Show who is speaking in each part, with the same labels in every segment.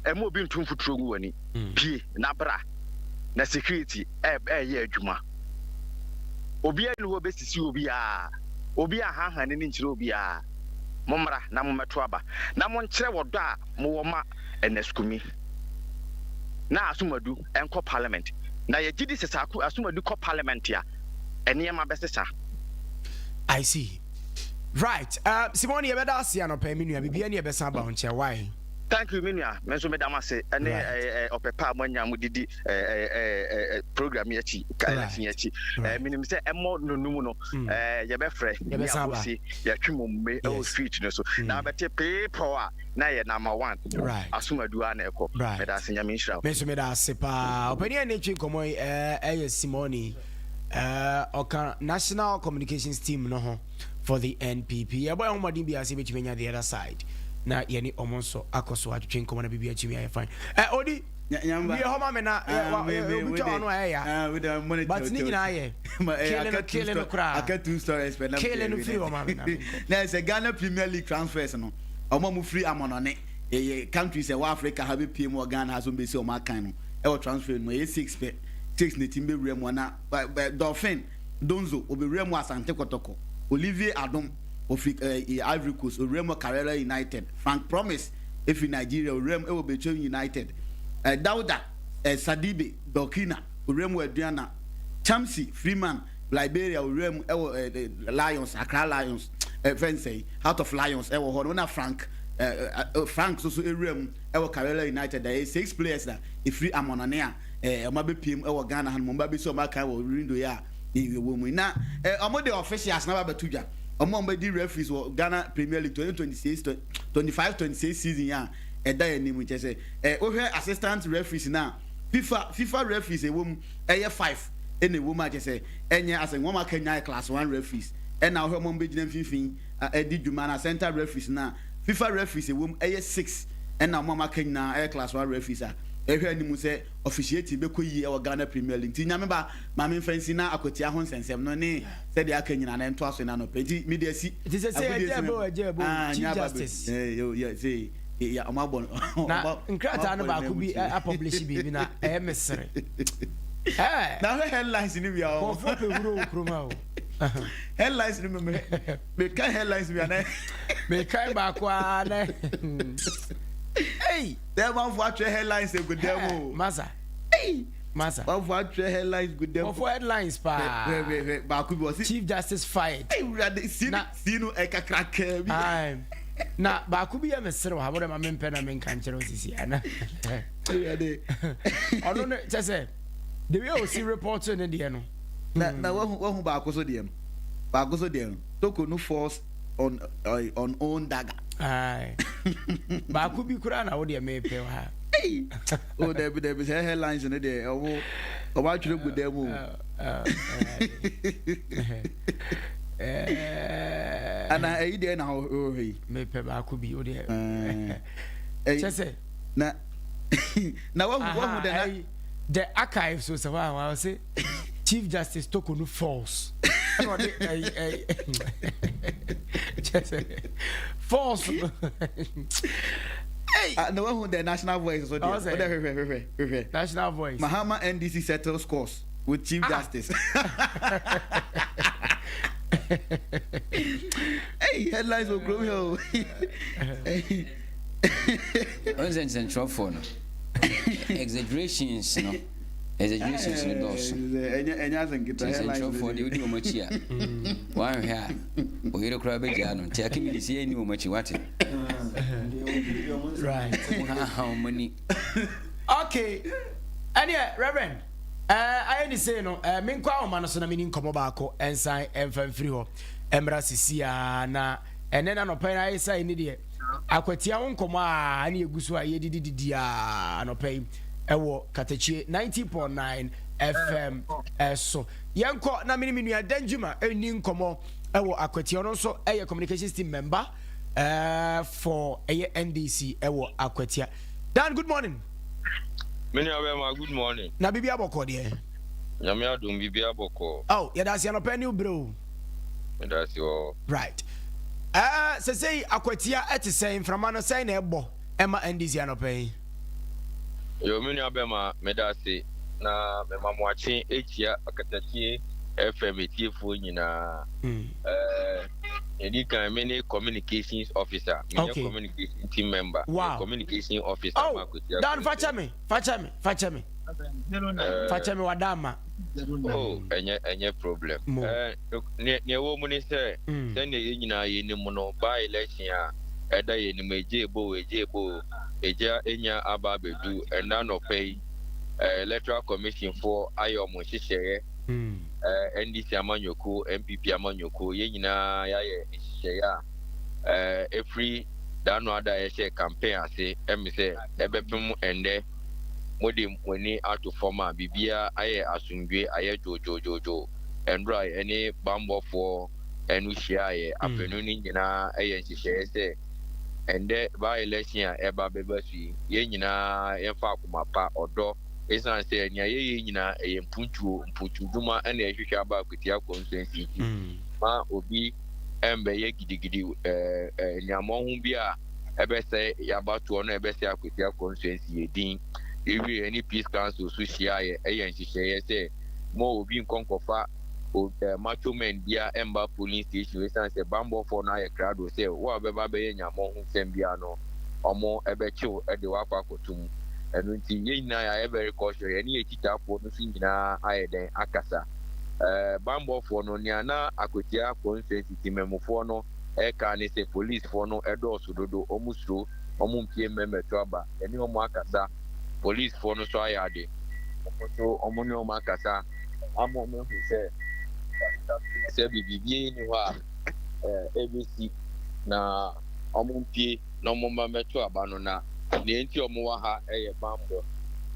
Speaker 1: Ɛma obi nto mfuturo ngu w'ani. Pie na bra na security ɛɛyɛ adwuma. Obiara nni hɔ a ɔbɛsisi obiara. Obiara nhaha n'ani nkyerɛ obiara. Mommra na mommɛto aba na monkyerɛ ɔdɔ a mowɔ ma Ernest Kumi na Asumadu nkɔ parliament. Na yɛgye di sɛ sɛ Asumadu kɔ parliament a, nneɛma bɛsesa.
Speaker 2: I see. Right. Simone, yɛbɛda ase anɔpa yi, me nua. Biribiara ni yɛbɛsan aba wo nkyɛn. Why?
Speaker 1: Thank you, me nua. Me nso meda mo ase ɛne ɔpɛ pa a moanya mo didi program yi akyi, election yi akyi. Menim sɛ ɛmmɔ nonum no yɛbɛfrɛ ne abɔsi yɛtwe mo mme ɛwɔ street no so na abɛte peepɔw a na yɛ number one. Asomadu a na ɛkɔ. Meda ase, Nyame nhyira wo.
Speaker 2: Me nso meda ase paa. Ɔpanin a ne twe nkɔmmɔ yi ɛyɛ Simone. Ɔka National Communications Team no ho for the NPP. Yɛbɔ yɛn ho mmɔden biara sɛ yɛbɛtumi anya the other side na yɛne ɔmo nso akɔ so atwetwe nkɔmmɔ na biribi atumi ayɛ fine. Odi wie hɔ ma me na obi twa ɔno a ɛyɛ ya, but ne nyinaa yɛ kele no kele no koraa kele no firi hɔ ma me na
Speaker 3: na sɛ Ghana Premier League transfers no, ɔmo a mo firi amɔnɔne ɛyɛ countries ɛwɔ Africa ha bɛpie mu wɔ Ghana ha so mbɛsi ɔmo akan no ɛwɔ transfer no mu, ɛyɛ six pɛ, six na team bɛwura mu. Na Dolphin Donzo obɛwura mu Asante Kɔtɔkɔ. Olivier Adom ofiri Ivory Coast, owura mu Karela United. Frank Promise efiri Nigeria, owura mu ɛwɔ Bechem United. Dauda Sadibe, Burkina, owura mu Aduana. Chamsi Freeman, Liberia, owura mu ɛwɔ Lions, Accra Lions, fɛnsɛn Heart of Lions ɛwɔ hɔ no. Na Frank soso ewura mu ɛwɔ Karela United. Ɛyɛ six players na efiri amɔnɔne a ɔmo abɛpie mu ɛwɔ Ghana ha no, mo abɛsi ɔmo akan wɔ window yi a ɛwɔ mu yi. Na ɔmo de officials na ba bɛto dwa, ɔmo a ɔmo bɛdi referees wɔ Ghana Premier League 2026 25 26 season yi a ɛda yɛn anim. Kyɛ sɛ wohwɛ assistant referees na FIFA referees ɛwɔ mu ɛyɛ five ɛna ɛwɔ mu a kyɛ sɛ ɛnyɛ asɛ wɔn aka nya class one referees. Ɛna wohwɛ ɔmo bɛgyina mfimfini ɛdi dwuma na center referees, na FIFA referees ɛwɔ mu ɛyɛ six, ɛna ɔmo a aka nyinaa ɛyɛ class one referees a ɛhwɛ anim sɛ officiating bɛkɔ yie ɛwɔ Ghana Premier League. Nti Nyame ba maame nfa na akwatia ho nsɛnsɛm no ne sɛdeɛ aka nyinaa na ɛntoa so na anɔpɛ nti mede asi.
Speaker 2: Nti sɛ ɛgya bo, ɛgya bo, Chief Justice.
Speaker 3: Ɔmo abɔ.
Speaker 2: Na nkrataa no baako bi apublish biribi na ɛyɛ mesere.
Speaker 3: Na hwɛ headlines ni bi a
Speaker 2: ɔ kɔfo pɛ wuro wɔ kurom ha o.
Speaker 3: Headlines ni mi meka headlines bi ana.
Speaker 2: Mekae baako a na ei.
Speaker 3: Sɛ manfo atwerɛ headlines egu dɛm o.
Speaker 2: Masa masa.
Speaker 3: Manfo atwerɛ headlines gu dɛm.
Speaker 2: Kɔfo headlines paa.
Speaker 3: Hwɛ, hwɛ, hwɛ, baako bi ɔsi.
Speaker 2: Chief Justice fired.
Speaker 3: Ɛy wurade, si si no ɛkakrakaa bi.
Speaker 2: Na baako bi yɛ mesere wɔ ha mo dɛ ma mempɛ na menka nkyerɛ wo sisi ana.
Speaker 3: Wurade.
Speaker 2: Ɔno no kyɛ sɛ the way osi report ne deɛ no.
Speaker 3: Na wahu baako so deɛ no, baako so deɛ no, Torkornoo falls on own dagger.
Speaker 2: Aye. Baako bi koraa na wo deɛ mepɛ wɔ ha.
Speaker 3: O dabi, dabi, sɛ headlines no deɛ ɔmo atwerɛ gu dɛm o. Ana ɛyi deɛ na ɔhwɛ yi.
Speaker 2: Mepɛ baako bi o deɛ kyɛ sɛ.
Speaker 3: Na wahu dɛ na.
Speaker 2: The Archives so sɛ hɔ a wɔn sɛ Chief Justice Torkornoo falls, ɛna ɔde ɛyi ɛyi kyɛ sɛ false no.
Speaker 3: Hey. Na wahu the National Voice so deɛ o de, hwehwɛ, hwehwɛ, hwehwɛ.
Speaker 2: National Voice.
Speaker 3: Mahama NDC settles scores with Chief Justice. Hey, headlines wɔ kurom here o.
Speaker 4: Ɔn sɛ nsɛntwerɛfoɔ no exaggerations no dɔɔso.
Speaker 3: Ɛnyɛ asɛ nkita.
Speaker 4: Nsɛntwerɛfoɔ deɛ, wodi wɔn akyi a woanhwɛ a oyere koraa bɛgyaa no, nti akebidi sɛ yɛnni wɔn akyi, wate? Haha wɔn ani.
Speaker 2: Okay, ɛneɛ Reverend ayɛ ne sei no, menkɔ ahoma no so na meni nkɔmmɔ baako ɛnsan ɛmfa mfiri hɔ ɛmmra sisi a na ɛnɛ na nɔpɛ no ayɛ sɛ ni deɛ Akwatia ho nkɔmmɔ a ɛne ɛgu so a yɛdidididi a anɔpɛ yi ɛwɔ Katakyie 90.9 FM ɛso. Yɛnkɔ na mene me nua Danjuma ɛni nkɔmmɔ ɛwɔ Akwatia. Ɔno nso ɛyɛ communications team member for ɛyɛ NDC ɛwɔ Akwatia. Dan, good morning.
Speaker 5: Me nua bɛma, good morning.
Speaker 2: Na biribi abɔkɔ deɛ?
Speaker 5: Nyame adom, biribi abɔkɔ.
Speaker 2: Oh, yɛda ase anɔpɛ ne wo berɛ o.
Speaker 5: Meda ase wɔ.
Speaker 2: Right, sɛsɛi Akwatia ɛte sɛn? Mframa no sɛn na ɛbɔ ɛma NDC anɔpɛ yi?
Speaker 5: Yo, me nua bɛma, meda ase na mema mo akye ekyia Akatakyie FM etiefoɔ nyinaa. Ɛdi kan, me ne communications officer, menyɛ communication team member, meyɛ communication officer.
Speaker 2: Oh,
Speaker 5: ma Akwatia
Speaker 2: Dan,
Speaker 5: Constituency.
Speaker 2: fakyɛ me, fakyɛ me, fakyɛ me. Fakyɛ me, wada ama.
Speaker 5: Oh, ɛnyɛ problem.
Speaker 2: Mo.
Speaker 5: Nea ɛwɔ mu ne sɛ, sɛnea yɛn nyinaa yɛnim no, by election a ɛda yɛn anim, egye ebo egye ebo, egya enya aba abɛdu ɛnna nɔpɛ yi, Electoral Commission foɔ ayɛ ɔmo nhyehyɛeɛ. NDC amanyɔkuo, NPP amanyɔkuo, yɛn nyinaa yɛayɛ nhyehyɛeɛ a ɛfiri dano ada a yɛhyɛ campaign ase ɛmi sɛ ɛbɛpem ɛndɛ, mode mo ani ato fam a, biribiara ayɛ asomdwe, ayɛ dwoodwoodwoodwoo. Ɛndora ɛne bambɔfoɔ ɛno hyiaeɛ, afɛnu no nyinaa ɛyɛ nhyehyɛeɛ sɛ ɛndɛ by election a ɛba bɛba so yi, yɛn nyinaa yɛmfa akoma pa, ɔdɔ, ɛsiane sɛ nea yɛyɛ nyinaa ɛyɛ mpuntuo, mpuntudwuma ɛna ɛhwehwɛ aba Akwatia Constituency nti, ma obi ɛmbɛyɛ gidigidi ɛɛ ɛɛ nneɛma bi a ɛbɛsɛ yabatoɔ no, ɛbɛsɛ Akwatia Constituency yɛ din. Ewie, ɛne Peace Council so hyiaeɛ, ɛyɛ nhyehyɛeɛ sɛ mo obi nkɔnkɔfa o macho men bia ɛmba polling station, ɛsiane sɛ bambɔfoɔ no ayɛ krado sɛ wo a bɛba bɛyɛ nyamɔ ho nsɛm bia no, ɔmo ɛbɛkyew ɛde wakɔ akɔto mu. Ɛno nti yɛn nyinaa yɛayɛ very cautious. Yɛne yɛ kyitaafoɔ no nso nyinaa ayɛ dɛn akasa. Bambɔfoɔ no, nea na Akwatia Constituency temamufoɔ no ɛka ne sɛ policefoɔ no ɛdɔɔso dodo, ɔmo suro, ɔmo mpie mmɛmɛto aba. Yɛne ɔmo akasa, policefoɔ no nso ayɛ ade, ɔmo nso ɔmo ne ɔmo akasa ama ɔmo ehu sɛ biribi ni hɔ a ɛbɛsi na ɔmo mpie na ɔmo mma mmɛto aba no. Na nea nti ɔmo wɔ ha ɛyɛ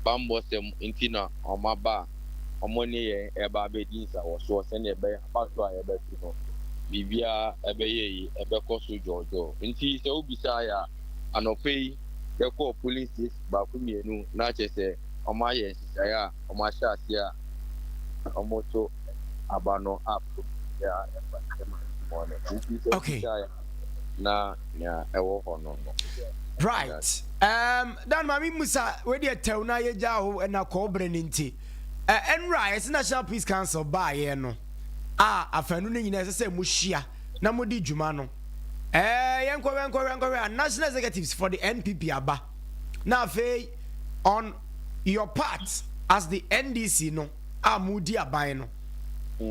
Speaker 5: bambɔ sɛm nti na ɔmo aba a ɔmo ne yɛn ɛba abɛdi nsawɔsoɔ sɛnea ɛbɛyɛ abato a yɛbɛto no, biribiara ɛbɛyɛ yi, ɛbɛkɔ so dwɔɔdwɔɔ. Nti sɛ wobisa yɛ a, anɔpɛ yi yɛkɔɔ polling station baako mmienu na kyerɛ sɛ ɔmo ayɛ nhyehyɛeɛ a ɔmo ahyɛ aseɛ a ɔmo to aba no a a ɛfa ɛma no. Nti sɛ wobisa yɛ na nea ɛwɔ hɔ no.
Speaker 2: Right, Dan, maame musa wei deɛ, tɛw na yɛgya wo ɛna kɔɔbrɛ no nti, ɛnra yɛsɛ National Peace Council baayɛ no a, afanu no nyinaa ɛsɛ sɛ mohyia na modi dwuma no. Yɛnkɔhwɛ, nkɔhwɛ, nkɔhwɛ a, national executives for the NPP aba, na afei on your part as the NDC no a modi aban no,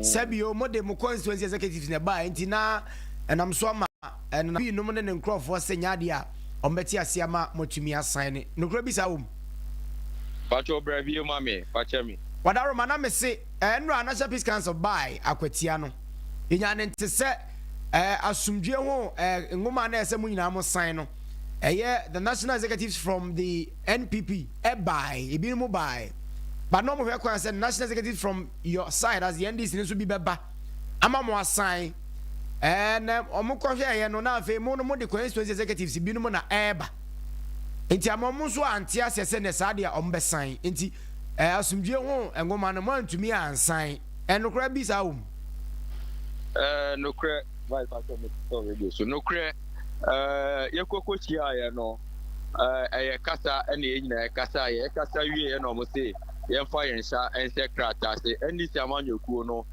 Speaker 2: sɛbio mode mo constituency executives na ɛbaa nti na ɛnam so ama ɛnana binom ne ne nkurɔfoɔ sɛ nyɛ adeɛ a ɔmbɛte ase ama motumi asan ne nokorɛ bi saa wɔ mu.
Speaker 5: Pakyɛ, brɛ bio ma me, pakyɛ me.
Speaker 2: Wadaroma na mese ɛnora National Peace Council bae Akwatia no, yɛnya ne nte sɛ asomdwe ho nwoma na ɛsɛ mo nyinaa mo san no, ɛyɛ the national executives from the NPP ɛbae, ebinom bae, but na ɔmo hwɛ kwan sɛ national executives from your side as the NDC no nso bi bɛba ama mo asan. Na ɔmo kɔhwɛ ɛyɛ no, na afei mo no mo de constituency executives binom na ɛɛba nti ama ɔmo nso ante aseɛ sɛ ne saa deɛ ɔmo bɛsan nti asomdwe ho nwoma no mo antumi ansan. Ɛnokora bi saa wɔ mu?
Speaker 5: Nokorɛ, vice pastor mi sɔ radio so, nokorɛ, yɛkɔkɔ hyiaeɛ no, ɛyɛ kasa ɛna yɛn nyinaa yɛkasa. Yɛkasa wie yɛ na ɔmo se yɛmfa yɛn nsa nhyɛ krataa ase. NDC amanyɔkuo no,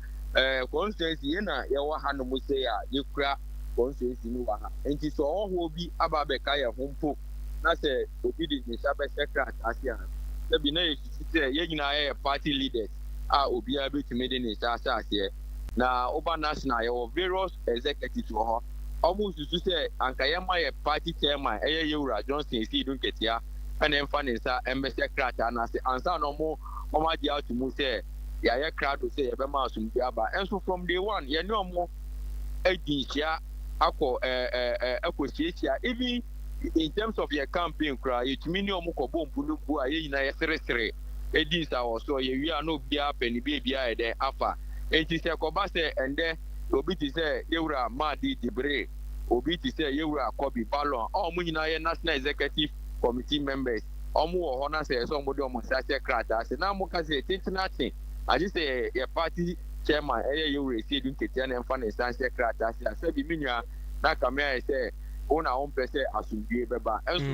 Speaker 5: constituency yɛn na yɛwɔ ha nom se a yɛkura constituency no wɔ ha nti sɛ ɔhɔhoɔ bi aba abɛka yɛn ho mpo na sɛ obi de ne nsa bɛhyɛ krataa ase a, sɛbi na yɛsisi sɛ yɛn nyinaa yɛyɛ party leaders a obiara bɛtumi de ne nsa ahyɛ aseɛ. Na woba national, yɛwɔ various executives wɔ hɔ, ɔmo susu sɛ anka yɛma yɛ party chairman, ɛyɛ yɛwura Johnson Asiedu Nketia, ɛna ɛmfa ne nsa ɛmbɛhyɛ krataa n'ase ansa na ɔmo agye ato mu sɛ yɛayɛ krado sɛ yɛbɛma asomdwe aba. Ɛnso from day one yɛne ɔmo adi nhyia akɔ ɛɛ ɛɛ ɛkɔ hyiahyia. Even in terms of yɛ campaign koraa, yɛtumi ne ɔmo kɔ bɔ mpu no bu a yɛn nyinaa yɛseresere edi nsawɔso. Yɛwie a, na obiara pɛ ne beebi ayɛ dɛn afa. Eti sɛ kɔba sɛ ɛndɛ obi te sɛ yɛwura Maadi Jibril, obi te sɛ yɛwura Kɔbi Balon a ɔmo nyinaa yɛ national executive committee members, ɔmo wɔ hɔ na sɛ ɛsɛ ɔmo de ɔmo nsa hyɛ krataa ase na mo ka sɛ tenten ate agye sɛ yɛ party chairman, ɛyɛ yɛwura Asiedu Nketia, na ɛmfa ne nsa nhyɛ krataa ase a, sɛbi mi nua, na kame ayɛ sɛ Wo na wompɛ sɛ asomdwoe bɛba. Nso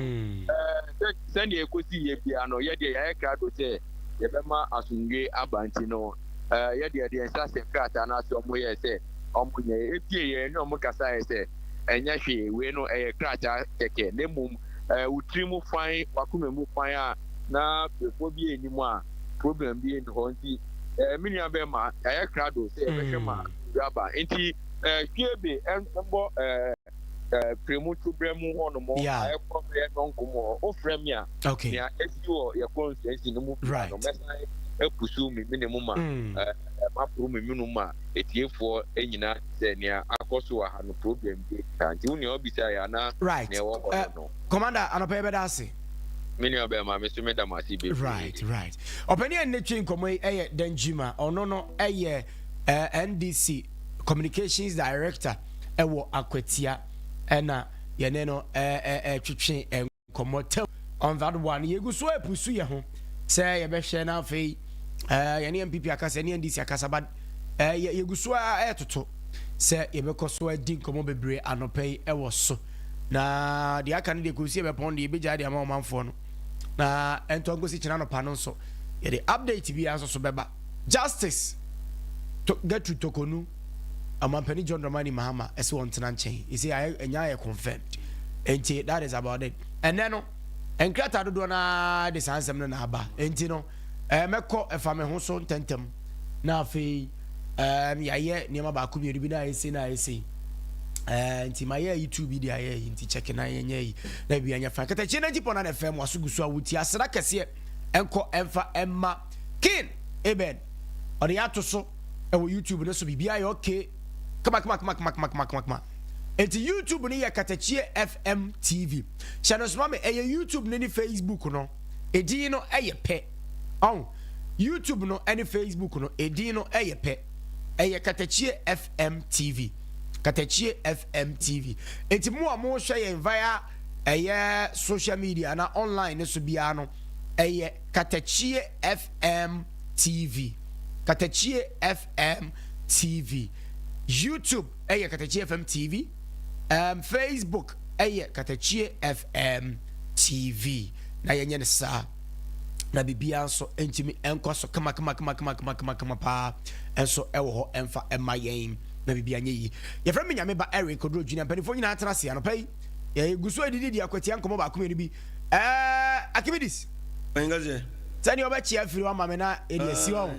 Speaker 5: ɛɛ sɛnea ekosi yɛ biara no, yɛ deɛ yɛayɛ krado sɛ yɛbɛma asomdwoe aba nti no, ɛɛ yɛ deɛ yɛde yɛn nsa hyɛ krataa no ase wɔn yɛɛ sɛ wɔn nyɛ. Epie yɛn ne wɔn kasaeɛ sɛ ɛnyɛ hwee, wei no ɛyɛ krataa kɛkɛ na mmom ɛɛ wo tiri mu fann, w'akoma mu fann a na befo bi nni mu a problem bi nni hɔ nti ɛɛ me nua bɛrima yɛayɛ krado sɛ yɛbɛhwɛ ma asomdwoe aba nti ɛɛ hwie be mbɔ ɛɛ. Premu tobrɛ mu hɔ nom a ɛkɔ bɛyɛ nɔnko mu hɔ. Wofrɛ me a, nea esi wɔ yɛ constituency no mu biara no, mɛsan apusu me mene mu ma maporo me mene mu ma etiefoɔ nyinaa te sɛ nea akɔ so wɔ ha no problem bi nni ha. Nti wo nea wobisa yɛ anaa nea ɛwɔ hɔ no no.
Speaker 2: Commander, anɔpa yi bɛda ase.
Speaker 5: Me nua bɛrima, me nso meda mo ase bebree.
Speaker 2: Right, right. Ɔpanin a ne twe nkɔmmɔ yi yɛ Danjuma. Ɔno no yɛ NDC Communications Director. wɔ Akwatia ɛna yɛne no ɛtwetwe nkɔmmɔ tɛm on that one. Yɛgu so apusu yɛ ho sɛ yɛbɛhwɛ na afei yɛne NPP akasa, yɛne NDC akasa, but yɛgu so a ɛtoto sɛ yɛbɛkɔ so adi nkɔmmɔ bebree anɔpa yi ɛwɔ so. Na deɛ aka no deɛ kɔsi yɛbɛpɔn deɛ yɛbɛgyae de ama ɔmanfoɔ no na ɛntɔ nkɔsi kyena anɔpa no nso yɛde update biara nso so bɛba. Justice Gertrude Torkornoo, Ɔmanpanin John Dramani Mahama ɛsɛ wɔn tena nkyɛn. Ɛsɛ ayɛ ɛnya ayɛ confirmed. Nti that is about it. Ɛnɛ no, nkrataa dodoɔ no ara de saa nsɛm no na aba. Nti no, ɛɛ mɛkɔ ɛfa me ho so ntɛntɛm na afei ɛɛ yɛayɛ nneɛma baako mmienu bi na ayɛ sei na ayɛ sei. Ɛɛ nti ma yɛ ayi tu bi de ayɛ ayi nti kyɛke na yɛnyɛ ayi na bi anyɛ fa. Katakyie 90.9 FM waso gu so a wotie aseda kɛseɛ ɛnkɔ ɛmfa ɛmma King Eben ɔde yɛ ato so ɛwɔ YouTube no so biribiara yɛ okay kama kama kama kama kama kama kama enti YouTube no yɛ Katakyie FM TV hyɛ no soma me ɛyɛ YouTube no ne Facebook no edin no ɛyɛ pɛ ɔn YouTube no ɛne Facebook no edin no ɛyɛ pɛ ɛyɛ Katakyie FM TV Katakyie FM TV enti mo a mo hwɛ yɛn via ɛyɛ social media na online no so biara no ɛyɛ Katakyie FM TV. Katakyie FM TV. YouTube ɛyɛ Katakyie FM TV. Um, Facebook ɛyɛ Katakyie FM TV. Na yɛnyɛ no saa. Na biribiara nso ntumi nkɔ so kama kama kama kama kama kama kama paa nso ɛwɔ hɔ ɛmfa ɛma yɛn na biribiara nyɛ yie. Yɛfrɛ me Nyame ba Eric Oduro Junior. Mpanimfoɔ nyinaa tena ase anɔpa yi. Yɛgu so adidi di akwatia nkɔmmɔ baako mmienu bi. Ɛɛ Archimedes. Sɛdeɛ wobɛkye afiri hɔ ama me na yɛde asi hɔ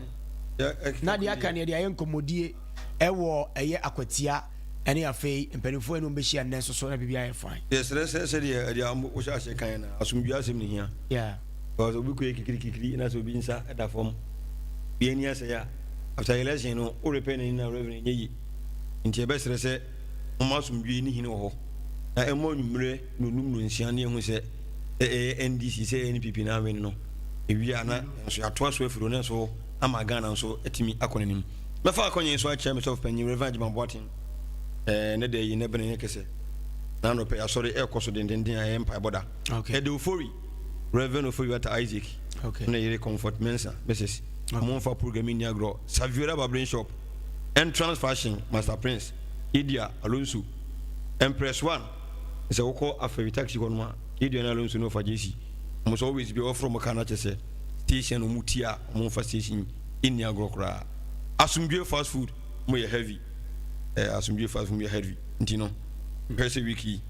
Speaker 2: na deɛ aka no yɛde ayɛ nkɔmmɔdie ɛwɔ ɛyɛ akwatia ɛne afei mpanimfoɔ ɛne wɔn bɛhyia nnɛ nso so na biribi ayɛ fine.
Speaker 6: Yɛsrɛ sɛ sɛdeɛ ɛdeɛ wohyɛ aseɛ kan no asomdwoeɛ asɛm ne hia.
Speaker 2: Yeah.
Speaker 6: Because obi kɔ yɛ kikiri kikiri na sɛ obi nsa da fam obi ani asɛe a after election no wo repair n'ani na revenue nyɛ yie. Nti yɛbɛsrɛ sɛ momma asomdwoeɛ ne hene wɔ hɔ na ɛmmɔ anwummerɛ nnɔnum nnɔnsia na yɛhu sɛ sɛ ɛyɛ NDC sɛ ɛyɛ NPP na awin no ɛwie a na nso yɛatoa so afiri hɔ na nso ama Ghana nso atumi akɔ n'anim. Mɛfa akɔnyɛ yi so akyerɛ me sɔfo panyin Rev. Agyemang Boateng ɛɛ ne da yi ne bene ne kɛsɛ na anɔpɛ asɔre ɛrekɔ so dendenden a ɛyɛ mpaebɔ da.
Speaker 2: Okay.
Speaker 6: Ɛde Ofori Rev. Ofori Wata Isaac
Speaker 2: okay.
Speaker 6: ne yere Comfort Mensah Mrs. Okay. Mo mfa program yi ni agorɔ. Saviola Barbering Shop Entrance Fashion Master Prince Idia Alonso Empress One Sɛ wokɔ Afɛwi taxi hɔ nom a, Gideon Alonso ne ɔfa JC. Ɔmo sɛ always bia wɔfrɛ ɔmo car no akyɛ sɛ station na ɔmo ti a ɔmo nfa station nni agorɔ koraa. Asomdwoe fast food ɔmo yɛ heavy. Eh, Asomdwoe fast food ɔmo yɛ heavy. Nti no, mehwɛ sɛ week yi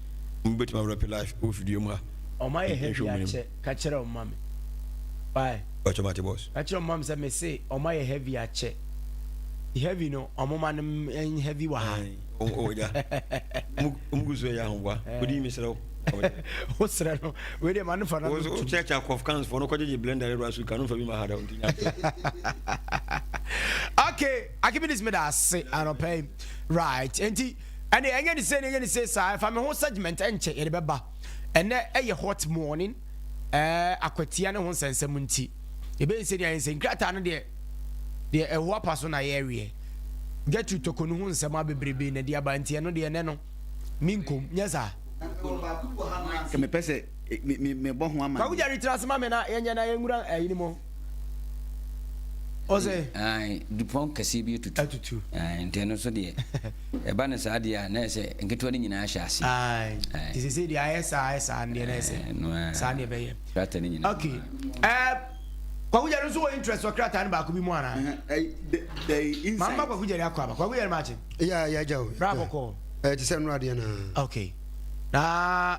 Speaker 6: ɔmo bɛtumi awrap life ɛwɔ fidua mu ha.
Speaker 2: Ɔmo ayɛ
Speaker 6: Yɛnhwɛ
Speaker 2: heavy
Speaker 6: ɔmo anim.
Speaker 2: akyɛ, ka kyerɛ ɔmo ma me. Why?
Speaker 6: Mpakyɛ mate boss.
Speaker 2: Ka kyerɛ ɔmo ma me sɛ mese ɔmo ayɛ heavy akyɛ. Heavy no ɔmo ma no heavy wɔ ha.
Speaker 6: Aye. Ɔgya ɔmu gu so ɛyɛ ahoboa wodi mi serɛ
Speaker 2: wo serɛ no wei deɛ ma no fa no
Speaker 6: wo kyerɛkyerɛ akɔf cans fo no kɔgyegye blender ɛwura so ka no fa bi ma ha da nti nya
Speaker 2: okay Archimedes me da ase anɔpa yi right enti ɛne ɛnyɛ ne sɛ ne ɛnyɛ ne sɛ saa ɛfa me ho segment ɛnkyɛ yɛde bɛba ɛnɛ ɛyɛ hot morning ɛɛ akwatia ne ho nsɛnsɛm nti yɛbɛyɛ sɛ deɛ ayɛ nsɛ nkrataa no deɛ Deɛ ɛho apa so na yɛreweɛ. Gertrude Torkornoo ho nsɛm a bebrebe na ɛde aba nti ɛno deɛ ɛnɛ no menkom, nyɛ saa?
Speaker 3: Nka mepɛ sɛ mebɔ ho
Speaker 2: Kwaku
Speaker 3: amanneɛ.
Speaker 2: Gyari tena ase ma me na yɛnyɛ na yɛnwura ayi no mu. Ɔsɛ.
Speaker 4: Ae, dupɔn kɛseɛ bi atutu.
Speaker 2: Atutu.
Speaker 4: Ae, nti ɛno nso deɛ, ɛba no saa deɛ a, na ɛyɛ sɛ nketewa no nyinaa hyɛ aseɛ.
Speaker 2: Ae,
Speaker 4: Ae.
Speaker 2: nti seesei deɛ ayɛ saa, ayɛ saa no deɛ na ɛyɛ sɛ
Speaker 4: Ɛno ara.
Speaker 2: saa na ɛbɛyɛ.
Speaker 4: Krataa no nyinaa.
Speaker 2: Okay. Ɛɛ, Kwaku Gyari nso wɔ interest wɔ krataa no baako bi mu anaa?
Speaker 3: The insight.
Speaker 2: Mama Kwaku Gyari akɔ aba. Kwaku Gyari maakye.
Speaker 7: Yeah, yeah, agya o.
Speaker 2: Bra bɔkɔɔ.
Speaker 7: Ɛɛ te sɛ nnora deɛ naa.
Speaker 2: Okay. Na,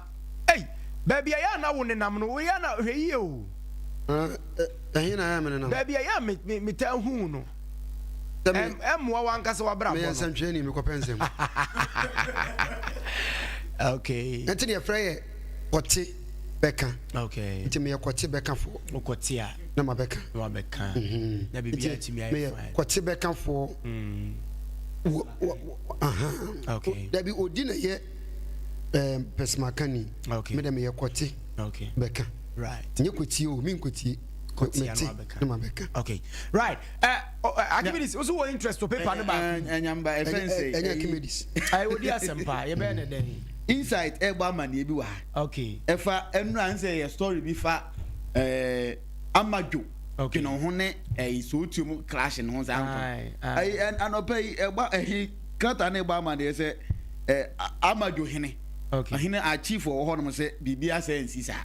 Speaker 2: ei, baabi a yɛ a na wo nenam no, wo yɛ a na hwɛ yie o.
Speaker 7: Ɛhe na ayɛ me nenam?
Speaker 2: Baabi a yɛ a me me metaa hu no. Ɛmmoa w'ankasa w'abrabɔ no.
Speaker 7: Meyɛ nsɛntwerɛni, mekɔpɛ nsɛm.
Speaker 2: Okay.
Speaker 7: Ɛnti deɛ frɛ yɛ kɔte bɛka.
Speaker 2: Okay.
Speaker 7: Nti meyɛ kɔte bɛkafoɔ.
Speaker 2: Wokɔte a.
Speaker 7: Na mabɛka.
Speaker 2: Na wabɛka. Mhm. Na biribi atumi ayɛ fine.
Speaker 7: Meyɛ kɔte bɛkafoɔ.
Speaker 2: Mm.
Speaker 7: Wɔ wɔ aha.
Speaker 2: Okay.
Speaker 7: Dabi odi na yɛ ɛɛ pɛsimakani.
Speaker 2: Okay.
Speaker 7: Me dɛ meyɛ kɔte.
Speaker 2: Okay.
Speaker 7: Bɛka.
Speaker 2: Right.
Speaker 7: Nyɛ kɔtie o, me nkɔtie.
Speaker 2: Kɔtie
Speaker 7: Mete
Speaker 2: ano abɛka.
Speaker 7: na mabɛka.
Speaker 2: Okay. Right. Eh, oh, eh, Archimedes, wo so wɔ interest wɔ paper no baako.
Speaker 3: Ɛnyamba ɛfɛn sɛ.
Speaker 7: Ɛnyɛ Archimedes.
Speaker 2: Ayi, odi asɛm paa. Yɛbɛyɛ ne dɛn?
Speaker 3: Insight ɛbɔ amaneɛ bi wɔ ha.
Speaker 2: Okay.
Speaker 3: Ɛfa ɛnura nsɛ yɛ story bi fa ɛɛ Amadwo.
Speaker 2: Okay.
Speaker 3: Dwene ho ne ɛyi sootuo mu clash ne ho saa nko.
Speaker 2: Aye, aye.
Speaker 3: Ɛyi anɔpɛ yi ɛbɔ ɛhi krataa ne ɛbɔ amaneɛ sɛ ɛɛ Amadwo hene.
Speaker 2: Okay.
Speaker 3: Ɔhene a chief wɔ hɔ nom sɛ biribi asɛ nsi saa.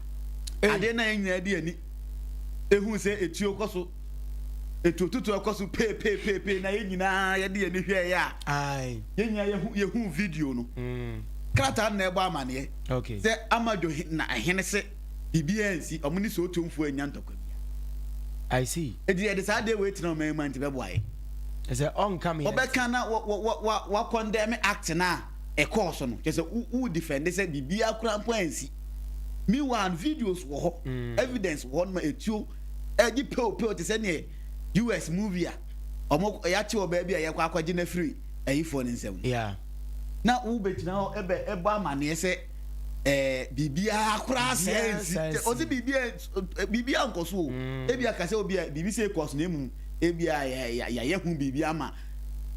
Speaker 2: Hey.
Speaker 3: Adeɛ na yɛn nyinaa di ani ehu sɛ etuo kɔ so etuo tutu ɛkɔ so peepeepeepee na yɛn nyinaa yɛde yɛn ani hwɛ yɛ a.
Speaker 2: Aye.
Speaker 3: Yɛn nyinaa yɛhu yɛhu video no.
Speaker 2: Mm.
Speaker 3: Krataa no na ɛbɔ amaneɛ.
Speaker 2: Okay.
Speaker 3: Sɛ Amadwo na ɛhene se biribi ansi ɔmo ne Sootomfoɔ annya ntɔkwa bia.
Speaker 2: I see.
Speaker 3: Eti yɛde saa adeɛ wei tena ɔman mu a nti bɛboa yɛ.
Speaker 2: Sɛ ɔnka me.
Speaker 3: Ɔbɛka na wɔ wɔ wɔ wɔ condemn act no a. ɛkɔɔ so no, kyerɛ sɛ wo wo defend sɛ biribiara koraa mpo ansi. Meanwhile no, videos wɔ hɔ, mm. evidence wɔ hɔ no ma etuo ɛgye pew pew te sɛ neɛ US movie a wɔn yɛakye wɔ baabi a yɛkɔ akɔgye no afiri ayifoɔ no nsam.
Speaker 2: Yeah.
Speaker 3: Na wobɛgyina hɔ ɛbɛ ɛbɔ amaneɛ sɛ ɛɛ biribiara koraa sɛ nsi ɔsi biribiara biribiara nkɔ so o mm. ebi aka sɛ obi a biribi sɛ ekɔ so na emu ebi a yɛayɛ ho biribi ama.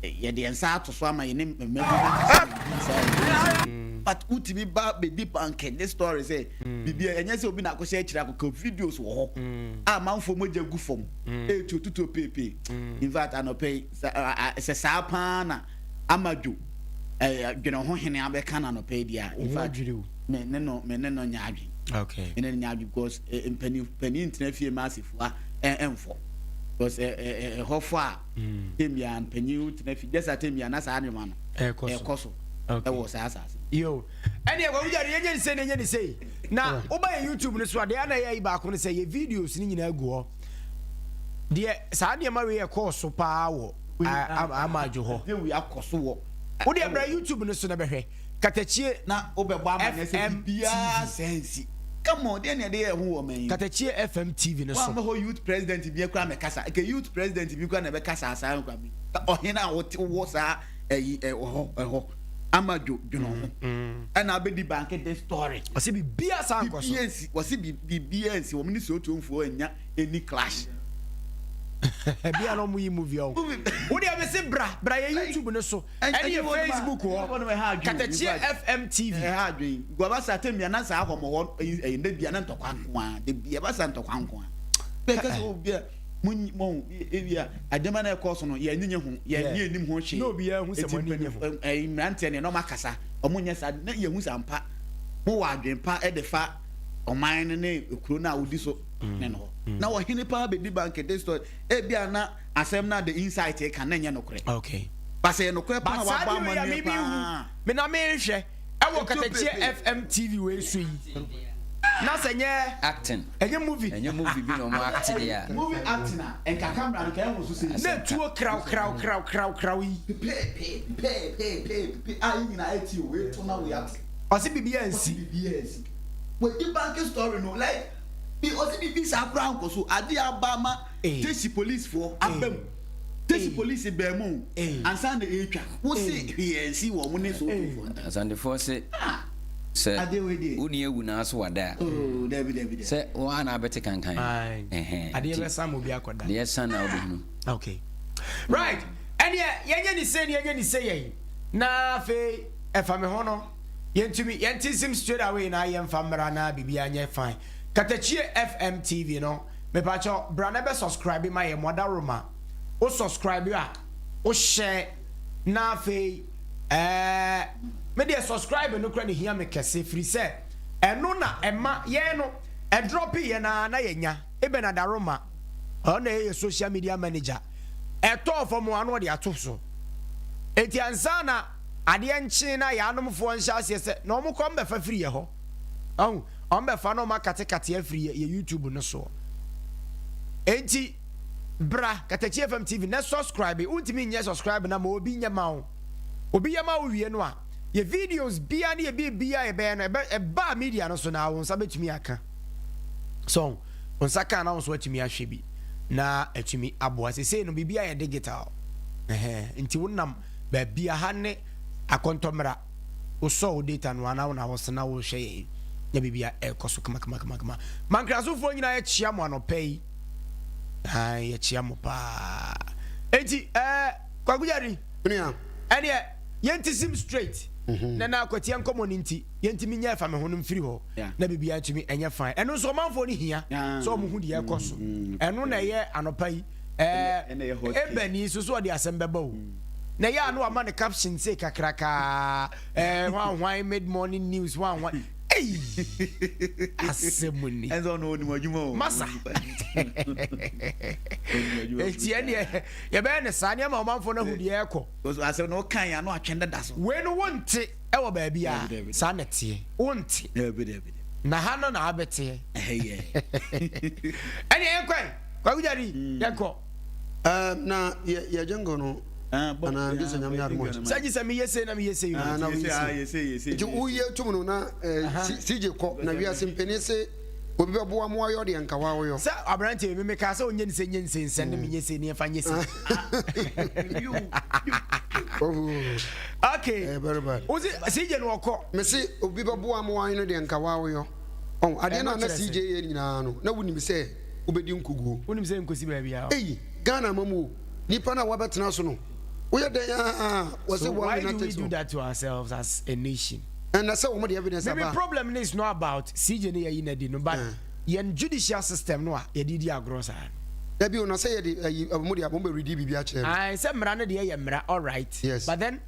Speaker 3: yɛde yɛn nsa ato so ama yɛne mmabunu akasa biribi saa but wotumi ba bɛdi pankɛ ne story sɛ biribi ɛnyɛ sɛ obi na akɔhyɛ akyire akɔka videos wɔ hɔ a amanfoɔ mogya gu fam ɛtuo tutuo peepee in fact anɔpɛ yi sɛ saa paa na amadwo dwene ho hene abɛka no anɔpɛ yi deɛ in fact me ne no me ne no nyɛ adwen
Speaker 2: okay
Speaker 3: me ne no nyɛ adwen because mpanin panin ntena fie ma asefua ɛmfɔ because ɛhɔ fɔ a Tem biara no panyin wo tena fi just atem biara na saa nneɛma no ɛkɔ so ɛwɔ saa asase.
Speaker 2: Yo, ɛne ɛkɔ wogya no yɛnyɛ ne sei na yɛnyɛ ne sei na woba yɛ YouTube no so a deɛ ana yɛ yi baako no sɛ yɛ videos no nyinaa gu hɔ deɛ saa nneɛma wei ɛkɔɔ so paa wɔ ama adwo hɔ
Speaker 3: deɛ wei akɔ so wɔ
Speaker 2: wodeɛ bra YouTube no so na bɛhwɛ Katakyie
Speaker 3: Na wobɛbɔ amanneɛ sɛ
Speaker 2: FM
Speaker 3: biribiara
Speaker 2: TV.
Speaker 3: sɛɛ nsi. Come on, deɛ na yɛde yɛ ho wɔ ɔman yi mu?
Speaker 2: Katakyie FM TV no so.
Speaker 3: Woammɛ hɔ youth president bi koraa mmɛkasa. Nka youth president bi koraa na ɛbɛkasa saa nkwa bi. Ɔhene a wote wɔ saa ɛyi ɛhɔ ɛhɔ ama dwo dwono ho. Ɛna abɛdi banke this story.
Speaker 2: Ɔsɛ biribiara saa nkɔ so.
Speaker 3: Biribiara nsi. Wɔse biribiara nsi. Wɔn ne Sootuomfoɔ annya any clash.
Speaker 2: Bia na ɔmo yi movie ɔmo. Wo deɛ mese bra bra yɛ YouTube no so. Ɛne yɛ Facebook hɔ Katakyie FM TV.
Speaker 3: Ɛha adwen guaba sa tɛm bia na saa hɔ mɔ hɔ ɛyɛ ndɛ bia na ntɔkwa nko a de bia ba sa ntɔkwa nko a bɛɛ kɛsɛ o bia mo mo ebi a adema na ɛkɔ so no yɛ nyinye ho yɛ nyɛ nim ho hwee
Speaker 2: na obi yɛ hu sɛ mo ani nye ho
Speaker 3: ɛyi mmeranteɛ ne na ɔmo akasa ɔmo nyɛ saa na yɛ hu sɛ ampa mo wɔ adwen pa ɛde fa ɔman no ne kuro no a wodi so ne no hɔ na ɔhene paa bɛdi bank de ebi a na Asɛm no a The Insight reka no nyɛ nokorɛ.
Speaker 2: Okay.
Speaker 3: But sɛ ɛyɛ nokorɛ paa
Speaker 2: But
Speaker 3: a
Speaker 2: saa
Speaker 3: wabɔ
Speaker 2: deɛ wei a
Speaker 3: amanneɛ
Speaker 2: me mehu
Speaker 3: paa.
Speaker 2: me na mehwɛ ɛwɔ
Speaker 3: Ɛtuo
Speaker 2: Katakyie
Speaker 3: peepee.
Speaker 2: FM TV wei so yi na sɛ nyɛ
Speaker 4: Acting.
Speaker 2: ɛnyɛ movie.
Speaker 4: Ɛnyɛ movie bi na ɔmo act deɛ a.
Speaker 3: Movie acting a nka camera no nka ɛnwo so sei.
Speaker 2: Na ɛtuo kraw kraw kraw kraw kraw yi.
Speaker 3: Pepee pee pee pee pee a yɛn nyinaa ɛte o wei to na wei ate.
Speaker 2: Ɔse biribiara
Speaker 3: Ɔse
Speaker 2: nsi.
Speaker 3: biribiara nsi. Wadi bank story no like bi ɔse biribi saa koraa nkɔ so adeɛ aba ama Tesi police foɔ aba mu. Tesi police baa mu o ansa na ɛretwa. Wo se hwee ansi wɔ wɔn ne Sokofoɔ ntam.
Speaker 4: Asantefoɔ se sɛ wo nua awu na aso wada a, sɛ wo ara na abɛte kankan.
Speaker 2: Ae. Adeɛ bɛsa ma obi akɔda.
Speaker 4: Adeɛ sa na wobɛhunu.
Speaker 2: Okay. Right. Ɛneɛ yɛnyɛ ne sei ne yɛnyɛ ne sei yɛn. Na afei ɛfa me ho no yɛntumi yɛnte nsim straight away na yɛmfa mmra na biribiara nyɛ fine. Katakyie FM TV no Mepakyɛw bra na bɛ subscribe ma yɛn mo adaworoma. Wo subscribe a, wo share na afei ɛɛ me deɛ subscribe no kora na ehia me kɛse firi sɛ ɛno na ɛma yɛn no ɛdrɔpe yɛn ara na yɛnya. Eben Adaroma, ɔno na ɛyɛ social media manager. Ɛtɔɔ fam a na ɔde ato so. Enti ansa na adeɛ nkye na yɛanomfoɔ nhyɛ aseɛ sɛ na wɔn kɔ mbɛfa firi yɛ hɔ. Ɔho, wɔn bɛfa na wɔn akatekate afiri yɛ yɛ YouTube no soɔ. Enti bra Katakyi FM TV na subscribe. Wontumi nyɛ subscribe na ma obi nyɛ ma wo. Obi yɛ ma wo wie no a, yɛ videos bia ne yɛ biribi a yɛbɛyɛ no ɛbɛ ɛbaa media no so na wo nsa bɛtumi aka. So wo nsa kaa na wo nso atumi ahwɛ bi na atumi aboa. Sesei no biribi ayɛ digital. Ɛhɛn, nti wonam baabi a ha ne akɔntɔmmra. Wosɔ wo data no a na wo na wose na wohwɛ yɛn na biribi a ɛrekɔ so kama. Mankrasofoɔ nyinaa yɛkyea mo anɔpa yi. Ae, yɛkyea mo paa. Enti, ɛɛ, Kwaku Gyari.
Speaker 7: Nua.
Speaker 2: Ɛneɛ, yɛnti sim straight. Na na akwatia nkɔmmɔ no nti, yɛntumi nyɛ ɛfa me ho no mfiri hɔ. Na biribiara ntumi ɛnyɛ fine. Ɛno nso ɔmanfoɔ no hia sɛ wɔn ho deɛ ɛkɔ so. Ɛno na ɛyɛ anɔpa yi. Ɛɛ, Eben yi nso so ɔde asɛm bɛba o. Na ɛyɛ a na wama no caption sei kakrakaa. Ɛɛ, hwan hwan mid morning news hwan hwan. Ei! Asɛm ni.
Speaker 3: Ɛnso ɔno onim adwuma o.
Speaker 2: Masa. Eti ɛneɛ yɛbɛyɛ ne saa nneɛma ɔmanfoɔ no ahu deɛ ɛkɔ.
Speaker 3: Asɛm no wokan yɛ ano atwɛn dada so.
Speaker 2: Wei no wonte ɛwɔ baabi a saa na ɛteɛ. Wonte. Na ha no na abɛteɛ. Ɛneɛ yɛnkɔe. Kwaku Gyari yɛnkɔ.
Speaker 7: Na yɛ yɛ jungle no anaa gye sɛ nyame adom ɔkyɛ.
Speaker 2: Sɛ gye sɛ meyɛ sei na meyɛ sei o.
Speaker 7: Na woyɛ sei. Nti woyɛ tum no na CJ kɔ na wiase mpanin se obi bɛboa mo ayɔ deɛ nka waa woyɔ.
Speaker 2: Sɛ aberanteɛ me mekaa sɛ ɔnyɛ ne sei nyɛ ne sei nsɛn ne menyɛ sei ne yɛmfa nyɛ sei. Okay.
Speaker 7: Very bad.
Speaker 2: Wo se CJ no ɔkɔ.
Speaker 7: Me se obi bɛboa mo ayɔ no deɛ nka waa woyɔ. Ɔn adeɛ no a na CJ yɛ nyinaa no na wonim sɛ wobɛdi nkuguo.
Speaker 2: Wonim sɛ nkosi baabi a.
Speaker 7: Ei Ghana ama mu o nipa no a wabɛtena so no woyɛ dɛn aa wɔse
Speaker 2: So
Speaker 7: one
Speaker 2: why do
Speaker 7: winner
Speaker 2: we
Speaker 7: takes
Speaker 2: do
Speaker 7: all.
Speaker 2: that to ourselves as a nation?
Speaker 7: Ɛnna sɛ wɔn de evidence
Speaker 2: Me me
Speaker 7: aba.
Speaker 2: problem no is not about CJ ne yɛyi no adi no but
Speaker 7: Eh.
Speaker 2: yɛn judicial system no a yɛde di agorɔ saa no.
Speaker 7: Dabi o na sɛ yɛde ayi wɔn de wɔn bɛ redi biribi akyerɛ no.
Speaker 2: Ae sɛ mmara no deɛ yɛ mmara alright
Speaker 7: Yes.
Speaker 2: but then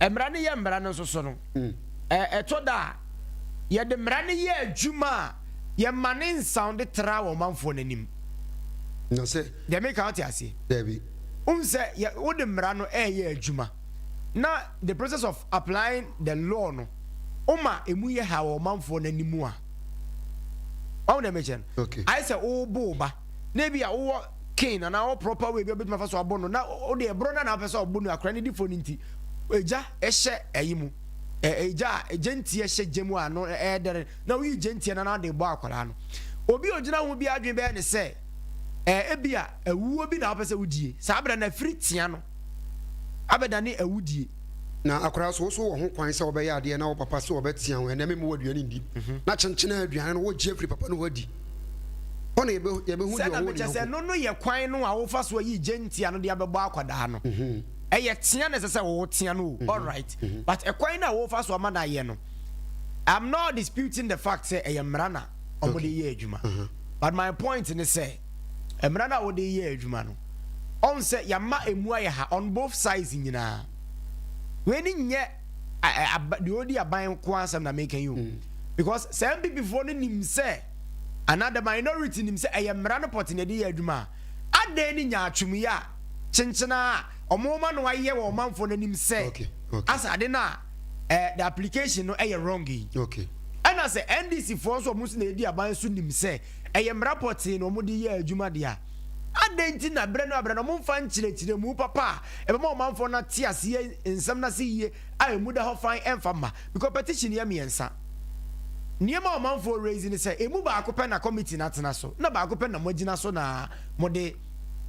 Speaker 2: mmara no yɛ mmara no nso so no ɛ ɛtɔ da a yɛde mmara no yɛ adwuma a yɛma ne nsound tra wɔ ɔmanfoɔ no anim.
Speaker 7: Na sɛ.
Speaker 2: Deɛ meka wote aseɛ?
Speaker 7: Dabi.
Speaker 2: Wohu sɛ yɛ wode mmara no ɛreyɛ adwuma na the process of applying the law no woma emu yɛ ha wɔ ɔmanfoɔ no anim a, wahu deɛ mekyɛ no?
Speaker 7: Okay.
Speaker 2: Ayɛ sɛ wobo wo ba na ebi a wowɔ cane anaa wɔ proper way bi a wobɛtumi afa so abɔ no na wode ɛborɔ no na wopɛ sɛ ɔbɔ no akora no di fɔ no nti egya ɛhyɛ ɛyi mu egya a egya nti ɛhyɛ gya mu a no ɛɛdɛre na woyi gya nti na na ade bɔ akwadaa no. Obi a ogyina ho bi adwene bɛyɛ ne sɛ ɛɛ ebia awuo bi na wopɛ sɛ wodie. Saa berɛ no afiri tea no abɛdane awudie.
Speaker 7: Na akwadaa nso, wo nso wowɔ ho kwan sɛ wobɛyɛ adeɛ na wo papa se ɔbɛtea wo, ɛnnɛ memma wo aduane nni. Na kyenkyene aduane no wogye afiri papa no hɔ adi. Hɔ na yɛbɛhu
Speaker 2: Sɛ
Speaker 7: deɛ
Speaker 2: na
Speaker 7: ɔwɔ ne
Speaker 2: mekyɛ sɛ
Speaker 7: yɔnko.
Speaker 2: ɛno no yɛ kwan no a wofa so ayi gya ntia no de abɛbɔ akwadaa no. Ɛyɛ tea na ɛsɛ sɛ wotea no o, alright. But ɛkwan no a wofa so ama no ayɛ no, I'm not disputing the fact sɛ ɛyɛ mmara na wɔde yɛ adwuma. But my point ne sɛ, mmara no a wɔde yɛ adwuma no, ɔn sɛ yɛama emu ayɛ ha on both sides nyinaa. Wei ne nyɛ deɛ ɔdi aban ko asɛm na meka yi o. Because sɛ NPP foɔ no nim sɛ, anaa the minority nim sɛ ɛyɛ mmara no pɔte na ɛde yɛ adwuma a, adɛn ne nyaatwom yi a kyenkyena a wɔn ma no ayɛ wɔ ɔmanfoɔ no anim sɛ asa ade no a eh, the application no ɛyɛ wrong yi.
Speaker 7: Okay.
Speaker 2: Ɛna sɛ NDC foɔ nso ɔmo nso na edi aban so nim sɛ ɛyɛ mmara pɔtee na ɔmo de yɛ adwuma deɛ a, adɛn nti na berɛ no aberɛ no ɔmo nfa nkyerɛkyerɛmu papa a ɛbɛma ɔmanfoɔ no ate aseɛ nsɛm no ase yie a emu da hɔ fann ɛnfa mma? Because petition yɛ mmiɛnsa. Nneɛma a ɔmanfoɔ raise ne sɛ emu baako pɛ na committee no atena so na baako pɛ na moagyina so na mode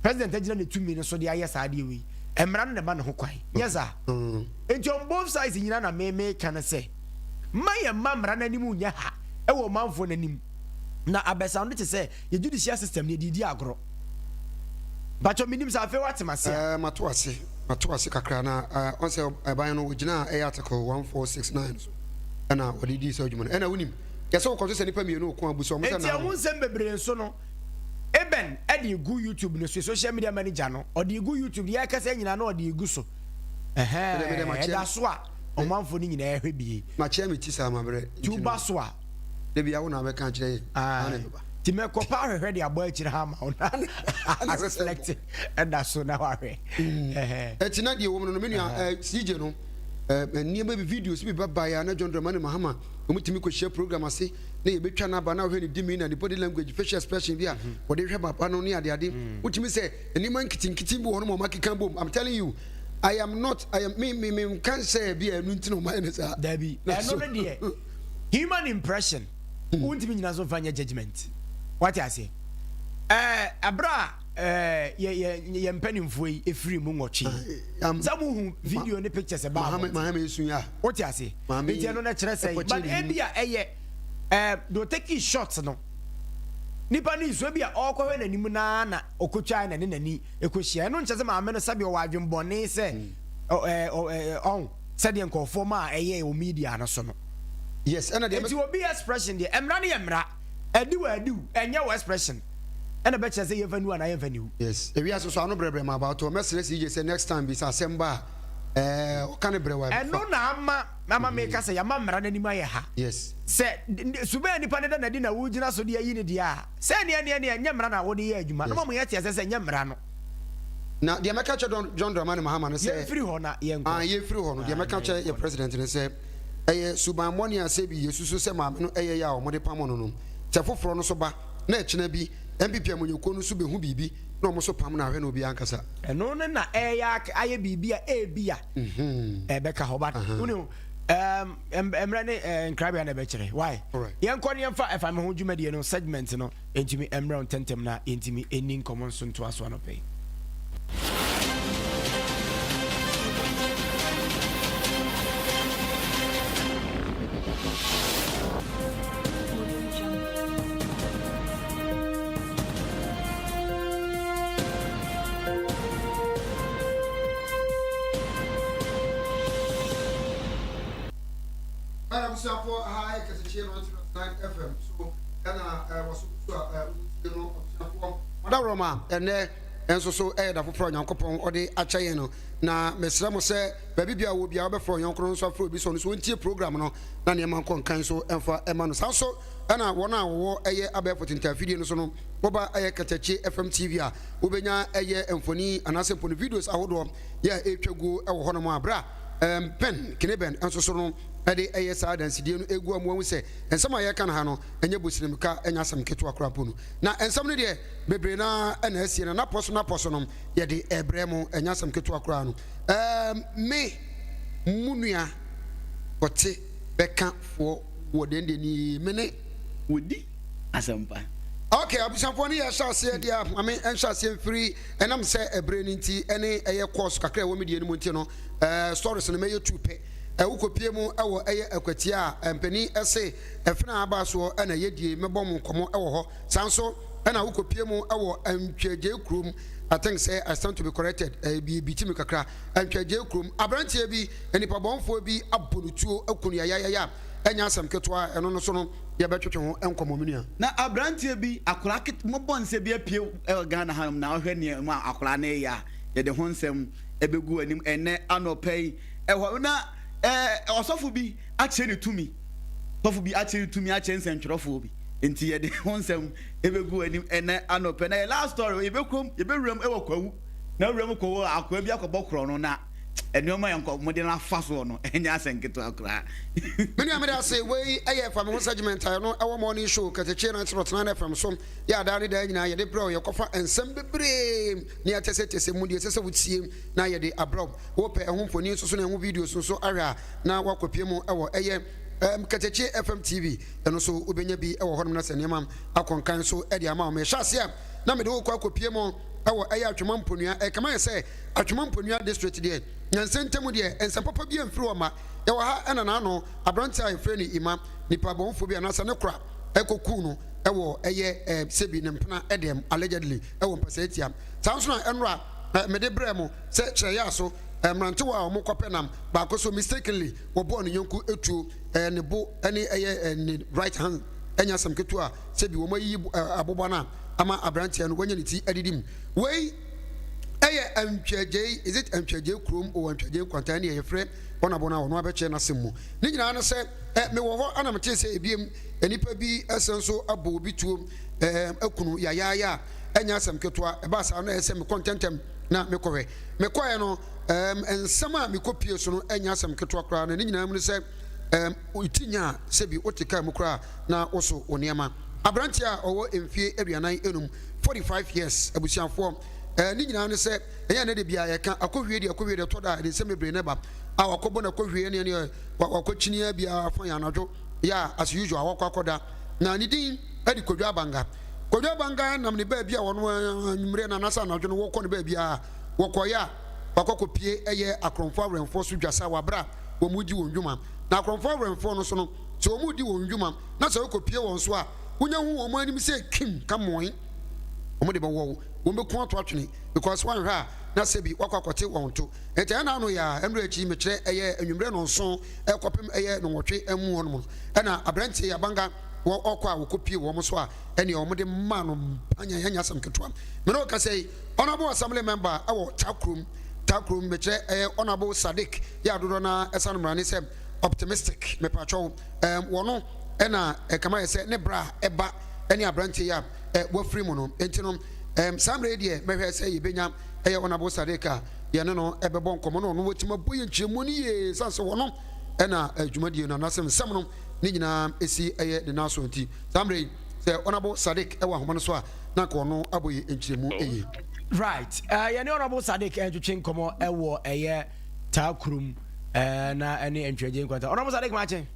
Speaker 2: president agyina ne tumi no so de ayɛ saa adeɛ wei. Mmara no na ɛma ne ho kwan. Nyɛ saa? Enti on both sides nyinaa na me meka ne sɛ, mma yɛn mma mmara no anim nyɛ ha wɔ ɔmanfoɔ no anim na abɛsound te sɛ yɛ judicial system no yɛde redi agorɔ. Mpakyɛw menim sɛ afei woate m'ase a.
Speaker 7: Ɛɛ mato ase, mato ase kakra na ɛɛ ɔn sɛ ɛban no ogyinaa ɛyɛ article 1469 so ɛna wɔde dii saa adwuma no. Ɛna wonim, yɛsɛ wokɔto sɛ nnipa mmienu reko a, bu sɛ wɔn sɛ
Speaker 2: Enti
Speaker 7: naa
Speaker 2: ɛho
Speaker 7: no.
Speaker 2: nsɛm bebree nso no, Eben de gu YouTube no so, social media manager no, ɔde gu YouTube, deɛ ɛkasa nyinaa na ɔde gu so. Ɛhɛn, ɛda so a ɔmanfoɔ no nyinaa ɛhwɛ bie.
Speaker 7: Makyɛ me ti saa mabrɛ.
Speaker 2: Ti woba so a.
Speaker 7: Dabi awo na abɛka akyerɛ yɛn.
Speaker 2: Ae. Ti mɛkɔ pa ahwehwɛ de abɔ akyire ha ama wo na reflect ɛda so na wahwɛ.
Speaker 7: Ɛti na deɛ wɔ mu no no me nua CJ no nneɛma bi videos bi ba baeɛ a na John Dramani Mahama wɔn tumi kɔhyia program ase na yɛbɛtwa no aba na wohwɛ ne demeanor ne body language facial expression bi a wɔde hwɛ papa no ne adeade wotumi sɛ nneɛma nketenkete bi wɔ hɔ no ma wɔn akeka bom I'm telling you I am not I am me me me nka sɛ bi a ɛno nti na wɔn ayɛ no saa.
Speaker 2: Dabi ɛno no deɛ human impression wontumi nyina so mfa nyɛ judgement wate aseɛ ɛɛ ɛberɛ a ɛɛ yɛ yɛ yɛ mpanimfoɔ yi efiri mu nwɔtwe sɛ mo hu video ne pictures ɛbaa
Speaker 7: abɔnten mahame esu ya
Speaker 2: wote aseɛ nti ɛno na kyerɛ sɛ but ebi a ɛyɛ ɛɛ deɛ ɔtɛki shot no nipa ne nsuo bi a ɔrekɔhwɛ n'anim naa na ɔkɔtwa na ne n'ani ɛkɔhyia ɛno nkyɛ sɛ maame no sɛbi ɔwɔ adwembɔne sɛ ɛɛ ɛɛ ɔn sɛdeɛ nkurɔfoɔ ma a ɛyɛ wɔ media no so no.
Speaker 7: Yes, ɛna deɛ.
Speaker 2: Nti obi expression deɛ, mmara no yɛ mmara. Ɛdi wɔ ɛdi ɛnyɛ wɔ expression. Ɛna bɛkyerɛ sɛ yɛmfa niwu anaa yɛmfa niwu.
Speaker 7: Yes, ewiase so ano brɛbrɛ ma abaatɔ. Mɛsrɛ CJ sɛ next time bi sɛ asɛm ba a, ɛɛ ɔka ne brɛ wa.
Speaker 2: Ɛno na ama ama meka sɛ yɛama mmara no anim ayɛ ha.
Speaker 7: Yes.
Speaker 2: Sɛ suban a nipa no da no adi na wogyina so de ayi no deɛ a, sɛ ɛneɛ ɛneɛ ɛneɛ ɛnyɛ mmara na wode yɛ adwuma. Na ma mo yɛte aseɛ sɛ ɛnyɛ mmara no.
Speaker 7: Na deɛ mɛka kyerɛ John Dramani Mahama ne sɛ.
Speaker 2: Yɛmfiri hɔ na yɛnkɔ.
Speaker 7: Ah, yɛmfiri hɔ no, deɛ mɛka kyerɛ yɛ president ne sɛ, ɛyɛ subammɔne a sɛbi yɛsusu sɛ maame no ɛyɛ yɛ a wɔde pamo no no, sɛ foforɔ no so ba na ɛkyena bi NPP amanyɔkuo no nso bɛhu biribi na wɔn nso pam no a, hwɛ na obiara ankasa.
Speaker 2: Ɛno no na ɛyɛ ayɛ biribi a ebia ɛbɛka hɔ but wonim mmerɛ ne nkrabea na ɛbɛkyerɛ why yɛnkɔ ne yɛmfa ɛfa me ho dwumadie no segment no Ntumi mmrɛ wo ntɛmntɛm na yɛntumi nni nkɔmmɔ nso ntoa so anɔpa yi.
Speaker 7: Abusuafoɔ ha yɛ Kɛsekyie 90.9 FM so ɛna wɔso so a wotie no abusuafoɔ. Ɔdawuroma ɛnɛ nso so ɛyɛ da foforɔ a Onyankopɔn ɔde akyɛ yɛn no na mesrɛ mo sɛ baabi bia wɔ bia wobɛfrɛ ɔyɔnko no nso afrɛ obi sɛ ɔno nso ɔntie program no na nneɛma nkɔ nkan so ɛmfa ɛma no saa nso ɛna wɔn a wɔwɔ ɛyɛ abɛɛfo tentafidie no so no wɔba ɛyɛ Kɛtɛkye FM TV a wobɛnya ɛyɛ mfoni anaasɛ mpo no videos ahodoɔ yɛ a ɛretwa guo ɛwɔ hɔnom a berɛ a Mpɛn Kineben nso so no de ɛyɛ saa adansedie no egu a moahu sɛ nsɛm a yɛreka no ha no ɛnyɛ bosirimka, ɛnyɛ asɛm ketewa koraa mpo no. Na nsɛm no deɛ bebree no ara na asie na napɔ so napɔ so no yɛde ɛrebrɛ mo, ɛnyɛ asɛm ketewa koraa no. Ɛɛm, me, mo nua, ɔte bɛka foɔ wɔ dɛn ni, me ne.
Speaker 3: Wodi asɛmpa.
Speaker 7: Ok, abusuafoɔ ne yɛhyɛ aseɛ deɛ a, ma me nhyɛ aseɛ mfiri ɛnam sɛ ɛberɛ no nti ɛne ɛyɛ course kakra ɛwɔ me deɛ no mu nti no, ɛɛ stories no mɛyɛ tu pɛ. Wokɔpie mu wɔ ɛyɛ akwatia a mpanin se ɛfena a aba soɔ na ɛyɛ die mɛbɔ mo nkɔmmɔ wɔ hɔ. Saa nso na wokɔpie mu wɔ Antwiagyei kurom, I think sɛ I stand to be corrected, ɛbi ti me kakra, Antwiagyei kurom, aberanteɛ bi, nnipa bɔnfoɔ bi abɔ no tuo aku no yayayaya, ɛnyɛ asɛm ketewa, ɛno no so no yɛbɛtwetwe ho nkɔmmɔ me nua.
Speaker 3: Na aberanteɛ bi, akwadaa ket mmɔbɔ nsɛ bi apue wɔ Ghana hanom na wohwɛ nneɛma a akwadaa no reyɛ a, yɛde ho nsɛm bɛgu w'anim ɛnnɛ anɔpa yi. Ɛhɔ na ɛɛ ɔsɔfo bi akyerɛ ne tumi. Sɔfo bi akyerɛ ne tumi akyerɛ nsɛntwerɛfoɔ bi. Nti yɛde ho nsɛm ɛbɛgu anim ɛnɛ anɔpɛ. Na yɛ last story yɛbɛkurom yɛbɛwuram ɛwɔ Kwawu. Na wuram Kwawu a akoa bi akɔbɔ korɔ no na nneɛma yɛ nkɔ mode no afa soɔ no ɛnyɛ asɛ nketewa koraa.
Speaker 7: Me nua meda ase wei ɛyɛ fa me ho segment a ɛno ɛwɔ morning show kɛtɛkye 90.9 FM so yɛ adaa ne daa nyinaa yɛde brɛ wo yɛkɔfa nsɛm bebree ne atɛsɛtɛsɛ mu deɛ ɛsɛ sɛ wotie na yɛde abrɛ wo. Wopɛ ɛho mfoni nso so ne ɛho videos nso ahwɛ a, na woakɔpie mu wɔ ɛyɛ um, Katakye FM TV. Ɛno nso wobɛnya bi wɔ hɔnom na sɛ nneɛma akɔ nkan nso de ama wo. Mehyɛ aseɛ a, na mede wokɔ akɔpie mu wɔ ɛyɛ Atwema Mponua. Ɛkama yɛ sɛ Atwema Mponua district deɛ, nyansa ntam deɛ, nsɛm papa bi amfiri hɔ mma. Yɛwɔ ha ɛna n'ano aberanteɛ a yɛfrɛ no Ima, nipa bɔnfoɔ bi anaasɛ ne kora ɛkɔkuu no wɔ ɛyɛ eh, sɛbi ne mpena dɛm allegedly ɛwɔ mpasɛɛ tia. Saa nso na ɛnora mede brɛɛ mo sɛ kyerɛyɛ so mmerantewa a wɔkɔpɛ nam baako so mistakenly wɔbɔɔ ne yɔnko tuo ne bo ne ɛyɛ ne right hand ɛnyɛ asɛm ketewa a sɛbi wɔn ayiyi aboba no a ama aberanteɛ no wanya ne ti adidi mu. Wei ɛyɛ Antwiagyei, is it Antwiagyei kurom o Antwiagyei nkwanta ɛne yɛfrɛ ɔnabɔ no a ɔno abɛkyerɛ n'asɛm mu. Ne nyinaa ne sɛ ɛ mewɔ hɔ ana metee sɛ ebiem nnipa bi ɛsɛ nso abɔ obi tuo ɛɛ akunu yayaaya a ɛnyɛ asɛm ketewa. Ɛbaa saa no ɛyɛ sɛ mekɔ ntɛntɛm na mekɔhwɛ. Mekɔɛ no ɛɛm nsɛm a mekɔpie so no ɛnyɛ asɛm ketewa koraa na ne nyinaa mu ne sɛ ɛɛm ti nya a sɛbi wote kaa mu koraa na woso wo nneɛma. Aberanteɛ a ɔwɔ mfie 45, 45 years, abusuafoɔ, ɛɛ ne nyinaa ne sɛ ɛnyɛ ɛnɛ de biara yɛka akɔhwie deɛ akɔhwie deɛ ɛtɔ da a ɛde nsɛm bebree na ɛba a wakɔbɔ no akɔhwie ne ɛne wakɔkyini a biara fa yɛ anadwo yɛ a as usual wakɔ akɔda na ne din ɛde Kwadwo Abanga. Kwadwo Abanga nam ne baabi a wɔn anwummerɛ no anaasɛ anadwo no wɔkɔ ne baabi a wɔkɔeɛ a wakɔ akɔpie ɛyɛ akorɔmfoɔ awɛmfoɔ so dwasa wɔ aberɛ a wɔn redi wɔn dwuma na akorɔmfoɔ awɛmfoɔ no so no sɛ wɔn redi wɔn dwuma na sɛ wokɔpie wɔn so a wonya hu wɔn anim sɛ kim ka mmoe wɔn de bɛwɔ wo wɔn bɛku ato atwene because woanhwɛ a na sɛbi wakɔ akɔte wɔn to nti ɛna ano yɛ a ɛnora akyi mekyerɛ ɛyɛ anwummerɛ nɔnson ɛkɔpem ɛyɛ nɔnwɔtwe mu hɔ nom no ɛna aberanteɛ abanga wɔ ɔkɔ a wɔkɔpie wɔn so a ɛne wɔn de maa no mpanya ɛnyɛ asɛm ketewa mene wo kasa yi honorable assembly member ɛwɔ Takurom Takurom mekyerɛ ɛyɛ honorable Sadiq yɛ adodoɔ na ɛsa no mmara ne sɛ optimistic mepatwɛw ɛɛm wɔno ɛna ɛkama yɛ sɛ ne bra ɛba ɛne aberanteɛ yi a ɛ wafiri mu no nti no ɛɛm saa mmerɛ yi deɛ mɛhwɛ sɛ yɛbɛnya ɛyɛ honorable Sadiq a yɛne no ɛbɛbɔ nkɔmmɔ na ɔno watumi abɔ yɛn nkyerɛmu no yie sane sɛ wɔno ɛna dwumadie no anaasɛ nsɛm no ne nyinaa ɛsi ɛyɛ ne nan so nti saa mmerɛ yi sɛ honorable Sadiq ɛwɔ ahoma no so a na nka ɔno abɔ yɛn nkyerɛmu yie.
Speaker 2: Right, yɛne honorable Sadiq ɛntwetwe nkɔmmɔ ɛwɔ ɛyɛ taa kurom na ɛne ntwɛgye nkwanta. Honorable Sadiq makye.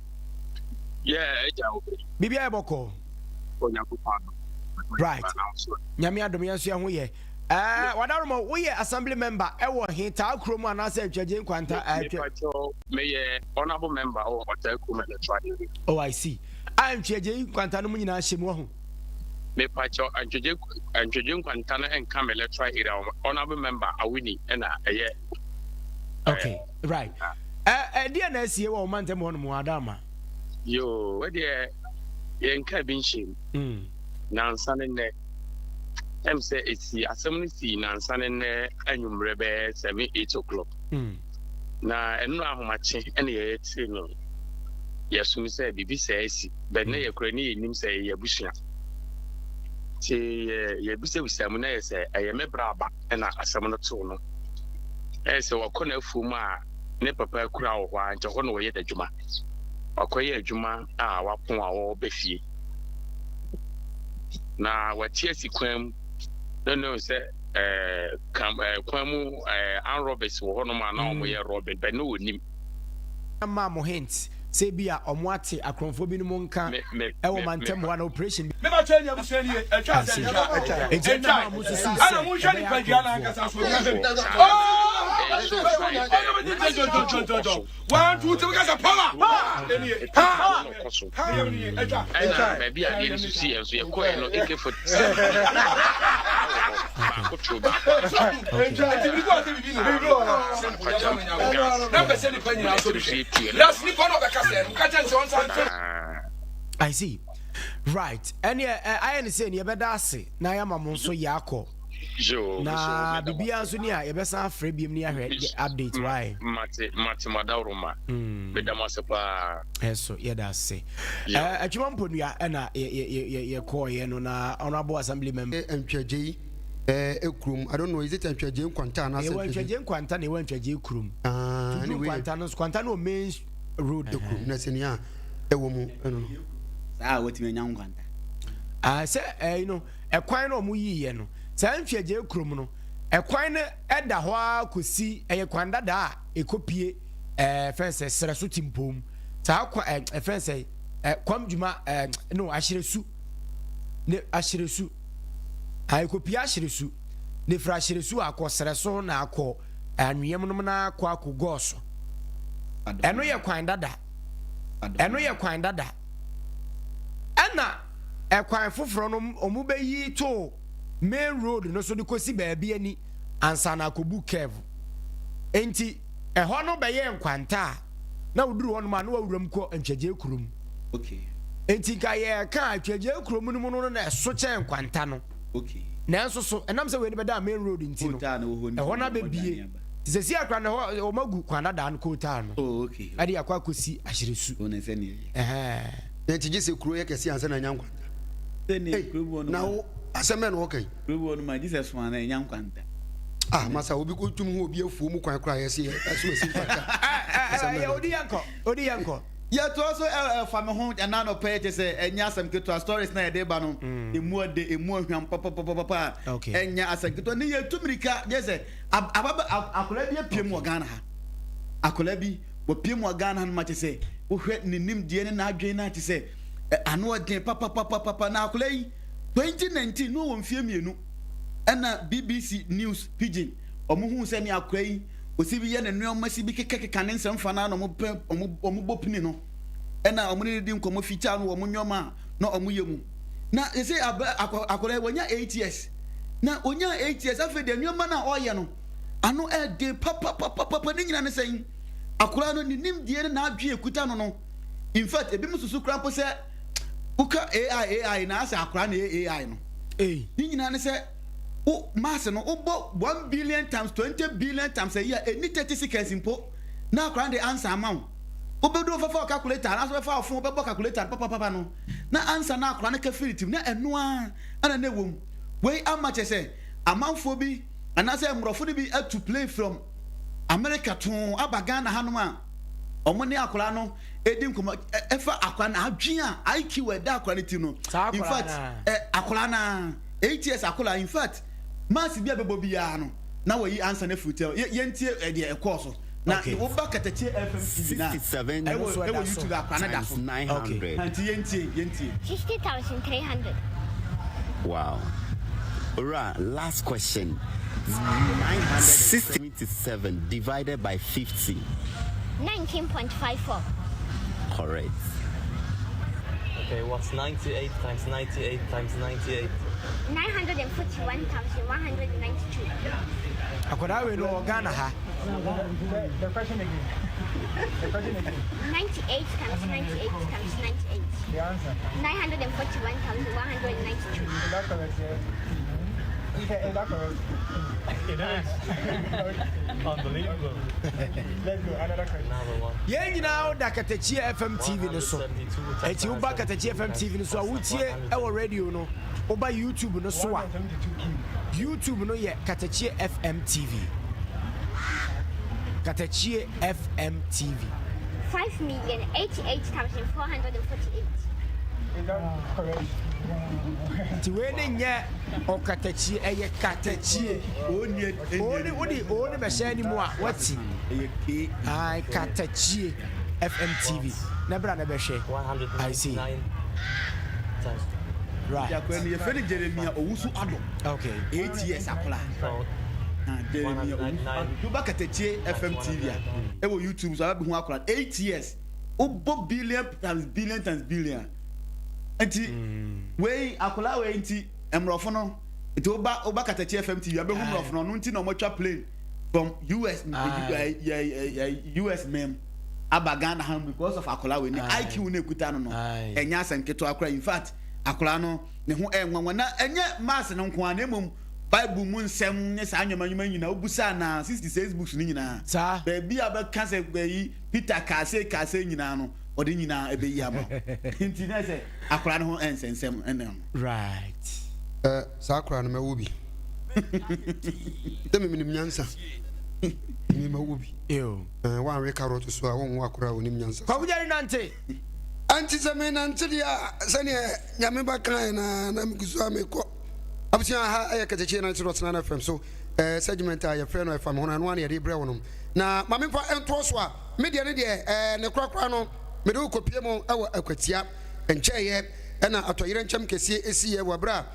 Speaker 8: Yeah, ɛgya wo.
Speaker 2: Biribi ayɛ bɔkɔɔ.
Speaker 8: Onyankopɔn adom.
Speaker 2: Right. Nyame adom yɛn nso yɛn ho yɛ. Ɛɛ wadaroma woyɛ assembly member ɛwɔ he taa kurom anaasɛ ntwɛgye nkwanta?
Speaker 8: Mepatwɔ meyɛ honorable member wɔ ɔtaa kurom electoral area.
Speaker 2: Oh, I see. A ntwɛgye nkwanta no mu nyinaa hyɛ mu ɔho.
Speaker 8: Mepatwɔ ntwɛgye ntwɛgye nkwanta no nka me electoral area honorable member Awini ɛna ɛyɛ.
Speaker 2: Okay, right. Ɛdeɛ na asie wɔ ɔman ntam hɔ nom Adama.
Speaker 8: Yoo, ɛdeɛ yɛnka bi nhyɛ mu. Nansa ne nnɛ. Ɛm sɛ ɛsi asɛm no sii nansa ne nnɛ anwummerɛ bɛyɛ 7 8 o'clock. Na ɛno ahomakye ɛna yɛyɛ no yɛsom sɛ biribi sɛ asi bɛn na yɛkora ne yɛnim sɛ yɛyɛ abusua. Nti yɛbisabisa mu na yɛ sɛ ɛyɛ me bra aba ɛna asɛm no too no. Ɛyɛ sɛ wakɔ n'afuom a ne papa akura wɔ hɔ a nkyɛ hɔ na wɔyɛ n'adwuma. Wakɔyɛ adwuma a wapɔn a ɔreba fie. Na wate asi kwan mu na no sɛ ɛɛ kam ɛɛ kwan mu ɛɛ armed robbers wɔ hɔnom a na wɔyɛ robbing bɛn na wɔnim.
Speaker 2: Maa mo hint sɛ bi a ɔmo ate akorɔmfoɔ binom nka ɛwɔ mantam hɔ ana operation bi.
Speaker 9: Me ba kyɛ ni abusua ni ɛtwa sɛ ɛtwa ɛtwa
Speaker 2: Enti ɛna maa mo susu sɛ
Speaker 9: ɛna mo nhwɛ
Speaker 2: ɛbɛyɛ
Speaker 9: nipadua na
Speaker 2: akorɔmfoɔ.
Speaker 9: ankasa so obi ahwɛ ooo one two three kasa power ɛni power ɛtwa
Speaker 8: ɛna baabi a adeɛ no sisi yɛn nso yɛkɔɛ no AK47 baako too baako
Speaker 9: ɛti biribi wɔ sɛ biribi na pɛ sɛ nipa nyinaa so bihwɛ last nipa na ɔbɛka sɛ no ka kyɛn sɛ ɔnsa nfɛ.
Speaker 2: I see. Right. Ɛneɛ ayɛ ne sɛ ne yɛbɛda ase na yɛama mo nso yɛakɔ. Na biribiara nso ni a yɛbɛsan afrɛ biom ne ahwɛ update why.
Speaker 8: Mate mate madawroma. Meda mo ase paa.
Speaker 2: Ɛso yɛda ase. Atwuma mponua ɛna yɛkɔɔyɛ no na honorable assembly member.
Speaker 7: Ntwagyei kurom. I don't know, is it Ntwagyei Nkwanta anaasɛ
Speaker 2: Yɛwɔ Ntwagyei Nkwanta na yɛwɔ Ntwagyei kurom. Ah, anyway. Nkwanta no Nkwanta no main road.
Speaker 7: Kurom na sɛ nea ɛwɔ mu ɛno no.
Speaker 3: Saa a watumi anya nkwanta.
Speaker 2: Ah, sɛ ɛyi no ɛkwan no ɔmo yiiɛ no saa Ntwagyei kurom no ɛkwan no ɛda hɔ ara kɔsi ɛyɛ kwan dada a ɛkɔpie ɛɛ fɛn sɛ serɛ so timpom saa kwan ɛɛ ɛfɛn sɛ ɛɛ kwam dwuma ɛɛ no ahyerɛsu ne ahyerɛsu. Ayekopia ahyeresu, ne firi ahyeresu akɔ serɛ so na akɔ anweam nom na akɔ akɔ gɔɔ so. Ɛno yɛ kwan dada. Ɛno yɛ kwan dada. Ɛna ɛkwan foforɔ no wɔn bɛyi to main road no so de kɔsi baabi ani ansa na akɔbu curve. Enti ɛhɔ no bɛyɛ nkwanta a na woduru hɔ nom a na wawuram kɔ Ntwagyee kurom.
Speaker 3: Okay.
Speaker 2: Enti nka yɛreka a Atwagyee kurom no mu no na ɛso kyɛn nkwanta no. Nanso so ɛnam sɛ wei no bɛdaa main road nti no, ɛhɔ no abɛbie. Nti sɛsi akora no ɛhɔ wɔn agu kwan dadaa no kootaa no
Speaker 3: oh, okay.
Speaker 2: ɛde akɔ akɔsi Ahyeresu.
Speaker 3: Oh, ne sɛ ne ɛyɛ.
Speaker 2: Ɛhɛn.
Speaker 7: Na nti gye sɛ kuro yɛ kɛse ansa na anya nkwanta.
Speaker 3: Sɛ kuro bi wɔ no.
Speaker 7: Na wo asɛm bɛn na wɔka yi?
Speaker 3: Kuro bi wɔ no ma gye sɛ so ana anya nkwanta.
Speaker 7: Ah, masa obi ko tum hu obi afuo mu kwan koraa yɛse ɛso asi nkwanta.
Speaker 2: Asɛm bɛn na Odi yɛnkɔ, odi yɛnkɔ.
Speaker 3: Yɛtoa so ɛfa me ho ɛna anɔpa yi kyɛ sɛ ɛnyɛ asɛm ketewa stories na yɛde ba no emu ɔde emu ɔhwam papapapapa a ɛnyɛ asɛm ketewa ne yɛtu mirika kyɛ sɛ ababa akwadaa bi apue mu wɔ Ghana ha akwadaa bi wɔpue mu wɔ Ghana ha no ma kyɛ sɛ wohwɛ ne nimdeɛ ne n'adwene no kyɛ sɛ ano ɔden papapapapa na akwadaa yi 2019 no wɔ mfie mmienu ɛna BBC News Pidgin wɔn hu sɛ ne akwadaa yi Osi bi yɛ ne nneɛma si bi kekakeka ne nsɛm fa no ara na wɔpɛ wɔn wɔbɔ pini no ɛna wɔn ne no di nkɔmmɔ fitaa no wɔn nneɛma a na wɔn yɛ mu na sɛ abɛ akɔ akɔla yi wɔnya eight years na wɔnya eight years afei deɛ nneɛma no a ɔyɛ no ano ɛde papapapapa ne nyina ne sɛn akɔla no ne nimdeɛ ne n'adwene ekuta no no in fact ebi mu susu kora mpo sɛ woka AI AI na asɛ akɔla na ɛyɛ AI no ne nyina ne sɛ wo maths no wobɔ one billion times 20 billion times ayi a ɛnni 30 seconds mpo na akwadaa no de answer ama wo. Wobɛdu wobɛfa wo calculator anaasɛ wobɛfa wo phone wobɛbɔ calculator no papapapa no na answer no akwadaa no ka firi tirim na ɛno ara ɛna na ɛwɔ mu. Wei ama kyerɛ sɛ amanfoɔ bi anaasɛ mmorɔfo no bi atu plane from America too aba Ghana hanom a wɔn ne akwadaa no ɛdi nkɔmmɔ ɛfa akwadaa no adwene a IQ a ɛda akwadaa no ti no. In fact, akwadaa no ara. 8 years akwadaa in fact maths bi a bɛbɔ biara no na wɔyi ansa no afiri tɛm yɛntie ɛdeɛ ɛkɔɔ so na
Speaker 2: Okay.
Speaker 3: woba Katakyie FM TV na
Speaker 10: 67
Speaker 3: ɛwɔ
Speaker 2: so
Speaker 3: ɛwɔ
Speaker 2: ɛda so.
Speaker 3: YouTube akwadaa no da
Speaker 10: times
Speaker 3: so
Speaker 10: 900.
Speaker 3: nti yɛntie yɛntie.
Speaker 11: 60,300.
Speaker 10: Wow. Ora, last question. 977 divided by 50.
Speaker 11: 19.54.
Speaker 10: Correct.
Speaker 12: Okay, what's 98 times 98 times 98?
Speaker 11: 941,192.
Speaker 2: Akwadaa wei no wɔ Ghana ha.
Speaker 11: The question again. The question again. 98 times 98 times 98. The answer. 941,192. Is that correct? Yeah. Is that correct? It is. Unbelievable. Let's go. Another question.
Speaker 12: Another one.
Speaker 2: Yɛn nyinaa woda Katakyie FM TV no so. Eti woba Katakyie FM TV no so a wotie ɛwɔ radio no, woba YouTube no so a YouTube no yɛ Katakyie FM TV. Katakyie FM TV.
Speaker 11: 5,088,448.
Speaker 2: Is that correct? Nti wei ne nyɛ ɔkatakyie, ɛyɛ katakyie. Oni wode oni bɛhyɛ anim a wati. Ae katakyie FM TV na bra na bɛhwɛ. I see. Right.
Speaker 3: Akora no yɛfrɛ no Jeremia Owusu Addo.
Speaker 2: Okay.
Speaker 3: 8 years akora. Ah, Jeremia Owusu Addo. Woba Katakyie FM TV a ɛwɔ YouTube so abɛhu akora 8 years. Wobɔ billion times billion times billion. Nti wei akora wei nti mmorɔfo no nti woba woba Katakyie FM TV abɛhu mmorɔfo no ɔno nti na wɔatwa plane from US US mɛm aba Ghana ha because of akora wei ne IQ no ekuta no no ɛnyɛ asɛm ketewa koraa. In fact, akora no ne ho ɛnwanwa na ɛnyɛ maths no nko ara na mmom Bible mu nsɛm ne saa nneɛma nneɛma nyinaa wobusa na 66 books no nyinaa
Speaker 2: saa
Speaker 3: baabi a bɛka sɛ bɛyi Peter kaase kaase nyinaa no ɔde nyinaa ɛbɛyi ama nti na sɛ akora no ho ɛnsɛnsɛm ɛnɛ no.
Speaker 2: Right.
Speaker 7: Ɛ saa akora no mɛwo bi. Sɛ memenim nyansa me mɛwo bi.
Speaker 2: Ew.
Speaker 7: Ɛ woanwe carrot so a wonwo akora a onim nyansa.
Speaker 2: Kwaku Jerry nante.
Speaker 7: Ɛnti sɛ menante deɛ a sɛdeɛ Nyame ba kaeɛ no ara na megu so a mekɔ. Abusua ha ɛyɛ Katakyie 90.9 FM so eh, segment a yɛfrɛ no ɛfa me ho no ɛno ara na yɛde brɛ wo no. Na ma memfa ntoɔ so a me deɛ ne deɛ eh, ne korakora no mede wo kɔpie mu wɔ Akwatia. Nkyɛeɛ ɛna atɔyerɛnkyɛm kɛseɛ ɛsiiɛ wɔ berɛ a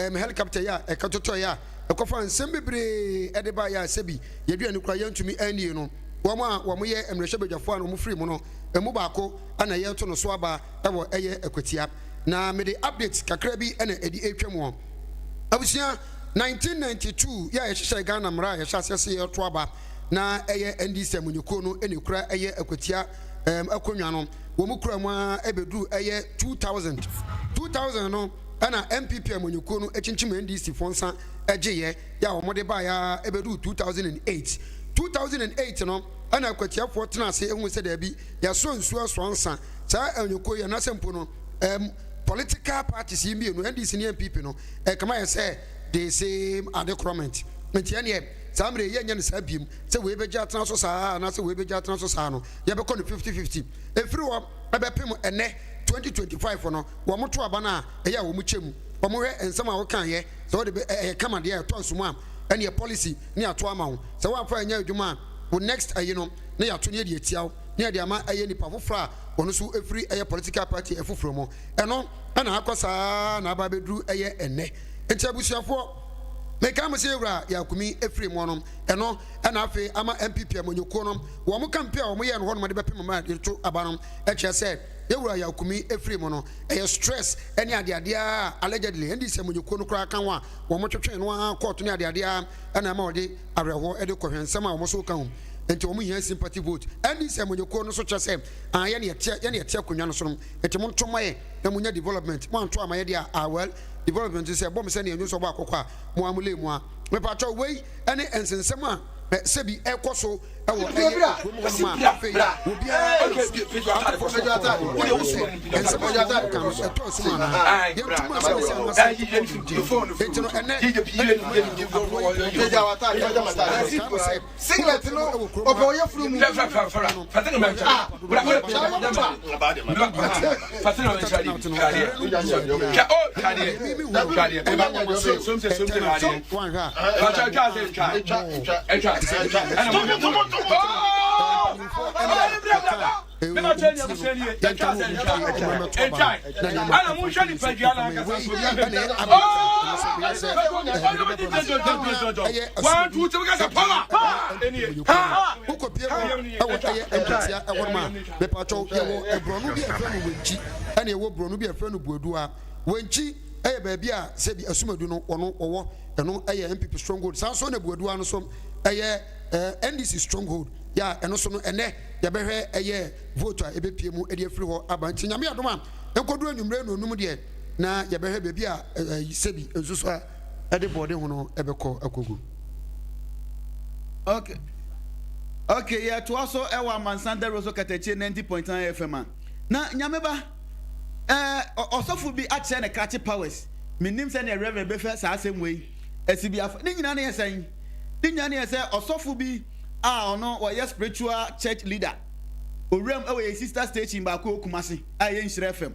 Speaker 7: eh, me helicopter yi a ɛkɔtotɔeɛ a ɛkɔfaa nsɛm bebree ɛde baeɛ a sɛbi yɛaduane koraa yɛntumi annie no. Wɔn a wɔyɛ mmarahyɛbadwafoɔ a na wɔfiri mu no ɛmu baako na yɛreto no so aba wɔ ɛyɛ Akwatia. Na mede update kakra bi na ɛde retwa mu. Abusua, 1992 yɛ a yɛhyehyɛɛ Ghana mmara a yɛhyɛ aseɛ sɛ yɛreto aba na ɛyɛ NDC amanyɔkuo no na ɛkura ɛyɛ Akwatia um, akonnwa no. Wɔn kura mu ara ɛbɛduru ɛyɛ 2000. 2000 no. ɛna NPP amanyɔkuo no kyinkyim NDC foɔ nsa gyeeɛ yɛ a wɔde baeɛ ara ɛbɛduu 2008. 2008 no ɛna Akwatiafoɔ tenaa ase huu sɛ daabi, yɛasɔ nsuo asoa nsa. Saa amanyɔkuo yi anaasɛ mpo no ɛɛm political parties yi mmienu NDC ne NPP no ɛkama ayɛ sɛ the same ade korɔment. Nti ɛneɛ saa mmerɛ yi yɛnyɛ no saa biom sɛ wei bɛgye atena so saa anaasɛ wei bɛgye atena so saa no yɛbɛkɔ no 50 50. Ɛfiri hɔ bɛpem ɛnnɛ 2025 no, wɔn to aba no a, ɛyɛ a wɔn kyɛ mu. Wɔn hwɛ nsɛm a woka yɛ, sɛ wode bɛ ɛyɛ kama deɛ a ɛtɔ asom a, ɛneɛ policy ne yɛato ama wo. Sɛ woamfa anyɛ adwuma a, wo next ayi no na yɛato ne yɛde atia wo, ne yɛde ama ɛyɛ nipa foforɔ a ɔno nso firi ɛyɛ political party foforɔ mu. Ɛno na akɔ saa na aba abɛduru ɛyɛ ɛnnɛ. Nti abusuafoɔ, mekae mo sɛ yɛwura Yaakumi firi moɔ no, ɛno na afei ama NPP amanyɔkuo no wɔn kampe a wɔyɛɛ no hɔnom de bɛpem ma yɛde to aba no kyerɛ sɛ yɛwura Yaw Kumi firi mu no, ɛyɛ stress ne adeadeɛ a allegedly NDC amanyɔkuo no koraa ka ho a wɔtwetwee no ara kɔɔto ne adeadeɛ a na ɛma wɔde awerɛhoɔ de kɔhwɛ nsɛm a wɔn so ka ho nti wɔn hia sympathy vote. NDC amanyɔkuo no nso kyerɛ sɛ ah yɛne yɛte yɛne yɛte akonnwa no so no nti monto mma yɛn na monya development, moanto amma yɛ deɛ a ah well development nso ɛbɔ mo sɛdeɛ nnwonsɔ bɔ akɔkɔ a mo ara mo lay mu a. Mepakyɛw wei ne nsensɛm a sɛbi ɛkɔ so wɔ ɛyɛ kurom hɔnom a afei obiara atofo so kɔkɔɔ sɛ nsɛm a wɔn ka no ɛtɔ asom anaa yɛnto mu asɛm sɛ anasɛ yɛnto enti no ɛnɛ
Speaker 9: Singlet no ɔpɛ ɔyɛ funu mu.
Speaker 7: Wokɔpie hɔ ɛwɔ ɛyɛ nkwatia ɛhɔ nom a mepatwɔ yɛwɔ ɛborɔno bi a ɛfrɛ no Wenkyi ɛna ɛwɔ borɔno bi a ɛfrɛ no Buadua. Wenkyi ɛyɛ baabi a sɛbi Asumadu no wɔno wɔwɔ ɛno ɛyɛ NPP stronghold saa nso na Buadua no so ɛyɛ NDC stronghold yɛ a ɛno so no ɛnɛ yɛbɛhwɛ ɛyɛ vote a ɛbɛpie mu ɛde afiri hɔ aba nti Nyame adom a ɛnkɔduru anwummerɛ nnɔnum deɛ na yɛbɛhwɛ baabi a sɛbi nsusu a ɛde bɔɔde ho no ɛbɛkɔ akɔgu.
Speaker 3: Okay. Okay, yɛtoa so ɛwɔ Amansan Dawuro so Katakyie 90.9 FM a. Na Nyame ba, ɛɛ ɔsɔfo bi akyerɛ ne krakye powers. Mennim sɛdeɛ Reverend bɛfɛ saa asɛm wei asi bi afa. Ne nyinaa ne yɛ sɛn? Ne nyinaa ne yɛ sɛ ɔsɔfo bi a ɔno ɔyɛ spiritual church leader. Owuram ɛwɔ yɛn sister station baako wɔ Kumasi a ɛyɛ Nhyira FM.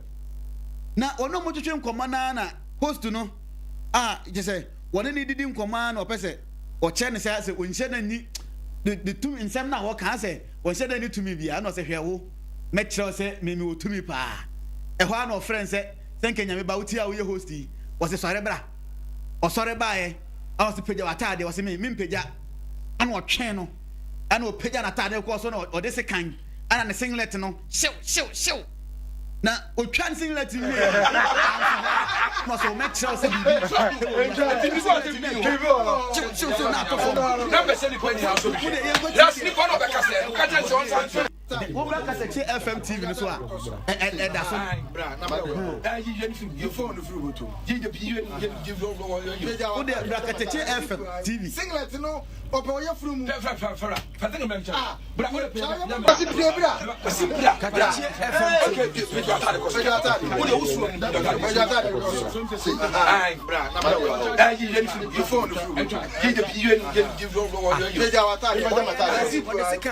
Speaker 3: Na wɔne wɔn twetwe nkɔmmɔ naa na host no a kyerɛ sɛ wɔne no didi nkɔmmɔ ara na ɔpɛ sɛ ɔkyerɛ no sɛ sɛ ɔnhyɛ da nni ne tumi nsɛm no a wɔka sɛ ɔnhyɛ da nni tumi biara na ɔsɛ hwɛ wo mɛkyerɛ wo sɛ me mewɔ tumi paa. Ɛhɔ ara na ɔfrɛ no sɛ sɛ nka Nyame ba wotie a woyɛ host yi ɔse sɔre bra. Ɔsɔre baeɛ ɛna ɔse pagya w'ataadeɛ ɔse me mempagya ɛna ɔtwee no ɛna ɔpagya n'ataadeɛ kɔɔ so na ɔde sekan ɛna ne singlet no hyew hyew hyew na otwa ne singlet wie na ɔsɛ ɔmɛkyerɛ wo sɛ biribi hyew hyew hyew na atɔ fam.
Speaker 9: Na mpɛ sɛ nipa nyinaa so bihwɛ. Na nipa na ɔbɛka sɛ, ka kyerɛ sɛ ɔnsan nso.
Speaker 3: Wobra Kasakyie FM TV no so a, ɛda so. Wode bra Katakye FM TV.
Speaker 9: Singlet no ɔpɛ ɔyɛ funu mu.
Speaker 3: Katakye FM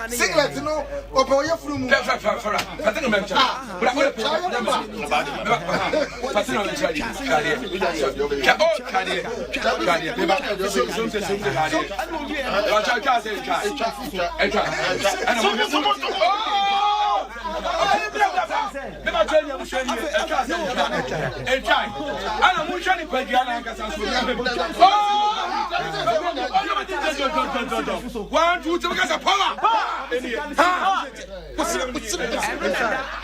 Speaker 3: TV.
Speaker 9: Singlet no ɔpɛ ɔyɛ funu mu.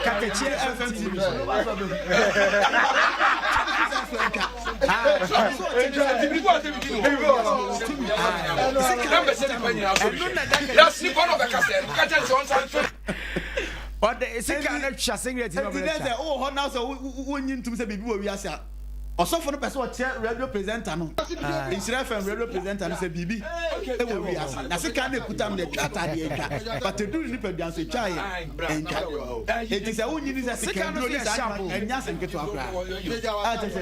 Speaker 2: Katakyie FM TV so. Ɔde sika no twa singlet na
Speaker 3: ɔbɛtwa. Ɛnti dɛ sɛ wowɔ hɔ na sɛ wonnye ntom sɛ biribi wɔ wiase a. Ɔsɔfo no pɛ sɛ ɔkyerɛ radio presenter no, Nhyira FM radio presenter no sɛ biribi wɔ wiase. Na sekan no ekuta no deɛ etwa ataadeɛ etwa, but eduru ne nipadua nso etwa yɛ ɛntwa. Eti sɛ wonnye ni sɛ sekan duro ne saa nneɛma ɛnyɛ asɛm ketewa koraa. A kyerɛ sɛ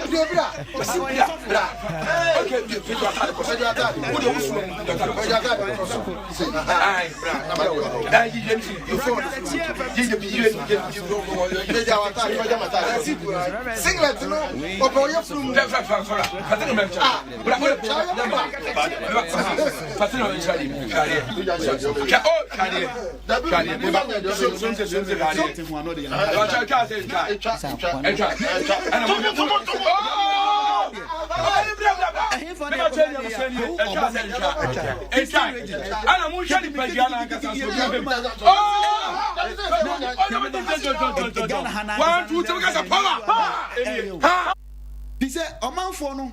Speaker 3: woba ɔyɛ sɔfo.
Speaker 7: Singlet no ɔpɛ ɔyɛ funu mu.
Speaker 3: Fi sɛ ɔmanfoɔ no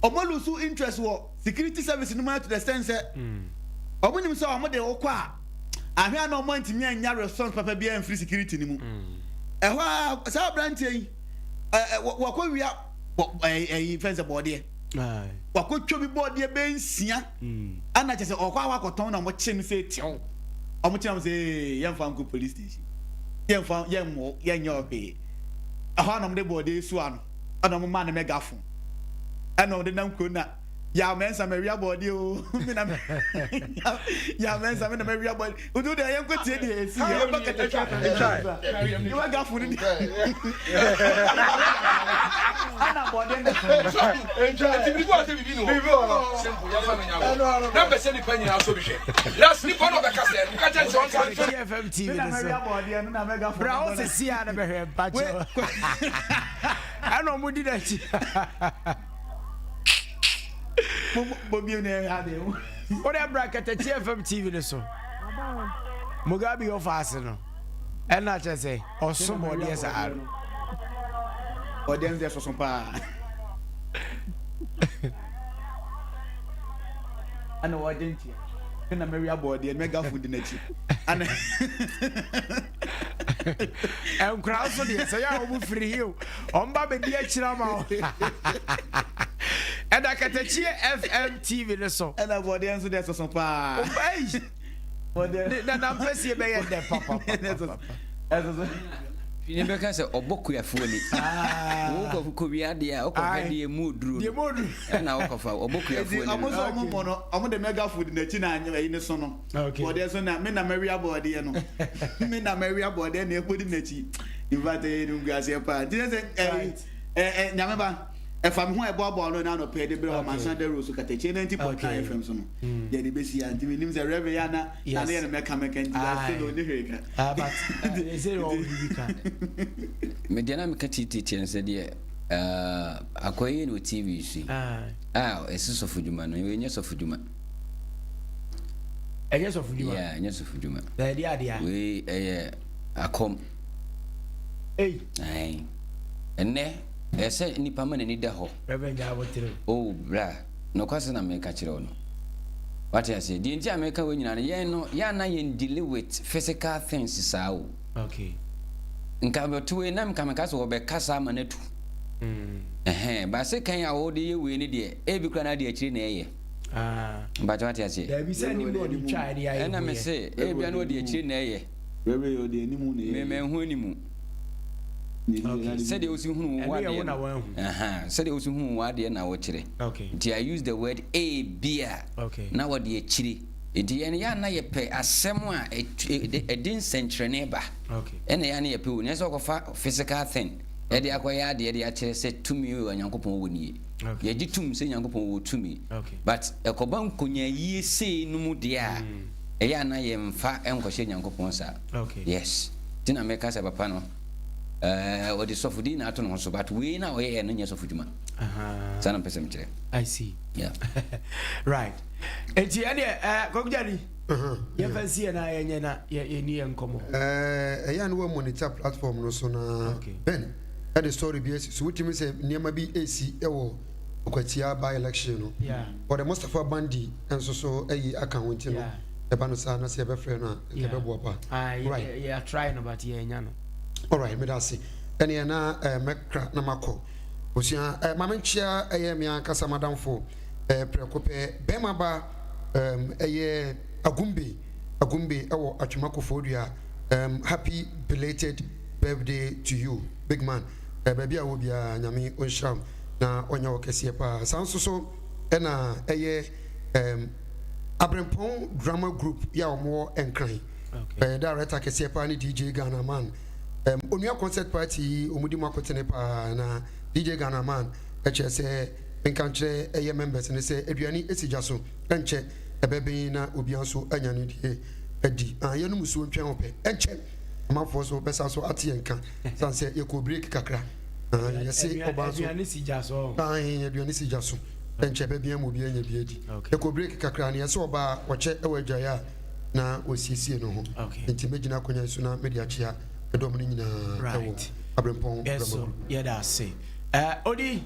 Speaker 3: ɔmo lose interest wɔ security service no mu to the extent sɛ ɔmo nim sɛ ɔmo de wokɔ a ahwɛ a na ɔmo antumi anya response papa biara mfiri security no mu. Ɛhɔ a saa aberanteɛ yi wɔkɔ wia ɛyi fɛn sɛ bɔɔdeɛ wakɔtwa bi bɔɔdeɛ bɛyɛ nsia ɛna kyɛ sɛ ɔkɔ akɔ akɔtɔn na ɔmo kye no sɛ tew ɔmo kye no sɛ ee yɛnfa nkɔ police station yɛnfa yɛnwɔ yɛnyɛ ɔhwee ɛhɔ a na ɔmo de bɔɔdeɛ su ano ɛna ɔmo maa no megaphone ɛna ɔmo de nam kuro na yaw mɛnsa mɛwia bɔɔdeɛ o mi na yaw mɛnsa mi na mɛwia bɔɔdeɛ nti o de yɛn kɔ tie deɛ esi yɛ ɔba kɛtɛ yɛ megaphone ni ɛna bɔɔdeɛ no
Speaker 9: nti biribi wɔ sɛ biribi ni hɔ simple yɛfa no nyabɔ na mpɛ sɛ nipa nyinaa so bi hwɛ last nipa na ɔbɛka sɛ nka kyɛ sɛ ɔnsa
Speaker 2: TFM TV no so bra wo sisi a na bɛhwɛ mpakyɛw ɛna ɔmo di n'akyi wode bra Katakyi FM TV no so Mugabe ɔfa ase no ɛna kyerɛ sɛ ɔso bɔdeɛ saa no
Speaker 3: ɔdeɛ no deɛ soso paa ɛna wɔgye nkyea ɛna mɛwi abɔdeɛ mɛgafo di n'akyi ɛna
Speaker 2: nkora nso deɛ sɛ yɛ a wɔn firi hi o wɔn ba bɛdi akyire ama wo ɛda Katakyie FM TV no so
Speaker 3: ɛna bɔdeɛ nso deɛ soso paa
Speaker 2: ɛyi na na mpɛsie bɛyɛ dɛ papapapa
Speaker 4: ne bɛka sɛ ɔbɔ kuafoɔ ni wokɔ kɔwia adeɛ a wokɔhwɛ deɛ mu oduro no ɛna wokɔfa ɔbɔ kuafoɔ ni
Speaker 3: ɔmo sɛ ɔmo mmɔ no ɔmo de mega food n'akyi na anyɛ ɛyi ne so no bɔdeɛ so na me na mɛwia bɔdeɛ no me na mɛwia bɔdeɛ na ɛkɔdi n'akyi in fact ɛyɛ no nkuaseɛ paa nti sɛ ɛyi ɛ nyame ba ɛfa me ho a ɛboaboa no na anɔpɛ de berɛ ɔmansan dawuro so katakyie 90.9 fm so no yɛde bɛsi a nti menim sɛ reverend yɛ ana na ne yɛ no mɛka mɛka nti ase na ɔni hwee ka
Speaker 4: medeɛ na meka tiitiitia no sɛ deɛ akɔyɛ no tv so yi a ɛsɛ sɔfo dwuma no ɛnyɛ sɔfo dwuma
Speaker 2: ɛnyɛ sɔfo dwuma
Speaker 4: yeah ɛnyɛ sɔfo dwuma
Speaker 2: na ɛde adeɛ
Speaker 4: wei ɛyɛ akɔm
Speaker 2: ei
Speaker 4: ɛnɛ ɛyɛ sɛ nipa ma n'ani da hɔ
Speaker 2: Reverend Gyabotere.
Speaker 4: Oh bra, nokwasɛm na meka kyerɛ wo no. Wate aseɛ? Deɛ nti a meka wei nyinaa no, yɛn no, yɛn a na yɛn deal with physical things saa o.
Speaker 2: Okay.
Speaker 4: Nka bɛto wei na nka meka sɛ wɔbɛkasa ama no atu. Ɛhɛn, ba sekan a wɔde yɛ wei no deɛ, ebi koraa na ade akyire na ɛyɛ.
Speaker 2: Ah.
Speaker 4: Mpakyɛ wate aseɛ?
Speaker 2: Daabi sɛ anim na ɔde twa ɛde ayɛ
Speaker 4: Ɛna me se, ebi a na ɔde akyire na ɛyɛ.
Speaker 3: Reverend ɔde anim na ɛyɛ.
Speaker 4: Me manhu animu. Sɛdeɛ wosi hunu wo adeɛ no, sɛdeɛ wosi hunu wo adeɛ na wokyerɛ. Nti I use the word ebia na wɔde akyire. Nti yɛn yɛ ana yɛpɛ asɛm a ɛde nsɛnkyerɛnne ba. Ɛna yɛ ana yɛpɛ o. Nyɛ sɛ ɔkɔfa physical thing ɛde akɔyɛ adeɛ de akyerɛ sɛ tumi wɔ Nyankopɔn wɔ nie. Yɛgye tum sɛ Nyankopɔn wɔ tumi. But ɛkɔba nkonyayie sei no mu deɛ a, ɛyɛ ana yɛmfa nkɔhyɛ Nyankopɔn saa. Yes. Nti na meka sɛ papa no ɛɛ ɔde sɔfodi na ato ne ho so but wei na ɔyɛɛ no nyɛ sɔfo dwuma. Saa na mpɛ sɛ mekyerɛ.
Speaker 2: I see.
Speaker 4: Yeah.
Speaker 2: Right. Enti ɛdeɛ ɛɛ kɔkujani yɛmfa nsi yɛ na yɛnyɛ na yɛni yɛ nkɔmmɔ.
Speaker 7: Ɛyɛ a na wa monitor platform no so na Ben ɛde story bi asi so wotumi sɛ nneɛma bi ɛsi ɛwɔ Akwatia by election no. Ɔde Mustapha Bandi nso so ayi aka ho nti no. Ɛba no saa na sɛ yɛbɛfrɛ no a, nka ɛbɛboa paa.
Speaker 2: Right. Yɛ try no but yɛanya no.
Speaker 7: Alright, meda ase. Ɛneɛ na eh, mɛkra na makɔ. Abusua eh, ma menkyea ɛyɛ me ankasa m'adamfo eh, prɛko pɛ, bɛrima ba um, ɛyɛ Agumbe, Agumbe ɛwɔ Atwima Kofoɔdua, um, happy belated birthday to you big man, eh, baabi a wɔ biara Nyame ɔnhyira wo na ɔnyɛ wo kɛseɛ paa. Saa nso so ɛna ɛyɛ um, Abrempɔn Drama Group yɛ a wɔwɔ Nkran, eh, director kɛseɛ paa ne DJ Ghana Man. Um, Onua concert party yi wɔn di mu akotene paa na DJ Ghana Man kyerɛ sɛ nka nkyerɛ ɛyɛ members no sɛ aduane esi gya so ɛnkyɛ ɛbɛben na obiara nso anya ne deɛ adi. Ah, yɛnom nsuo ntwɛn ho pɛ ɛnkyɛ amanfoɔ nso bɛsa so ate yɛn nka san sɛ yɛkɔ break kakra. Ah, yɛse ɔbaa nso
Speaker 2: aduane si gya so.
Speaker 7: Ah, aduane si gya so ɛnkyɛ ɛbɛben ama obiara anya bi adi. Yɛkɔ break kakra no yɛse ɔbaa ɔkyɛ ɛwɔ adwaeɛ a na ɔsiesie ne ho. Enti mɛgyina akonnwa yi so na mede akyea dɔm no nyinaa wɔ Aberempɔn Grammar
Speaker 2: Yɛso
Speaker 7: Group.
Speaker 2: yɛda ase. Eh, Odi.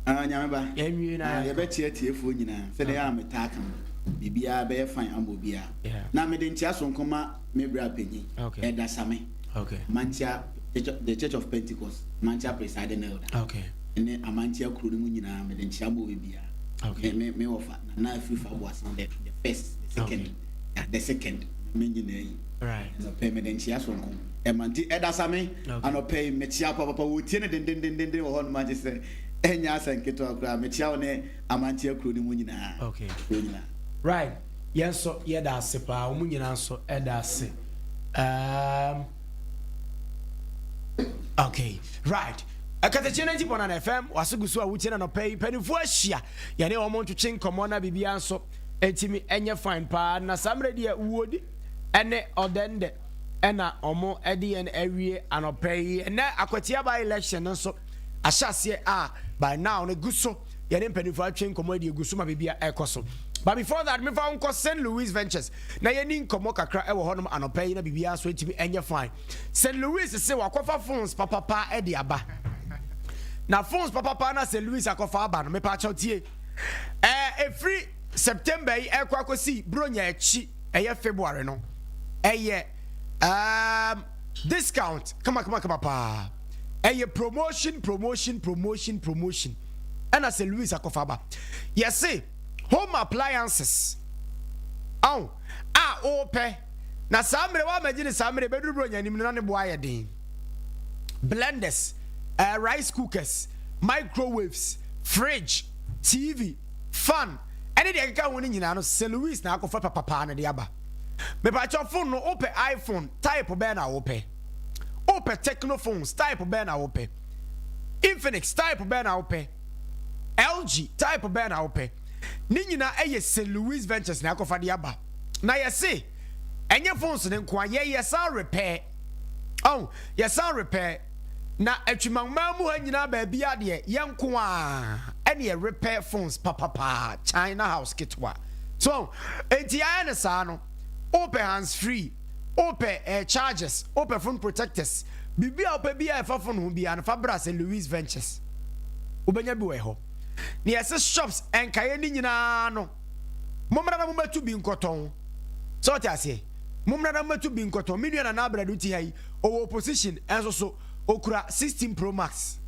Speaker 3: Ah, Nyame ba.
Speaker 2: Yɛnwie na
Speaker 3: Ah,
Speaker 2: yɛnkɔ.
Speaker 3: yɛbɛkyea atiefoɔ nyinaa. Sɛdeɛ ɛyɛ a metaa ka no, biribiara bɛyɛ fine ama obiara.
Speaker 2: Yeah.
Speaker 3: Na mede nkyea sononko ma me bra panyin,
Speaker 2: Okay.
Speaker 3: Elder Same,
Speaker 2: Okay.
Speaker 3: Amankyea, The Church of Pentecost, Amankyea Presiding Elder.
Speaker 2: Okay.
Speaker 3: Ne Amankyea kuro no mu nyinaa, mede nkyea ma obiara.
Speaker 2: Okay.
Speaker 3: Me, me, me wɔfa, Nana Afrifa Boasan, the first, the second,
Speaker 2: Okay.
Speaker 3: yeah, the second, me nyinaa yi.
Speaker 2: Right.
Speaker 3: Anɔpɛ mede nkyea soronko ɛma nti ɛda sa me
Speaker 2: Okay.
Speaker 3: anɔpɛ yi mekyea papapa wɔtie no dendendenden wɔ hɔ nom agye sɛ ɛnyɛ asɛ nketewa koraa mekyea wo ne amankyea kuro no mu nyinaa
Speaker 2: Okay.
Speaker 3: kuro nyinaa.
Speaker 2: Right. Yɛn nso yɛda ase paa. Wɔn nyinaa nso ɛda ase. Um, okay. Right. Ɛkatakyie 90.9 FM waso gu so a wotie no anɔpa yi mpanimfoɔ ahyia yɛne wɔn ntwetwe nkɔmmɔ na biribiara nso ɛtumi ɛnyɛ fine paa na saa mmerɛ deɛ wuodi ɛne ɔdɛndɛ ɛna wɔn ɛde yɛn awie anɔpa yi ɛnɛ akwatia by election no nso ahyɛ aseɛ a by now no gu so yɛne mpanimfoɔ atwe nkɔmmɔ de egu so ma biribiara ɛkɔ so but before that mefa wo nkɔ St. Louis Ventures na yɛni nkɔmmɔ kakra ɛwɔ hɔnom anɔpa yi na biribiara nso ɛtumi ɛnyɛ fine St. Louis se wakɔfa phones papapa ɛde aba na phones papapa na St. Louis akɔfa aba no mepa akyɛw tie ɛɛ ɛfiri September yi ɛkɔ akɔsi Bronya akyi ɛyɛ February no ɛyɛ um, discount kama kama kama paa ɛyɛ promotion promotion promotion promotion ɛna St. Louis akɔfa aba yɛse home appliances ɔn a ɔɔpɛ na saa mmerɛ woamagye ne saa mmerɛ ɛbɛduru Bronya anim no na ne boa ayɛ den blenders uh, rice cookers microwaves fridge TV fan ɛne deɛ ɛkeka ho no nyinaa no St. Louis na akɔfa papapaa no de aba mepakyɛ phone no wopɛ iPhone type bɛɛ na wopɛ wopɛ Tecno phones type bɛɛ na wopɛ Infinix type bɛɛ na wopɛ LG type bɛɛ na wopɛ ne nyinaa ɛyɛ St. Louis Ventures na akɔfa de aba na yɛse ɛnyɛ phones ne nko a yɛyɛ san repair ɔn yɛsan repair na atwimanman mu ha nyinaa baabi adeɛ yɛn nko a ɛne yɛ repair phones papapaa China house ketewa so enti ayɛ ne saa no wopɛ hands free wopɛ eh, chargers wopɛ phone protectors biribi a wopɛ bi a ɛfa phone ho biara no fa bra St. Louis Ventures wobɛnya bi wɔ ɛhɔ na yɛsɛ shops nkaeɛ ne nyinaa no mommra na mommɛto bi nkɔtɔn sɛ ɔte aseɛ mommra na mommɛto bi nkɔtɔn me nua Nana Abradu te ha yi ɔwɔ opposition ɛnso so okura 16 Pro Max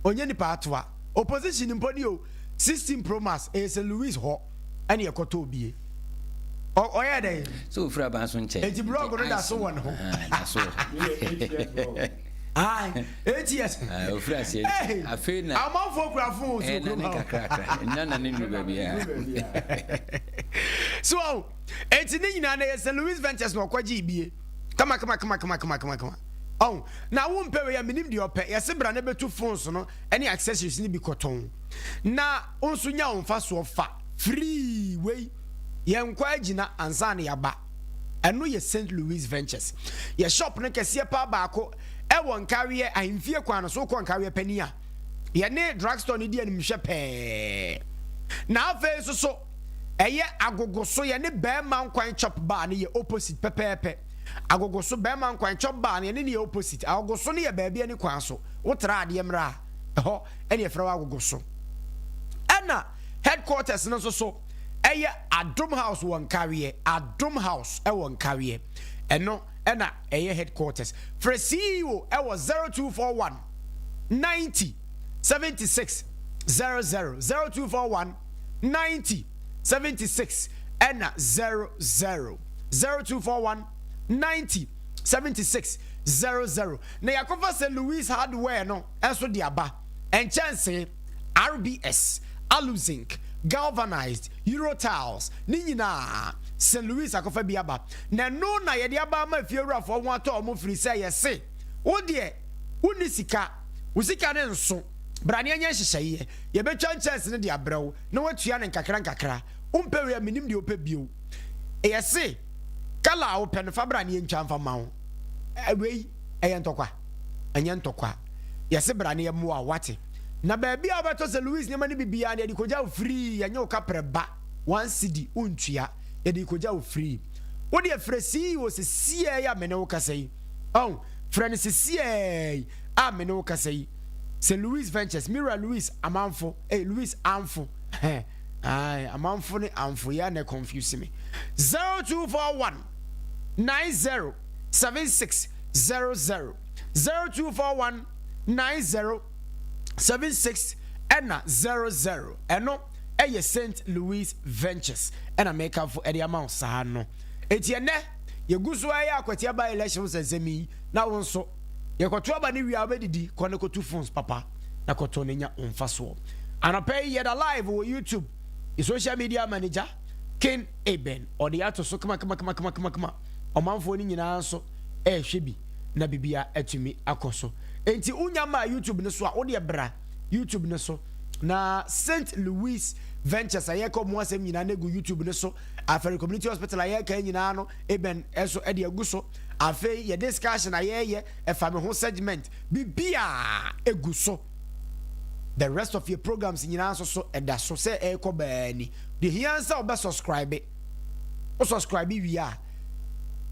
Speaker 2: ɔnyɛ nipa atoa opposition mpo ni o 16 Pro Max ɛyɛ St. Louis hɔ ɛne ɛkɔtɔ obie ɔyɛ dɛn
Speaker 4: sɛ ofiri aban so nkyɛn
Speaker 2: enti blog no da so wɔ ne ho
Speaker 4: da so wɔ
Speaker 2: Aye, 8 years.
Speaker 4: Ofiri aseɛ
Speaker 2: Hey,
Speaker 4: afei na
Speaker 2: amanfoɔ kura phone wɔ
Speaker 4: ɛna
Speaker 2: kurom
Speaker 4: ne
Speaker 2: ha o.
Speaker 4: kakrakra ɛnya na ne nuru baabiara
Speaker 2: so ɔn eti ne nyinaa na yɛ St. Louis Ventures na ɔkɔgye ibie kama kama kama kama kama kama kama ɔn na wo mpɛ wei a menim deɛ ɔpɛ yɛse bra ne bɛtu phones no ɛne accessories no bi kɔtɔn na wo nso nya wo mfa soɔ fa free wei yɛnkɔ agyina ansa na yɛaba ɛno yɛ St. Louis Ventures yɛ shop no kɛseɛ paa baako ɛwɔ Nkaweɛ ahemfie kwan no so wokɔ Nkaweɛ pani a yɛne drugstore no di animhwɛ pɛɛ na afei nso so ɛyɛ agogo so yɛne bɛrima nkwan chop bar no yɛ opposite pɛpɛɛpɛ agogo so bɛrima nkwan chop bar no yɛne ne yɛ opposite agogo so no yɛ baabi ani kwan so wotra adeɛ mmerɛ a ɛhɔ ɛne yɛfrɛ wɔ agogo so ɛna headquarters no nso so ɛyɛ Adom House wɔ Nkaweɛ Adom House ɛwɔ Nkaweɛ ɛno ɛna ɛyɛ headquarters frɛ CEO ɛwɔ 0241. 90 76 00 0241 90 76 ɛna 00 0241 90 76 00 Na yɛakɔfa St. Louis Hardware no nso de aba. Nkyɛnsee, RBS, Aluzinc, Galvanized, Euro Tiles, ne nyinaa St. Louis akɔfa bi aba. Na ɛno na yɛde aba ama afiewurafoɔ ho atɔ wɔn firi sɛ yɛse wo deɛ wonni sika, wo sika no nso, bra na yɛnyɛ nhyehyɛeɛ. Yɛbɛtwa nkyɛnse no de abrɛ wo na woatua no nkakra nkakra. Wompɛ wei a, mennim deɛ wopɛ bio. Yɛse colour a wopɛ no fa bra na yɛntwa mfa mma wo. Wei ɛyɛ ntɔkwa? Ɛnyɛ ntɔkwa. Yɛse bra na yɛmmoa wo, woate? Na baabi a wobɛtɔ Sir Louis nneɛma no bi biara no, yɛde kɔgya wo free, yɛnyɛ wo kaprɛ ba, one cedi wontua, yɛde kɔgya wo free. Wo deɛ frɛ CEO sesiaa yi a me ne wo kasa yi. Ɔn, frɛ no sesiaa yi a me ne wo kasa yi. Sir Louis Ventures, me wura Louis Amanfo, eh, Louis Amfo, hɛn, ae, Amanfo ne Amfo, yɛ a na confuse me. 0241 90 76 00 0241 90 76 ɛna 00 ɛno ɛyɛ St. Louis Ventures ɛna mekamfo ɛde ama wo saa no. Enti ɛnɛ yɛgu so ɛyɛ akwatia by election nsɛnsɛm yi na wo nso yɛkɔto aba ne wie a wobɛdidi kɔ ne kɔtu phones papa na kɔtɔ ne nya wo mfasoɔ. Anɔpa yi yɛda live wɔ YouTube, yɛ social media manager Ken Eben ɔde ato so kama kama kama kama kama kama. Ɔmanfoɔ no nyinaa nso ɛrehwɛ bi na bibia atumi akɔ so. Enti wonya maa YouTube no so a, wodeɛ bra YouTube no so na St. Louis Ventures a yɛka ɔmo asɛm nyinaa no egu YouTube no so. Afɛre Community Hospital a yɛka nyinaa no Eben ɛso ɛde agu so. Afei yɛ discussion a yɛyɛ ɛfa me ho segment bibia egu so. The rest of your programs nyinaa nso so ɛda so sɛ ɛrekɔ baa ni. Deɛ hia nsa wobɛ subscribe. Wo subscribe wie a,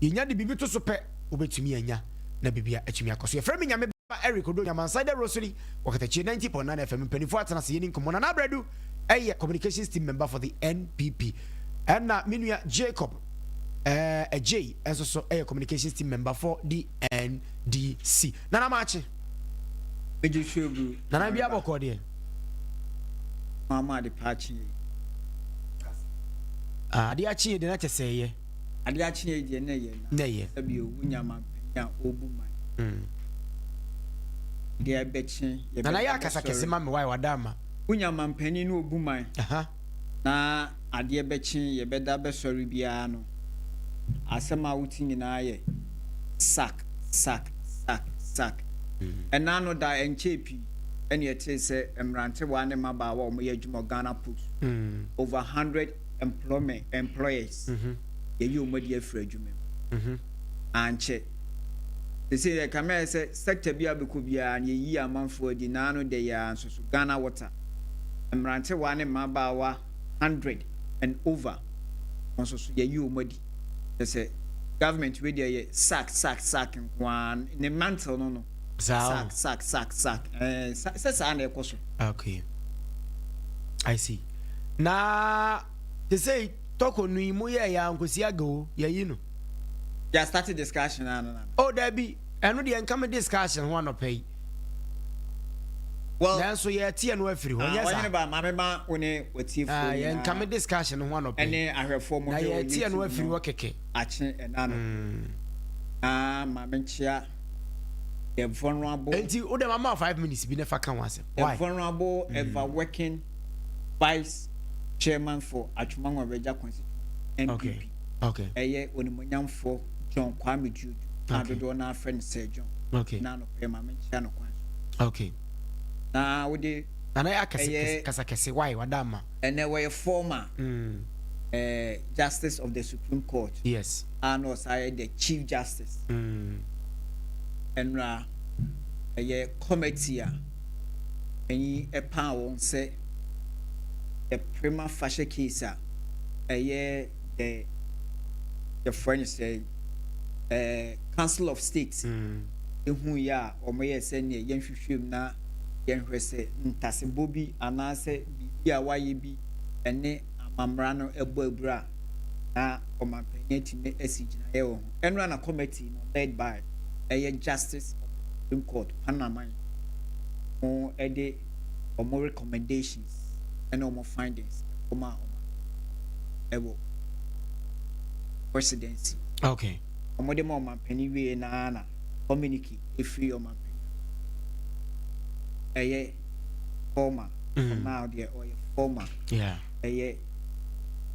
Speaker 2: yɛnya de biribi to so pɛ, wobɛtumi anya na biribi atumi akɔ so. Yɛfrɛ me Nyame Ba Eric Odo Nyamansan dɛ Rosary wɔ Katakyie 90.9 FM. Mpanimfoɔ atena ase yɛni nkɔmmɔ. Nana Abradu ɛyɛ communications team member for the NPP. Ɛna me nua Jacob eh, Adjei nso so ɛyɛ communications team member for the NDC. Nana Maakye.
Speaker 13: Megye so aburu.
Speaker 2: Nana bi abɔkɔ deɛ.
Speaker 13: Mama ade pa akye yɛ.
Speaker 2: Ah, ade akye yɛ deɛ na kyɛ sɛ ɛyɛ.
Speaker 13: Ade akye yɛ deɛ na ɛyɛ
Speaker 2: na. Ɛyɛ.
Speaker 13: Sɛbi owu nya mampanyin a ɔrebu man. Mm. Deɛ ɛbɛkye
Speaker 2: yɛ bɛda. Nana yɛ akasa kɛse ma me wae wada ama.
Speaker 13: Wonya mampanyin na ɔbu man. Aha. Na adeɛ bɛkye yɛ bɛda bɛsɔre biara no asɛm a wote nyinaa yɛ sack sack sack sack. Ɛna ano da ɛnkyɛɛ pii ɛna yɛtee sɛ mmerantewaa ne mmabaawa a wɔyɛ adwuma wɔ Ghana Post over 100 employment employers yɛyi wɔn adi afiri adwuma mu. Ankyɛ. Sese yɛ kame ayɛ sɛ sector bi a wobɛkɔ biara no yɛyi amanfoɔ adi na ano da yi ara nso so Ghana Water mmerantewaa ne mmabaawa 100 and over wɔn nso so yɛyi wɔn adi. Kyerɛ sɛ government wei deɛ yɛ sack sack sack nko ara ne mantle no no.
Speaker 2: Saa
Speaker 13: sack sack sack sack ɛɛ sɛ saa na ɛkɔ so.
Speaker 2: Okay. I see. Na te sɛ tɔkɔ no yi mo yɛ ya nkosi aga o yɛyi no.
Speaker 13: Yɛ start discussion ano na.
Speaker 2: Oh dabi ɛno deɛ nka me discussion ho anɔpa yi.
Speaker 13: Well,
Speaker 2: nanso yɛte ɛno afiri hɔ nyɛ saa.
Speaker 13: Ɔhene ba maame ma wo ne watiefoɔ
Speaker 2: ah,
Speaker 13: nyinaa.
Speaker 2: Yɛnka me discussion ho anɔpa yi.
Speaker 13: Ɛne ahwɛfoɔ mo
Speaker 2: na
Speaker 13: hwɛ wɔ
Speaker 2: yɛte ɛno
Speaker 13: YouTube
Speaker 2: afiri
Speaker 13: no
Speaker 2: hɔ kɛkɛ.
Speaker 13: akye ɛna no. Na maame nkyea the vulnerable.
Speaker 2: Enti wo dɛ mama 5 minutes bi na fa ka ho asɛm.
Speaker 13: The
Speaker 2: Why?
Speaker 13: vulnerable ever working vice chairman for Atwima Nwabiagya constituency NPP.
Speaker 2: Okay. Okay.
Speaker 13: Ɛyɛ onimonyamfoɔ John Kwame Duodu a
Speaker 2: Okay.
Speaker 13: dodoɔ no afrɛ no Sir John.
Speaker 2: Okay.
Speaker 13: Na anɔpa yi maame nkyea no kwan so.
Speaker 2: Okay.
Speaker 13: Na wode
Speaker 2: Nana yɛ akɛse
Speaker 13: ɛyɛ
Speaker 2: kasa kɛse why wada ama.
Speaker 13: ɛnɛ wɔyɛ former eh, justice of the Supreme Court.
Speaker 2: Yes.
Speaker 13: A na ɔsan yɛ the chief justice. Ɛnora ɛyɛ committee a ɛnyi ɛpaa wɔn sɛ the prima facie case a ɛyɛ the yɛfrɛ no sɛ eh, Council of State ehu yɛ a wɔyɛ sɛ neɛ yɛnhwehwɛ mu na yɛnhwɛ sɛ ntasebɔ bi anaasɛ biribi a wayɛ bi ɛne amammerɛ no ɛbɔ abura na ɔmanpanyin atumi asi gyinaeɛ wɔ ho. Ɛnora na committee no led by ɛyɛ Justice of the Supreme Court Panaman. Wɔde wɔn recommendations ne wɔn findings kɔmaa ɔmanpanin wɔ presidency.
Speaker 2: Okay.
Speaker 13: Wɔde ma ɔmanpanin wie no ara na communique efiri ɔmanpanin ɛyɛ former mm. for now deɛ ɔyɛ former.
Speaker 2: Yeah.
Speaker 13: Ɛyɛ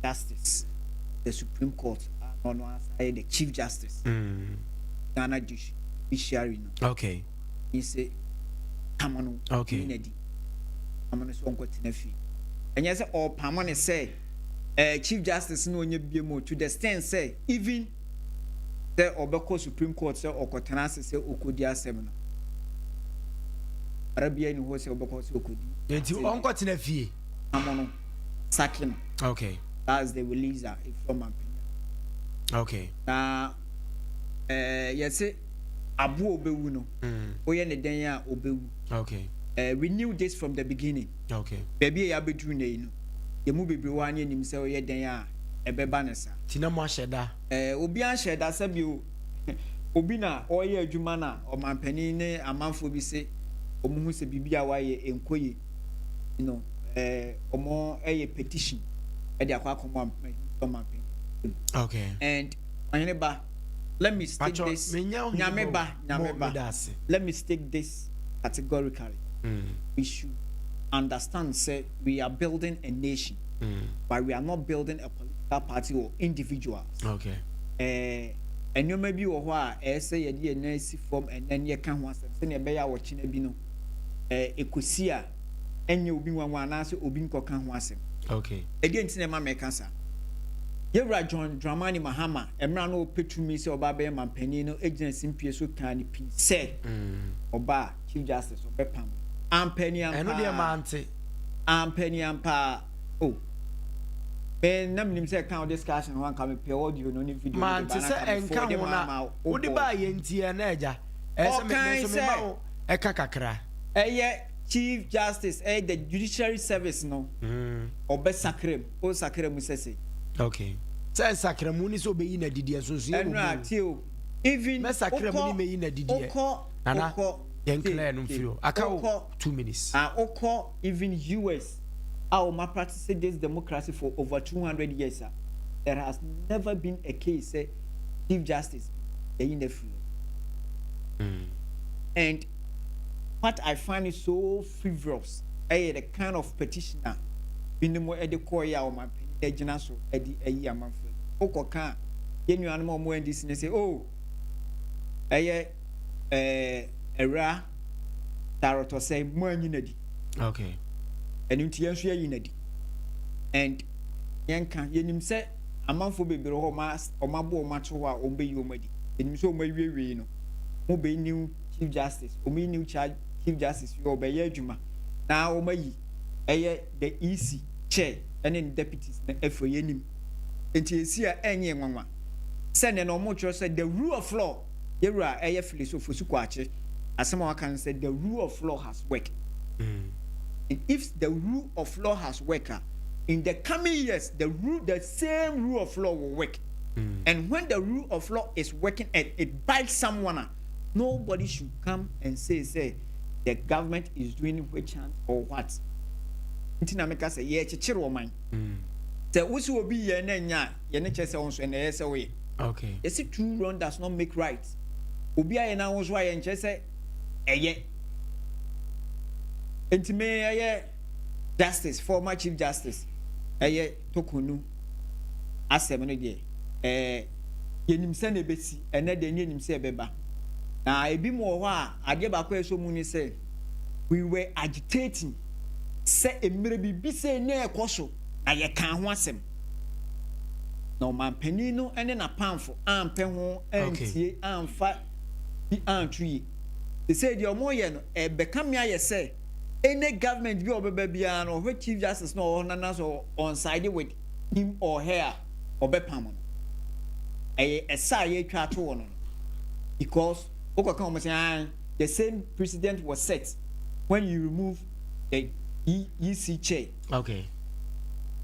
Speaker 13: justice the supreme court a na ɔno asa yɛ the chief justice.
Speaker 2: Mm.
Speaker 13: Ghana judiciary no.
Speaker 2: Okay.
Speaker 13: Yi sɛ pam no
Speaker 2: okay.
Speaker 13: yi n'adi pam no sɛ ɔnkɔtena fie ɛnyɛ sɛ ɔrepam no sɛ eh, chief justice no ɔnyɛ bie mu to the extent sɛ even sɛ ɔbɛkɔ supreme court sɛ ɔkɔtena ase sɛ ɔkɔdi asɛm no ara biara ni hɔ sɛ ɔbɛkɔ sɛ ɔkɔdi
Speaker 2: nti ɔnkɔtena fie
Speaker 13: pam no saki no
Speaker 2: okay
Speaker 13: that's the release a ɛfiri ɔmampanin
Speaker 2: okay
Speaker 13: na eh, yɛse aboa a ɔbɛwu no, woyɛ no dɛn a ɔbɛwu.
Speaker 2: Okay.
Speaker 13: Uh, we knew this from the beginning.
Speaker 2: Okay.
Speaker 13: Baabi a yɛabɛduru nnɛ yi no, yɛn mu bebree wɔ ha ne yɛnim sɛ woyɛ dɛn a ɛbɛba no saa.
Speaker 2: Nti na moahyɛ da?
Speaker 13: Eh, obiara nhyɛ da sɛ bio obi na ɔreyɛ adwuma na ɔmanpanin ne amanfoɔ bi se wɔn hu sɛ biribi a wayɛ nkɔ yie no, eh, wɔn yɛ petition de akɔ akɔma ɔmanpanin.
Speaker 2: Okay.
Speaker 13: And ɔhene ba. Let me state
Speaker 2: Pacho,
Speaker 13: this.
Speaker 2: menya wo
Speaker 13: Nyame ba,
Speaker 2: mo
Speaker 13: Nyame ba.
Speaker 2: meda ase.
Speaker 13: Let me state this categorically. We should understand sɛ we are building a nation, but we are not building a political party or individuals.
Speaker 2: Okay.
Speaker 13: Eh, nneɛma bi wɔ hɔ a ɛyɛ sɛ yɛde yɛn nan si fam ɛnɛ na yɛka ho asɛm sɛnea ɛbɛyɛ a ɔkyena bi no, eh, ɛkɔsi a ɛnyɛ obi nwanwa anaasɛ obi nkɔka ho asɛm.
Speaker 2: Okay.
Speaker 13: Ɛdeɛn nti na ɛma meka saa? Yɛwura John Dramani Mahama, mmerɛ a na ɔrepɛ tumi sɛ ɔba abɛyɛ manpanin no gyina simpie so kaa no pii sɛ ɔba a, Chief Justice ɔbɛpam no. Ampa ni ampa
Speaker 2: Ɛno deɛ
Speaker 13: ara.
Speaker 2: mante.
Speaker 13: Ampa ni ampa ara. Oh. Me na menim sɛ ɛka wo discussion ho anka mepɛ audio no ne video no de
Speaker 2: Mante
Speaker 13: ba na
Speaker 2: sɛ
Speaker 13: anka me
Speaker 2: ɛnka
Speaker 13: forward
Speaker 2: ho
Speaker 13: ma
Speaker 2: na
Speaker 13: ama
Speaker 2: wode
Speaker 13: wobɔɔ.
Speaker 2: baa yɛ nti ɛ na agya. Ɛyɛ sɛ me me
Speaker 13: Ɔkae
Speaker 2: nso mema
Speaker 13: sɛ
Speaker 2: wo ɛka kakra.
Speaker 13: ɛyɛ Chief Justice ɛyɛ the judiciary service no ɔbɛ sakra mu o sakra mu sɛ sɛ.
Speaker 2: Okay sɛ nsakra mu ne sɛ ɔbɛyi no adidiɛ nsonsonoeɛ wɔ mu
Speaker 13: Ɛno a tie o even
Speaker 2: Mɛ sakra mu ne
Speaker 13: wokɔ
Speaker 2: mɛyi no adidiɛ
Speaker 13: wokɔ
Speaker 2: Nana
Speaker 13: wokɔ
Speaker 2: yɛn
Speaker 13: tie
Speaker 2: clear no
Speaker 13: tie
Speaker 2: mfiri hɔ aka wo
Speaker 13: wokɔ
Speaker 2: 2 minutes.
Speaker 13: ah wokɔ even US a wɔn a practice this democracy for over 200 years a there has never been a case sɛ Chief Justice bi yɛyi no afiri hɔ and what I find it so frivolous ɛyɛ the kind of petition a binom de kɔeɛ a ɔmanpanin agyina so de ayi amanfoɔ adi. Wokɔka a, yɛn nuanom a wɔwɔ NDC no sɛ, oh, ɛyɛ ɛɛ awura Tarotɔsɛe, moanyi no adi.
Speaker 2: Okay.
Speaker 13: Ɛno nti yɛn nso yɛayi no adi. And yɛnka, yɛnim sɛ amanfoɔ bebree wɔ hɔ a wɔabɔ wɔn ato hɔ a wɔbɛyi wɔn adi. Yɛnim sɛ wɔawiewie no, mobɛyi new chief justice wɔn yi new charge chief justice yi ɔbɛyɛ adwuma na wɔn ayi ɛyɛ the EC chair ɛne ne deputies no afiri yɛn nim nti esi a ɛnyɛ nwanwa sɛ nea na wɔn kyerɛ sɛ the rule of law yɛwura ɛyɛ Felix Ofosu Kwakye asɛm a waka no sɛ the rule of law has worked mm. And if the rule of law has worked ah, in the coming years the rule the same rule of law will work mm. And when the rule of law is working and it bites someone ah, nobody should come and say sɛ the government is doing witch hunt or what nti na meka sɛ yɛkyekyere ɔman sɛ wosi obi yɛ na nya a yɛne kyerɛ sɛ wo nso ɛna ɛyɛ sɛ woyɛ
Speaker 2: okay
Speaker 13: yɛsi two wrong does not make right obi ayɛ na wo nso ayɛ nkyerɛ sɛ ɛyɛ nti me ɛyɛ justice former chief justice ɛyɛ Tokonu asɛm no deɛ ɛɛ yɛnim sɛ na ɛbɛsi ɛnɛ deɛ ne yɛnim sɛ ɛbɛba na ebi mu wɔ hɔ a adeɛ baako a ɛsɔ mu ne sɛ we were agitating sɛ mmerɛ biribi sɛ na ɛkɔ so na yɛka ho asɛm na ɔmanpanin no ne n'apamfo ampɛ ho antie amfa bi anto yie sɛ deɛ ɔmo no ɛbɛka me ayɛ sɛ any government bi a ɔbɛba biara no ɔhwɛ chief justice na ɔwɔ nana so on side with him or her a ɔbɛpam no ɛyɛ ɛsa a yɛatwa ato wɔ no no because wokɔka wɔn sɛ ah the same precedent was set when you remove the EC chair.
Speaker 2: Okay.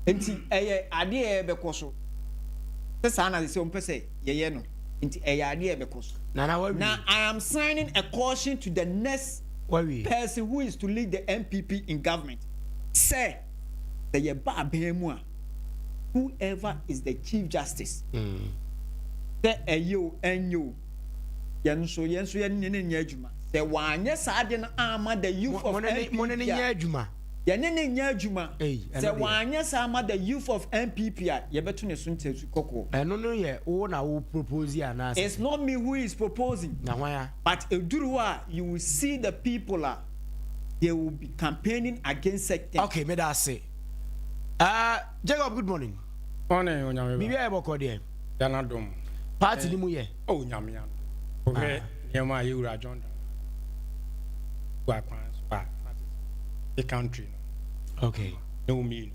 Speaker 13: Nti ɛyɛ adeɛ a ɛbɛkɔ so sɛ saa na sɛ wɔn pɛ sɛ yɛyɛ no nti ɛyɛ adeɛ a ɛbɛkɔ so.
Speaker 2: Nana wa
Speaker 13: Na I am signing a caution to the next.
Speaker 2: Wawie.
Speaker 13: person who is to lead the NPP in government sɛ sɛ yɛba aban mu a whoever is the chief justice sɛ ɛyɛ o ɛnyɛ o yɛn nso yɛn nso yɛn ne ne nyɛ adwuma sɛ wanyɛ saa ade no ama the youth of
Speaker 2: Mo ne ne
Speaker 13: NPP
Speaker 2: mo ne ne nyɛ
Speaker 13: a
Speaker 2: adwuma.
Speaker 13: yɛne ne nyɛ adwuma
Speaker 2: Ei, ɛno
Speaker 13: sɛ
Speaker 2: deɛ.
Speaker 13: wanyɛ saa ama the youth of NPP a yɛbɛto ne so ntasu kɔkɔɔ.
Speaker 2: Ɛno no yɛ wo na wo propose anaasɛ?
Speaker 13: It's not me who is proposing.
Speaker 2: Na hwan a?
Speaker 13: But eduru hɔ a you will see the people a they will be campaigning against such things.
Speaker 2: Okay, meda ase. Uh, Jacob, good morning.
Speaker 14: Morning, Onyame ba.
Speaker 2: Biribi ayɛ bɔkɔ deɛ.
Speaker 14: Yana dom.
Speaker 2: Party ni mu yɛ.
Speaker 14: Oh, Nyame adom. Wohwɛ nneɛma a yɛwura John Dramani gu akwan so a, the country no.
Speaker 2: Okay.
Speaker 14: Ne wo mmienu.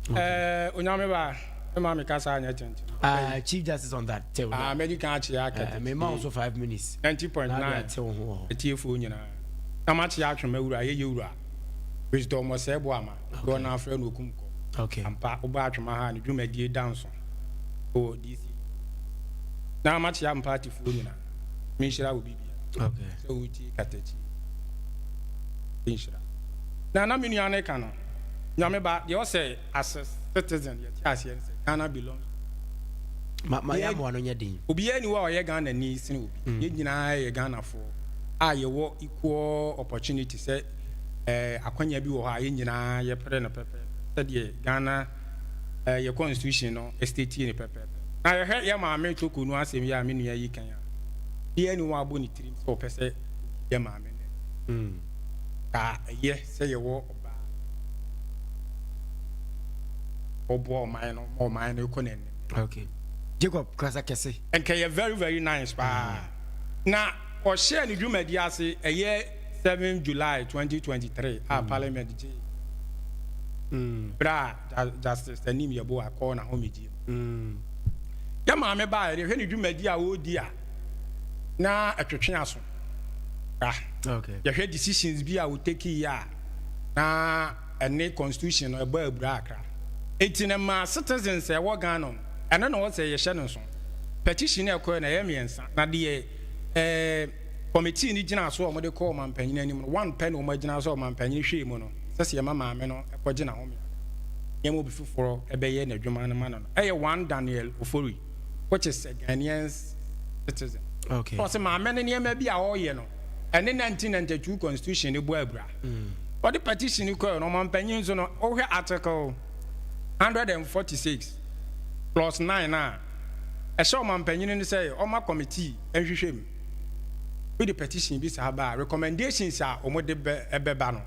Speaker 14: Eh, Onyame ba, me ma me kasa anyɛ tenten.
Speaker 2: Uh, Chief Justice on that. Tell
Speaker 14: Ah, mɛdi kan akyea akɛtɛ.
Speaker 2: Uh, me ma also 5 minutes.
Speaker 14: 90.9.
Speaker 2: Na de ate wo ho wɔ hɔ.
Speaker 14: Atiefoɔ nyinaa. Na makyea atwema wura, yɛyɛ wura. Wisdom ɔsɛe bo ama. Doɔ na afrɛ no okum kɔ.
Speaker 2: Okay.
Speaker 14: Ampa, wobɔ atwema ha ne dwumadie da nso. Wɔ DC. Na makyea mpaatifoɔ nyinaa. Menhyira wo bibia.
Speaker 2: Okay.
Speaker 14: Sɛ wotie katakyi. Nhyira. Na na me nua ne ka no. Nyame ba, deɛ ɔsɛ as a citizen yɛte aseɛ no sɛ Ghana belongs
Speaker 2: Ma ma yɛ amoa no nyɛ den.
Speaker 14: Obiara ni hɔ a ɔyɛ Ghana ni sene obi. Yɛn nyinaa yɛ Ghanafoɔ a yɛwɔ equal opportunity sɛ akwanya bi wɔ hɔ a yɛn nyinaa yɛpere no pɛpɛɛpɛ sɛdeɛ Ghana yɛ constitution no state no pɛpɛɛpɛ. Na yɛhwɛ yɛ maame Toko no asɛm yi a me nua yi kan a, obiara ni hɔ a abɔ ne tirim sɛ ɔpɛ sɛ ɔdi yɛ maame no akyi. Ka ɛyɛ sɛ yɛwɔ ɔbaa ɔboa ɔman no ma ɔman no kɔ n'anim.
Speaker 2: Okay. Jacob kasa kɛse.
Speaker 14: Nka yɛ very very nice paa. Na ɔhyɛɛ ne dwumadi ase ɛyɛ 7 July 2023 a parliament gye berɛ a Justice Anim Yeboah kɔɔ n'ahomegyeɛ mu. Yɛ maame baa yɛde hwɛ ne dwumadi a ɔredi a na ɛtwetwe aso. Ra. Yɛhwɛ decisions bi a ɔtake yi a na ɛne constitution no ɛbɔ abura akra. Enti na ma citizens a ɛwɔ Ghana no, ɛno na ɔsɛ yɛhyɛ no nso. Petition no ɛkɔɛ no ɛyɛ mmiɛnsa na deɛ committee no gyina so a wɔde kɔ ɔmanpanyin anim no, one pɛ na wɔn agyina so a ɔmanpanyin hwɛɛ mu no sɛ sɛ yɛma maame no ɛkɔgye n'ahome a nneɛma obi foforɔ ɛbɛyɛ n'adwuma no ma no no ɛyɛ one Daniel Ofori, which is a Ghanaian citizen. Ɔsɛ maame no nneɛma bi a ɔreyɛ no ɛne 1992 constitution no bɔ abura. Ɔde petition no kɔɛ no, ɔmanpanyin nso no, ɔhwɛ article 146 plus 9 a ɛhyɛ ɔmanpanyin no sɛ ɔma committee nhwehwɛ mu. Wode petition bi saa ba a, recommendations a wɔde bɛ ɛbɛba no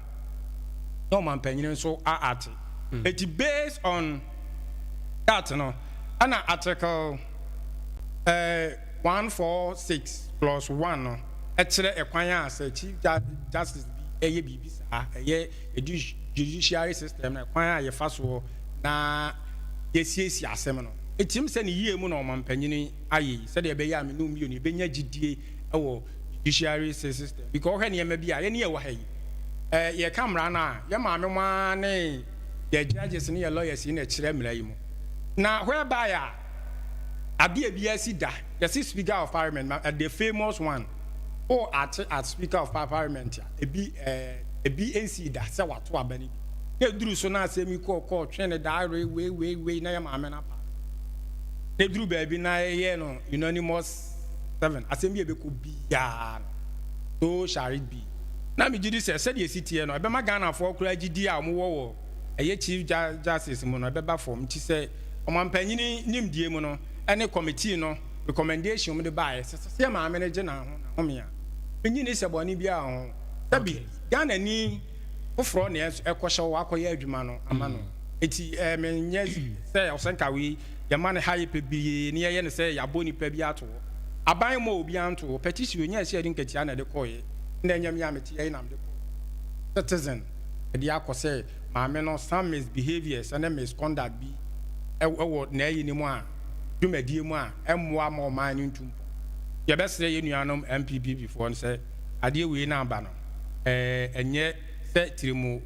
Speaker 14: na ɔmanpanyin nso a ate. Eti based on that no, ɛna article 146 plus 1 no ɛkyerɛ ɛkwan a sɛ chief justice bi ɛyɛ biribi saa, ɛyɛ judiciary system no, ɛkwan a yɛfa soɔ na yɛsiesie asɛm no. Etim sɛ ne yie mu na ɔmanpanyin ayɛ yi sɛdeɛ ɛbɛyɛ a me ne mmienu yɛbɛnya gyidie ɛwɔ judiciary system, because ɔhwɛ nneɛma bi a yɛne yɛwɔ ha yi, yɛka mmara no a yɛ maame mo ara ne yɛ judges ne yɛ lawyers yi na ɛkyerɛ mmara yi mu, na whereby a adeɛ bi asi da yɛsi speaker of parliament ma the famous one o ate at speaker of parliament a ebi ebi nsi da sɛ wato aba no bi na eduru so na asɛm yi kɔɔ kɔɔ twɛn ne daa wei wei wei wei na yɛ maame no apa na eduru baabi na yɛyɛ no unanimous seven asɛm bi a ebɛkɔ biara no, so shall it be. Na megye di sɛ sɛdeɛ esi teɛ no ɛbɛma Ghanafoɔ koraa gyidi a wɔwɔ wɔ ɛyɛ chief justice mu no ɛbɛba fam. Nti sɛ ɔmampanyini nimdie mu no ɛne committee no recommendation mu de baeɛ sɛ sɛ sɛ maame no gye n'aho n'ahome a, menyi ne sɛ bɔne biara ho sɛbi Ghana ni foforɔ na ɛkɔhyɛ wɔ akɔyɛ adwuma no ama no. Eti menyɛ sɛ ɔsɛnka wei yɛma no ha yɛ pɛ bie ne yɛyɛ no sɛ yɛabɔ nipa bi ato hɔ. Aban mmɔ obi anto hɔ. Petition onyaa ɛsɛ yɛde nkatia na ɛde kɔɔyɛ na ɛnyɛ me a mete yɛyi na mede kɔɔ citizen ɛde akɔ sɛ maame no some misbehaviours ɛne misconduct bi ɛwɔ n'ayi ne mu a dwumadie mu a ɛmmoa ma ɔman no ntu mpɔ. Yɛbɛsrɛ yɛn nuanom NPP foɔ no sɛ adeɛ wei na aba no, ɛnyɛ sɛ tirimu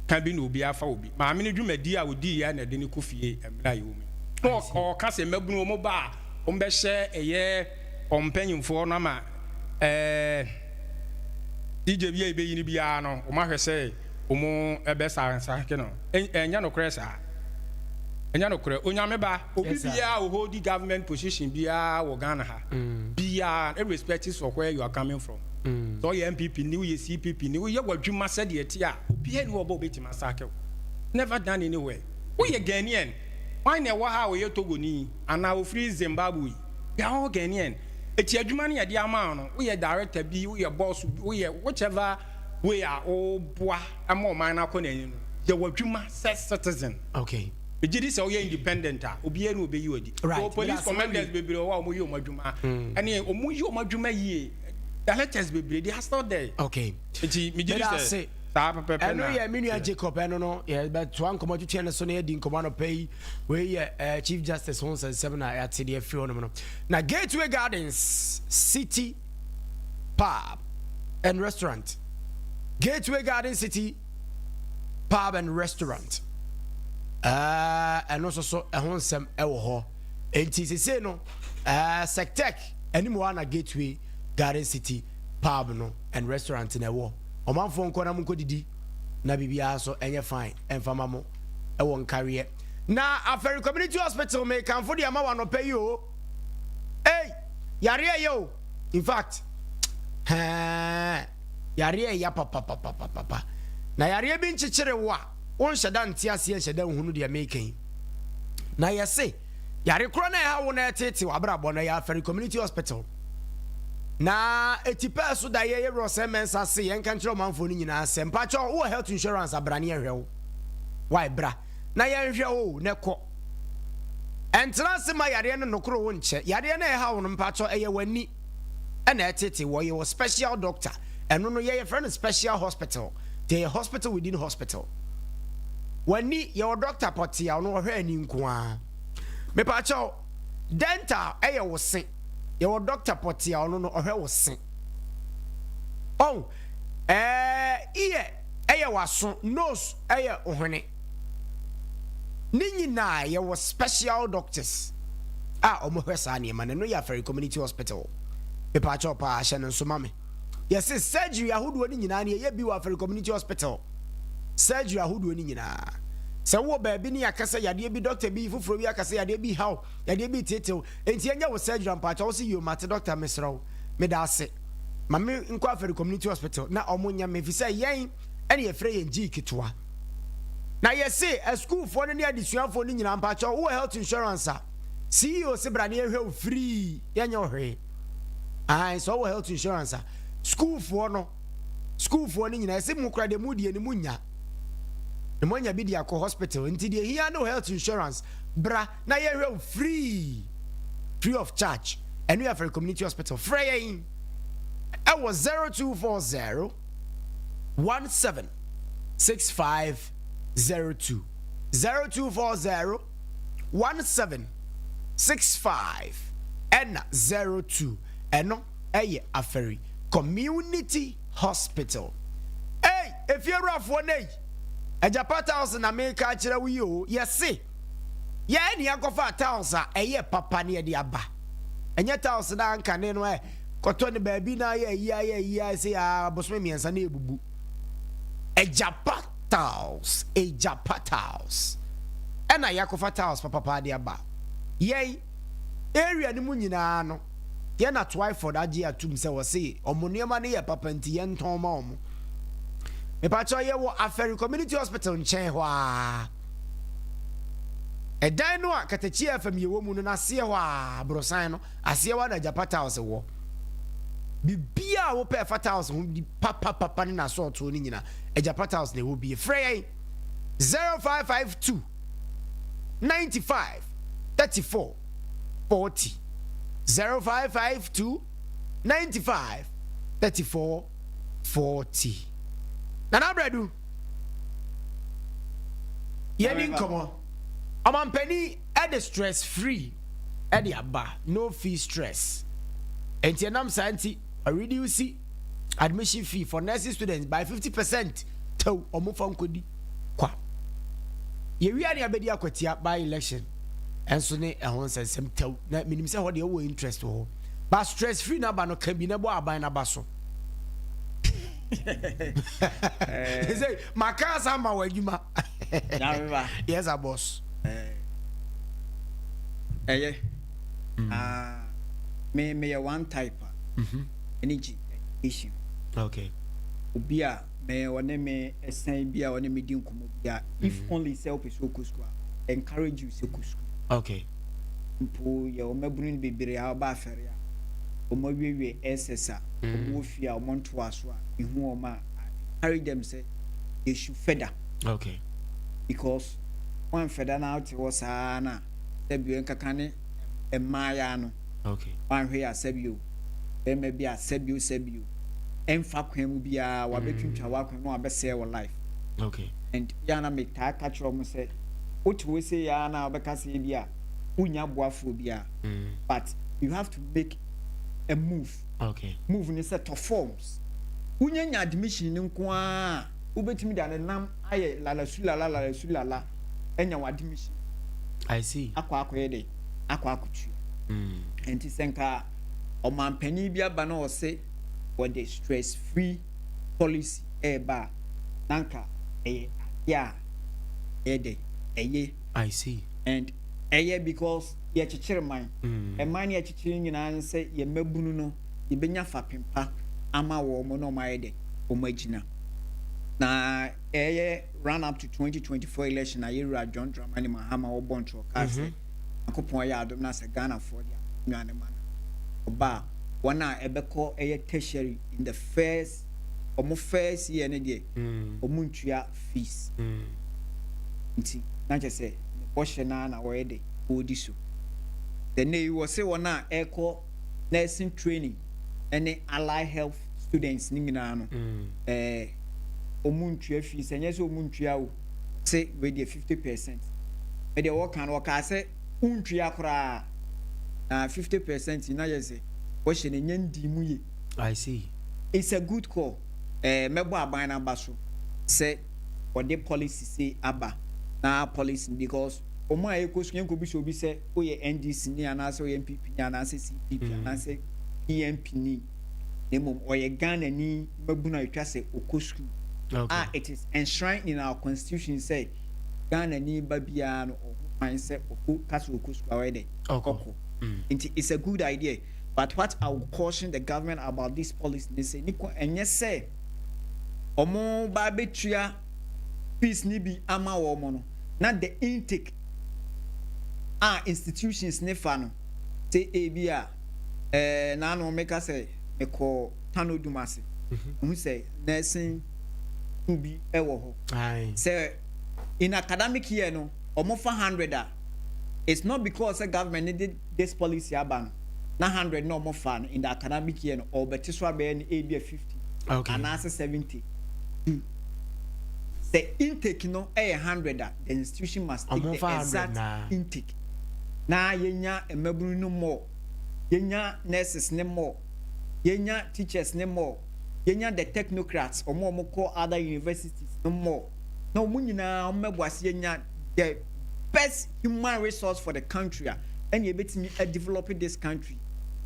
Speaker 14: ka bi na obi afa obi. Maame no dwumadie a odii yɛ na ɛde ne kɔ fie mmerɛ a yɛwɔ mu yi. Na ɔka sɛ mmabunu wɔn ba a wɔn bɛhyɛ ɛyɛ wɔn mpanyinfoɔ no ama. CJ bi a yɛbɛyi no biara no, wɔahwɛ sɛ wɔbɛsansake no. Ɛnyɛ nokorɛ saa. Ɛnyɛ nokorɛ. Onyame ba, obi biara a ɔholdi government position biara wɔ Ghana ha biara, irrespective of where you are coming from, sɛ woyɛ NPP ni, woyɛ CPP ni, woyɛ w'adwuma sɛdeɛ ɛteɛ a, obiara nni hɔ a ɔbɛtumi asake wo. Never done anywhere. Woyɛ Ghanaian, hwan na ɛwɔ ha a ɔyɛ Togoni anaa ɔfiri Zimbabwe? We are all Ghanaian. Eti adwuma no yɛde ama wo no, woyɛ director bi, woyɛ boss bi, woyɛ whichever way a woboa ma ɔman no akɔ n'anim no, yɛ w'adwuma sɛ citizen.
Speaker 2: Okay.
Speaker 14: Megye di sɛ woyɛ independent a, obiara ni obeyi wo adi.
Speaker 2: Right.
Speaker 14: Yɛwɔ police commanders bebree wɔ hɔ a wɔyɛ wɔn adwuma, ɛne wɔyi wɔn adwuma yie. Directors bebree, they are still there.
Speaker 2: Okay.
Speaker 14: Eti megye di
Speaker 2: Meda
Speaker 14: sɛ
Speaker 2: ase.
Speaker 14: saa pɛpɛpɛ
Speaker 2: Ɛno
Speaker 14: na.
Speaker 2: yɛ me nua Jacob ɛno no yɛbɛtoa nkɔmmɔ twetwe no so na yɛadi nkɔmmɔ anɔpa yi. Wei yɛ eh, Chief Justice ho nsɛnsɛm na yɛate deɛ afiri hɔnom no. Na Gateway Gardens City Pub and Restaurant. Gateway Garden City Pub and Restaurant. Eh, ɛno nso so ɛho nsɛm ɛwɔ hɔ. Enti sesei no, eh, Sectec anim hɔ na Gateway Garden City Pub no and Restaurant na ɛwɔ. Ɔmanfoɔ nkɔ na monkɔdidi na biribiara nso ɛnyɛ fine ɛmfa ma mo ɛwɔ nkareɛ. Na Afɛri Community Hospital mekamfo de ama wo anɔpa yi o. Ei, yareɛ ɛyɛ o. In fact, hɛɛ, yareɛ ɛya papapapapapa. Na yareɛ bi nkyekyere wo a, wonhyɛ da nte aseɛ nhyɛ da nhunu deɛ meka yi. Na yɛse, yare korɔ na ɛha wo na ɛtete w'abrabɔ no, ɛyɛ Afɛri Community Hospital. Na etipɛɛ so da yɛ yɛwerɛ ɔsɛe mɛnsa se yɛnka nkyerɛ ɔmanfoɔ no nyinaa sɛ, mpakyɛw wowɔ health insurance a bra ne yɛnhwɛ wo. Why bra na yɛnhwɛ wo o na kɔ. Ɛntena ase ma yareɛ no nokoro wo nkyɛ. Yareɛ no a ɛha wo no mpakyɛw ɛyɛ w'ani ɛna ɛtete wɔ. Yɛwɔ special doctor ɛno no yɛ yɛfrɛ no special hospital nti ɛyɛ hospital within hospital. W'ani yɛwɔ doctor pɔtee a ɔno ɔhwɛ ani nko ara. Mepakyɛw dental ɛyɛ wo se. Yɛwɔ doctor pɔtee a ɔno no ɔhwɛ wo se. Ɔn ɛɛ ear ɛyɛ w'aso, nose ɛyɛ wo hwene. Ne nyinaa yɛwɔ special doctors a wɔn hwɛ saa nneɛma no. Ɛno yɛ Afari Community Hospital. Mepaakyɛw paa hyɛ no nso ma me. Yɛse surgery ahodoɔ no nyinaa no yɛyɛ bi wɔ Afari Community Hospital. Surgery ahodoɔ no nyinaa. Sɛ wowɔ baabi ne yɛaka sɛ yadeɛ bi doctor bi foforɔ bi aka sɛ yadeɛ bi haw, yadeɛ bi tetew, enti yɛnyɛ wo surgery a mpaakyɛw wo se yoo mate doctor mesrɛ wo meda ase. Ma me nkɔ Afari Community Hospital na wɔn nyɛ me efisɛ yɛn ɛna yɛfrɛ yɛn gyii ketewa. Na yɛse asukuufoɔ no ne adesuafoɔ no nyinaa mpakyɛw wowɔ health insurance a CEO se bra na yɛnhwɛ wo free yɛnyɛ wo hwee. Ae sɛ wowɔ health insurance a sukuufoɔ no sukuufoɔ no nyinaa yɛse mo kora deɛ mo deɛ no mo nya na mo anya bi de akɔ hospital nti deɛ hia ne health insurance bra na yɛnhwɛ wo free free of charge. Ɛno yɛ Afari Community Hospital. Frɛ yɛn ɛwɔ 0240 17 6502 0240 17 65 ɛna 02 ɛno ɛyɛ Afari Community Hospital. Ei efiewurafoɔ nei Agyapa tiles na meka akyerɛ wo yi o yɛse yɛn ne yɛakɔfa tiles a ɛyɛ papa ne yɛde aba ɛnyɛ tiles na ankane no ɛ kɔtɔ ne baabi na ayɛ ayi ayɛ ayi ayɛ sɛ abosome mmiɛnsa na ebubu. Agyapa tiles, Agyapa tiles. Ɛna yɛakɔfa tiles papapa de aba. Yɛn area no mu nyinaa no, yɛn na Twyford agye atum sɛ wɔse wɔn nneɛma no yɛ papa nti yɛntɔn ma wɔn. Mepakyɛw yɛwɔ Afɛri Community Hospital nkyɛn hɔ ara. Ɛdan no a Katakyie FM yɛwɔ mu no n'aseɛ hɔ ara, aborosan no aseɛ hɔ ara na Agyapa tiles wɔ. Biribiara a wopɛ ɛfa tiles ho di papapapa ne n'asɔɔtoɔ no nyina Agyapa tiles na ɛwɔ bie. Frɛ yɛn 0552 95 34 40 0552 95 34 40. Nana Abradu, yɛni nkɔmmɔ. Ɔmampanin de stress free de aba, no fee stress. Enti ɛnam saa nti, reduce admission fee for nursing students by 50% tɛw ɔmo fa nkɔdi kwa. Yɛwia ne abɛdi akwatia by election ɛnso ne ɛho nsɛnsɛm tɛw na menim sɛ hɔ deɛ wowɔ interest wɔ hɔ. But stress free no aba no ka bi na bɔ aban no aba so. Sɛ maka asa ma wɔ adwuma. Yes, sir, boss.
Speaker 13: Ɛyɛ. Ah, me meyɛ one type a. Ɛne gye education.
Speaker 2: Okay.
Speaker 13: Obi a me ɔne me ɛsan bi a ɔne me di nkɔmɔ bi a if only sɛ wopɛ sɛ wokɔ school a encourage you sɛ kɔ school.
Speaker 2: Okay.
Speaker 13: Mpo yɛ wɔn abunu no bebree a wɔba afɛre a wɔn awiewie SS a wɔn wɔ fie a wɔn ntoa so a mehu wɔn a I encourage them sɛ they should further.
Speaker 2: Okay.
Speaker 13: Because wɔn further na wote hɔ saa na sɛbi nkaka ne mmaayaa no.
Speaker 2: Okay.
Speaker 13: Wɔanhwɛ yɛ asɛbi o bɛrima bi a sɛbi o sɛbi o ɛnfa kwan mu biara wabɛtwintwa w'akwan na wabɛsɛe wɔ life.
Speaker 2: Okay.
Speaker 13: And yɛn na metaa ka kyerɛ wɔn sɛ wote hɔ sei ara na wobɛka sɛ ebi a wonya boafoɔ biara but you have to make a move.
Speaker 2: Okay.
Speaker 13: Move ne sɛ tɔ forms. Wonya nya admission no nko ara a wobɛtumi de anenam ayɛ lalasu lala lalasu lala anya wɔ admission.
Speaker 2: I see.
Speaker 13: Akɔ akɔyɛ dɛ akɔ akɔtua. Nti sɛ nka ɔmanpanin bi aba na ɔse wɔde stress free policy ɛreba a na nka ɛyɛ adeɛ a ɛyɛ dɛ ɛyɛ.
Speaker 2: I see.
Speaker 13: And ɛyɛ because yɛkyekyere man. Ɛman no yɛkyekyere nyinaa ne sɛ yɛn mmabunu no yɛbɛnya fapem pa ama wɔn na wɔn ayɛ dɛ wɔn agyina. Na ɛyɛ run up to 2024 election a yɛwura John Dramani Mahama wɔbɔ ntorɔ kaa sɛ Nyankopɔn yɛ adom na sɛ Ghanafoɔ de akonnwa no ma no ɔba a wɔn a ɛbɛkɔ ɛyɛ tertiary in the first wɔn first year no deɛ wɔn ntua fees. Nti na kyerɛ sɛ ne bɔhyɛ no ara na wɔyɛ de wɔredi so. Sɛ nnɛ yi wɔse wɔn a ɛrekɔ nursing training ne allied health students no nyinaa no ɛɛ wɔn ntua fees, ɛnyɛ sɛ wɔn ntua o, wɔse wei deɛ 50%. Me deɛ wɔka no wɔkaa sɛ wontua koraa na 50% yi na kyerɛ sɛ bɔhyɛ no ɛnyɛ ndii mu yie.
Speaker 2: I see.
Speaker 13: It's a good call. Ɛɛ mɛbɔ aban no aba so sɛ wɔde policy sei aba na policy no because wɔn a yɛkɔ sukuu yɛnkɔ bisa obi sɛ woyɛ NDC ni anaasɛ woyɛ NPP ni anaasɛ CPP anaasɛ PNP ni na mmom ɔyɛ Ghana ni mmabunu a ɛtwa sɛ ɔkɔ sukuu a it is enshrined in our constitution sɛ Ghana ni ba biara no ɔho kwan sɛ ɔkɔ ka sɛ ɔkɔ sukuu a ɔyɛ dɛ ɔkɔ nti it's a good idea but what I will caution the government about this policy ne sɛ ne ɛnyɛ sɛ wɔn ba abɛtua fees ne bi ama wɔn no na the intake a institutions ne fa no sɛ ebi a n'ano meka sɛ mekɔ Tano Dumase ehu sɛ nursing school bi wɔ hɔ sɛ in academic year no wɔn fa 100 a it's not because sɛ government ne de this policy aba no na 100 na wɔn fa no in the academic year no ɔbɛte so abɛyɛ no ebi a 50 anaasɛ 70. Sɛ intake no yɛ 100 a the institution must take the exact intake na yɛnya mmabunu no more, yɛnya nurses ne more, yɛnya teachers ne more, yɛnya the technocrats wɔn a wɔkɔ other universities no more na wɔn nyinaa wɔn mmɛboa se yɛnya the best human resource for the country a ɛna yɛbɛtumi develop this country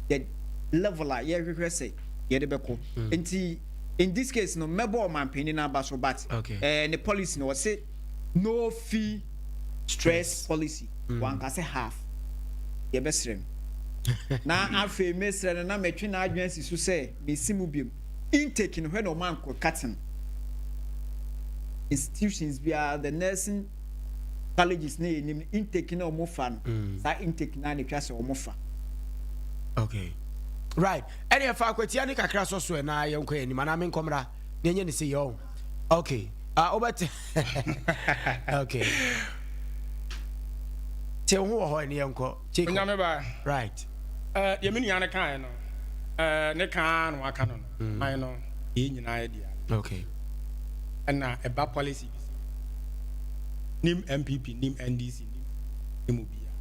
Speaker 13: the level a yɛhwehwɛ sɛ yɛde bɛkɔ. Nti in this case no mɛbɔ ɔmanpanin no aba so but ne policy no wɔse no fee stress policy wanka sɛ half yɛbɛsrɛ no na afei mesrɛ no na metwe n'adwene asi so sɛ mesi mu biom intake no hwɛ na ɔma nkɔ cutting institutions biara the nursing colleges ne yɛnim intake na ɔmo fa no saa intake na na etwa sɛ ɔmo fa.
Speaker 2: Okay, right, ɛne ɛfa akwatia ne kakra sɔ so ɛna yɛnkɔ yɛn anim anaa menkɔmmra na ɛnyɛ ne sɛ yɛ okay wobɛte okay te ho wɔ hɔ ɛne yɛnkɔ.
Speaker 14: Jacob. Onyame ba.
Speaker 2: Right.
Speaker 14: Deɛ me nua no kaeɛ no, ne kaa na waka no no, man no yɛn nyinaa yɛ dea.
Speaker 2: Okay.
Speaker 14: Ɛna ɛba policy bi sɛ nim NPP, nim NDC, nim nim obiara,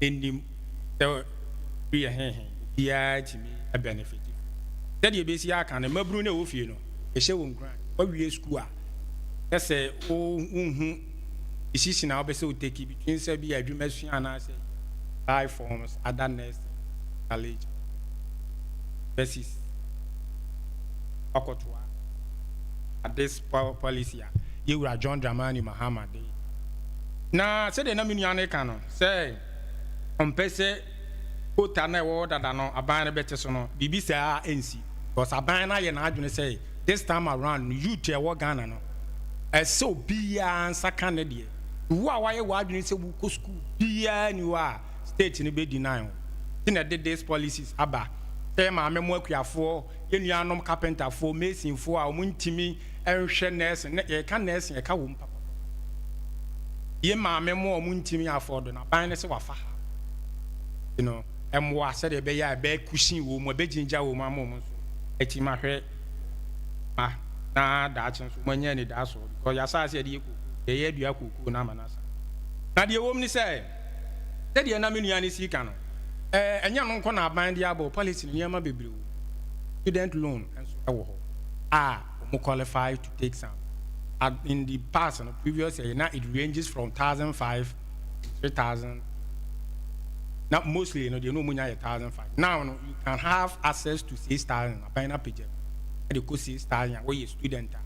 Speaker 14: ɛnim sɛ bi yɛ hehe, obiara tumi benefit. Sɛdeɛ ɛbɛsi aka no, mmabunu no a ɛwɔ fie no, ɛhyɛ wɔn nkuran. Wawie sukuu a, na sɛ wonhu decision a wobɛ sɛ wo take between sɛ bi adwuma sua anaasɛ buy forms, other nursing college versus wakɔtoa. This policy a Yɛwura John Dramani Mahama de. Na sɛdeɛ na me nua no reka no sɛ ɔmpɛ sɛ quota no a ɛwɔ hɔ dada no aban no bɛte so no, biribi saa ɛnsi because aban no ayɛ n'adwene sɛ this time around no youth a ɛwɔ Ghana no ɛsɛ obiara nsa ka ne deɛ. Wo a woayɛ w'adwene sɛ wokɔ school biara nni hɔ a state no bɛ deny wo. Nti na ɛde this policies aba sɛ yɛ maame mo akuafoɔ, yɛn nuanom carpenterfoɔ, masonfoɔ a wɔntumi nhwɛ nursing, na yɛka nursing ɛka wɔm papa. Yɛn maame mo a wɔntumi afford no, aban no sɛ wafa ha nti no mmoa sɛdeɛ ɛbɛyɛ a ɛbɛ cushion wɔn mu, ɛbɛgyingya wɔn ama wɔn nso atumi ahwɛ mma na daakye nso wɔanya anidasoɔ because yɛn asaase a yɛde yɛ kookoo, yɛyɛ adua kookoo no ama no asa. Na deɛ ɛwɔ mu ne sɛ, sɛdeɛ na me nua no si ka no, ɛɛ ɛnyɛ ɛno nko na aban de aba o, policy no nneɛma bebree wɔ mu. Student loan nso wɔ hɔ a wɔn qualify to take some. At in the past no, previous year na it ranges from 1,500 to 3,000. Na mostly no deɛ na wɔn nya yɛ 1,500. Now no you can have access to 6,000. Aban no apagya mu de kɔ 6,000 a woyɛ student a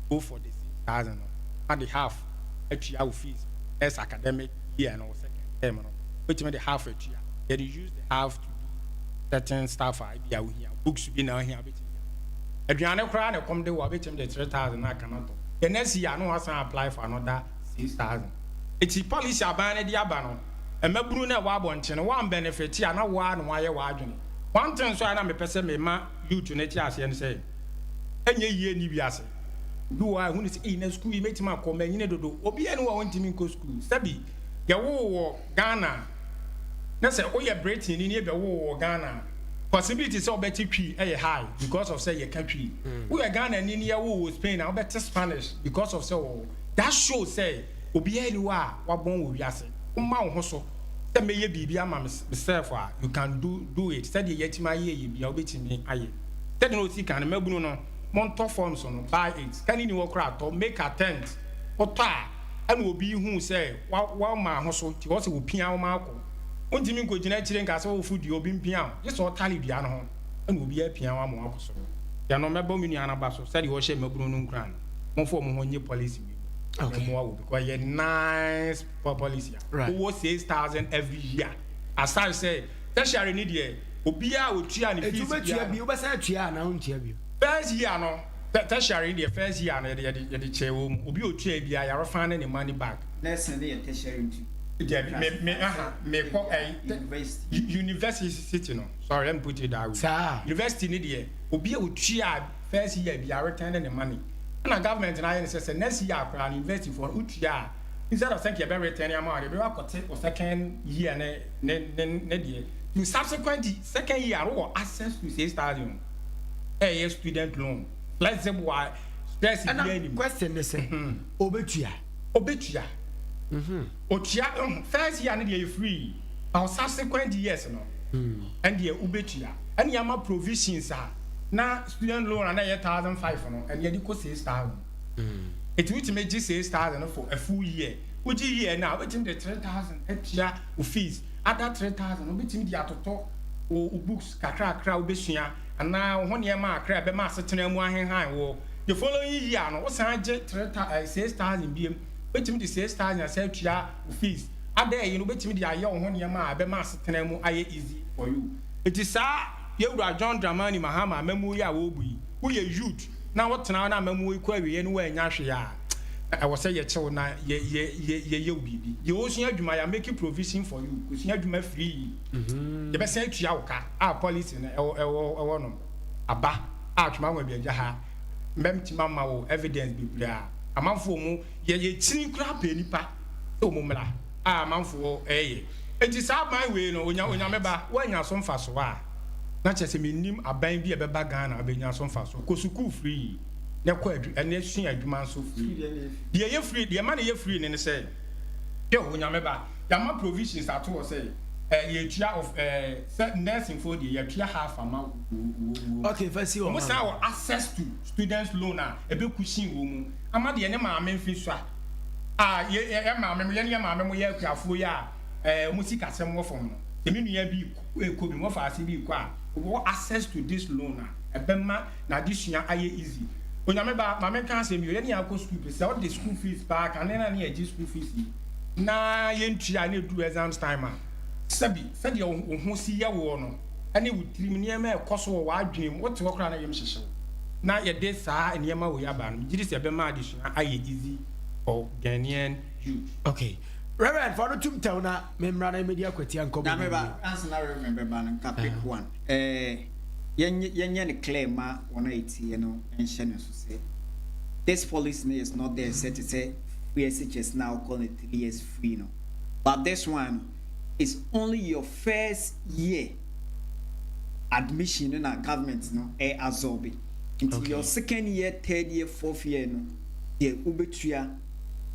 Speaker 14: go for the 6,000 no na de half atua wo fees next academic year no wo second term no wobɛtumi de half atua then you use the half to do certain stuff a ebi a wohia books bi na wohia wobɛtumi de aduane koraa na ɛkɔm de wo a wobɛtumi de 3,000 na aka no atɔ the next year na wasan apply for another 6,000. Eti policy aban no de aba no mmabunu no a ɛwɔ abɔnten no woan benefit a na wo ara na woayɛ w'adwene. One thing nso a na mepɛ sɛ mema youth no te aseɛ ne sɛ ɛnyɛ yie nni wiase. Obi wɔ hɔ a ɛhu no sɛ ei na sukuu yi mɛtumi akɔ manyini dodo. Obiara nni hɔ a ɔntumi nkɔ sukuu. Sɛbi yɛwoo wo wɔ Ghana a, na sɛ woyɛ Britain ni na yɛbɛwoo wo wɔ Ghana a, possibility sɛ wobɛte Twi yɛ high because of sɛ yɛka Twi. Woyɛ Ghana ni na yɛwoo wo wɔ Spain a, wobɛte Spanish because of sɛ wɔwɔ. That shows sɛ obiara nni hɔ a wabɔn wɔ wiase. Woma wo ho so sɛ mɛyɛ biribi ama me self a, you can do do it. Sɛdeɛ yɛatumi ayɛ yɛ biara wobɛtumi ayɛ. Sɛdeɛ na ɔsi kan no, mmabunu no, montɔ forms no, buy it. Sika no nni hɔ koraa a, tɔ, make attempt. Wotɔ a, ɛna obi hu sɛ wa woama ho so, nti ɔwɔ sɛ ɔpia wo ma akɔ. Wontumi nkɔgyina akyire nka sɛ wofo dua, obi mpia wo. Gye sɛ ɔtale dua no ho, ɛna obi apia wo ama woakɔ soro. Nti ɛno, mɛbɔ me nua no aba so, sɛdeɛ ɔhyɛ mmabunu no nkuran no, momfa wɔn ho nnye policy wei mu, na ɛmmoa wo, because ɛyɛ nice policy a. Wowɔ 6,000 every year, aside sɛ tertiary no deɛ, obiara a ɔtua ne
Speaker 2: Eti
Speaker 14: fees
Speaker 2: wobɛtua
Speaker 14: biara
Speaker 2: bio,
Speaker 14: no.
Speaker 2: wobɛsan atua anaa wontua bio?
Speaker 14: First year no, tertiary no deɛ first year no yɛde yɛde yɛde kyɛɛ wɔn mu. Obi a otua biara yɛarefund ne money back.
Speaker 13: Nursing no yɛ tertiary nti.
Speaker 14: Dabi, me me aha, mekɔ ɛyi,
Speaker 13: University.
Speaker 14: University no, sorry let me put it that way.
Speaker 2: Saa.
Speaker 14: University no deɛ, obi a otua first year biara return ne money. Ɛna government no ayɛ no sɛ sɛ next year koraa no university foɔ no wotua a, instead of sɛ nka yɛbɛ return ama wo no, yɛbɛba akɔte wo second year ne ne ne ne deɛ. To subsequent second year no wowɔ access to 6,000 o, ɛyɛ student loan, flexible a stress biara
Speaker 2: Ɛna
Speaker 14: nni mu.
Speaker 2: question ne sɛ, obetua?
Speaker 14: Obetua. Otua, first year no deɛ yɛ free, but subsequent years no, ɛndeɛ wobetua. Ɛna yɛama provisions a na student loan a na ɛyɛ 1,500 no, ɛno yɛde kɔ 6,000. Eti wotumi gye 6,000 no for a full year. Wogye year no a, wobɛtumi de 3,000 atua wo fees. Other 3,000 no, wobɛtumi de atotɔ wo wo books kakrakra a wobɛsua anaa wo ho nneɛma akra a ɛbɛma asetena mu ahenhan wo. The following year no, wosan gye 6,000 biom. Wobɛtumi de 6,000 asan atua wo fees. Ada ayi no, wobɛtumi de ayɛ wo ho nneɛma a ɛbɛma asetena mu ayɛ easy for you. Enti saa Yɛwura John Dramani Mahama amammuo yi a wɔrebu yi, woyɛ youth na wotena hɔ na amammuo yi kɔ awieɛ na woannya hwee a, na ɛwɔ sɛ yɛkye wo na yɛ yɛ yɛ yɛyɛ wo biribi. Deɛ ɔresua adwuma, yɛ make provision for you, kɔsua adwuma free. Yɛbɛsan atua wo ka a policy no ɛwɔ ɛwɔ ɛwɔ nom aba a Twema Nwabiagya ha mɛtumi ama wo evidence bebree a amanfoɔ mu yɛ yɛkyini koraa pɛ nipa sɛ wɔn mmra a amanfoɔ ɛyɛ. Enti saa aban wei no onya Onyame ba woanya so mfasoɔ a na kyerɛ sɛ mennim aban bi a ɛbɛba Ghana a wobɛnya so mfasoɔ. Kɔ sukuu free. na kɔ adwu ɛna sua adwuma nso free. Deɛ ɛyɛ free, deɛ ɛma no yɛ free no ne sɛ, hwɛ o Onyame ba, yɛama provisions ato hɔ sɛ ɛɛ yɛtua of ɛɛ sɛ nursing foɔ deɛ yɛtua half ama wo wo wo.
Speaker 2: Okay, fa si hɔ
Speaker 14: Wɔn
Speaker 2: ma
Speaker 14: san
Speaker 2: me.
Speaker 14: wɔ access to students loan a ɛbɛ cushion wɔn mu ama deɛ ne maame mfe sua a yɛ yɛ yɛ maame mo yɛne yɛ maame mo yɛ akuafoɔ yi a ɛɛ wɔn sikasɛm wɔ fam no, sɛ me nua bi rekɔ bi, me wɔfaase bi rekɔ a, ɔwɔ access to this loan a ɛbɛma N'adesua ayɛ easy. Onyame ba, ma menka asɛm bi o, yɛne yɛakɔ school pɛ, sɛ wode school fees paa kane na ne yɛgye school fees yi na yɛntua na ɛduru exams time a, sɛbi, sɛdeɛ wo ho si yɛ woɔ no ne wo tirim nneɛma a ɛkɔ so wɔ w'adwene mu, wote hɔ koraa na yam hyehye wo. Na yɛde saa nneɛma wei aba no, megye di sɛ ɛbɛma adesua ayɛ easy for Ghanaian youth.
Speaker 2: Okay. Reverend, fa no tum tɛw na me mmra na yɛmmɛdi akwatia nkɔmmɔ
Speaker 13: Nyame
Speaker 2: no
Speaker 13: ba,
Speaker 2: nwie.
Speaker 13: ansa na Reverend bɛba no, nka quick one. Eh, yɛnyɛ yɛnyɛ no clear mma wɔn a ɛtie no nhyɛ no nso sɛ, this policy no is not there sɛ te sɛ free SHS no a wokɔ no 3 years free no, but this one no is only your first year admission no na government no ɛ absorb. Nti your second year, third year, fourth year no deɛ wobɛtua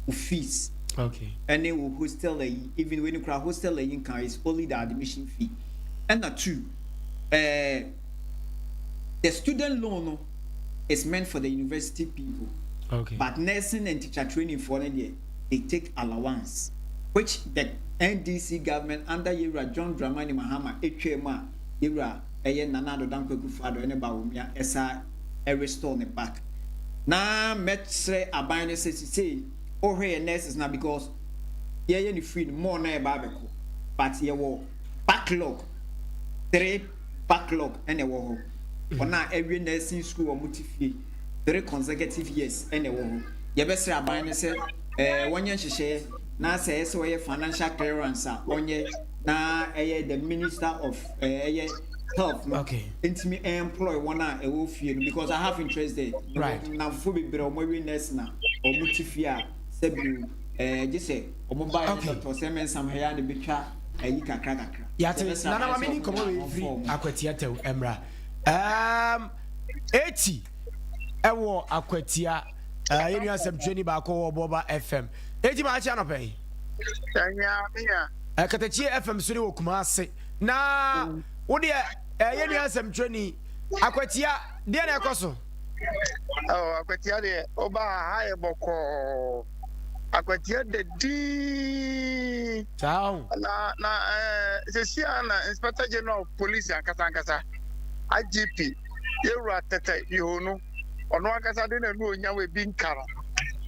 Speaker 13: wo fees ɛne wo hostel ayi, even wei no koraa hostel ayi nka, is only the admission fee. Ɛna two, the student loan no is meant for the university people. But nursing and teacher training foɔ no deɛ, they take allowance, which the NDC government under Yewura John Dramani Mahama etwa mu a Yewura ɛyɛ Nana Addo Dankwa Akufo-Addo ɛne Bawumia ɛsa ɛrestore ne back. Na mɛkyerɛ aban no sɛ sisei wohwɛ yɛ nurses na because yɛyɛ ne free no more na ɛba abɛkɔ, but yɛwɔ backlog, three backlog ɛna ɛwɔ hɔ. Wɔn a ɛwie nursing school wɔn ti fie 3 consecutive years ɛna ɛwɔ hɔ. Yɛbɛsrɛ aban no sɛ wɔnyɛ nhyehyɛeɛ na sɛ ɛsɛ wɔyɛ financial clearance a ɔnyɛ na ɛyɛ the minister of ɛyɛ health no ntumi employ wɔn a ɛwɔ fie no, because I have interest there. Na fufuo bebree a wɔn awie nurse na wɔn ti fie a sɛbi gye sɛ wɔn ba yɛ doctor sɛ mɛnsam ha ya na ebetwa ayi kakra kakra.
Speaker 2: Yàtɛ
Speaker 13: Yɛbɛsrɛ
Speaker 2: nana
Speaker 13: aban
Speaker 2: maame
Speaker 13: sɛ
Speaker 2: ni
Speaker 13: wɔn
Speaker 2: nkɔmɔ
Speaker 13: nyinaa
Speaker 2: wei firi
Speaker 13: wɔmfa wɔn.
Speaker 2: Akwatia tɛw ɛmra 80 ɛwɔ Akwatia yɛn nua asɛmtwerɛni baako wɔ Bɔba FM 80 maa akyi anɔpɛ yi. Katakyie FM so ne wɔ Kumase na wo deɛ yɛn nua asɛmtwerɛni Akwatia deɛ na ɛkɔ so.
Speaker 1: Oh, Akwatia deɛ ɔba ha yɛ bɔkɔɔ. Akwatia da dii.
Speaker 2: Saa o.
Speaker 1: Na sɛsi a na Inspector General of Police ankasa ankasa IGP yɛwura Tɛtɛ Yohonu ɔno ankasa de n'anu onyam ebi nka no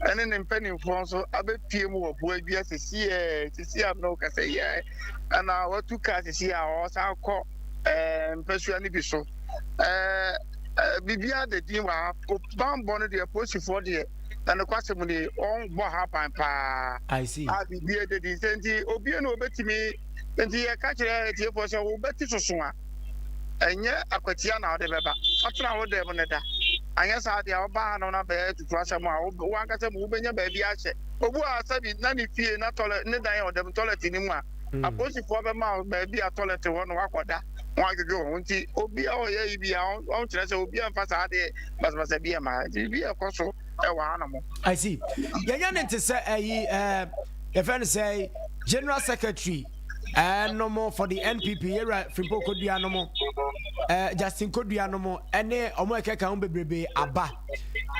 Speaker 1: ɛne ne mpanimfoɔ nso abɛpie mu wɔ Boadua sɛsi ɛ sɛsi a mene kasa yi ɛ ɛna watu kaa sɛsi a ɔsan kɔ mpasua no bi so biribiara da din wɔ ha. Banbɔ no deɛ, polisifoɔ deɛ, na nokwasɛm ni ɔnbɔ ha ban paa.
Speaker 2: I see.
Speaker 1: A biribiara da din sɛ nti obie na obɛtumi nti yɛka kyerɛ atiefoɔ sɛ wobɛti soso a ɛnyɛ Akwatia na wode bɛba fatena wo dɛm no da anyɛ saa deɛ a woba ha no na bɛyɛ tutu asɛm a wo ankasa mu wobɛnya baabi ahyɛ obu a sɛbi na ne fie na toilet ne dan a ɔdam toilet no mu a apolisifoɔ bɛma wo baabi a toilet wɔ no wakɔda na wadwodwo wo ho. Nti obi a ɔyɛ yi bi a ɔnkyerɛ sɛ obi a mfa saa adeɛ basabasa bi ɛma nti biribi a ɛkɔ so ɛwɔ ha nom.
Speaker 2: I see. Yɛnyɛ ne nte sɛ ɛyi yɛfrɛ no sɛ general secretary nomo for the NPP yɛwura Frimpo Kodua nomo Justin Kodua nomo ɛne ɔmo ɛkɛka ho bebrebe aba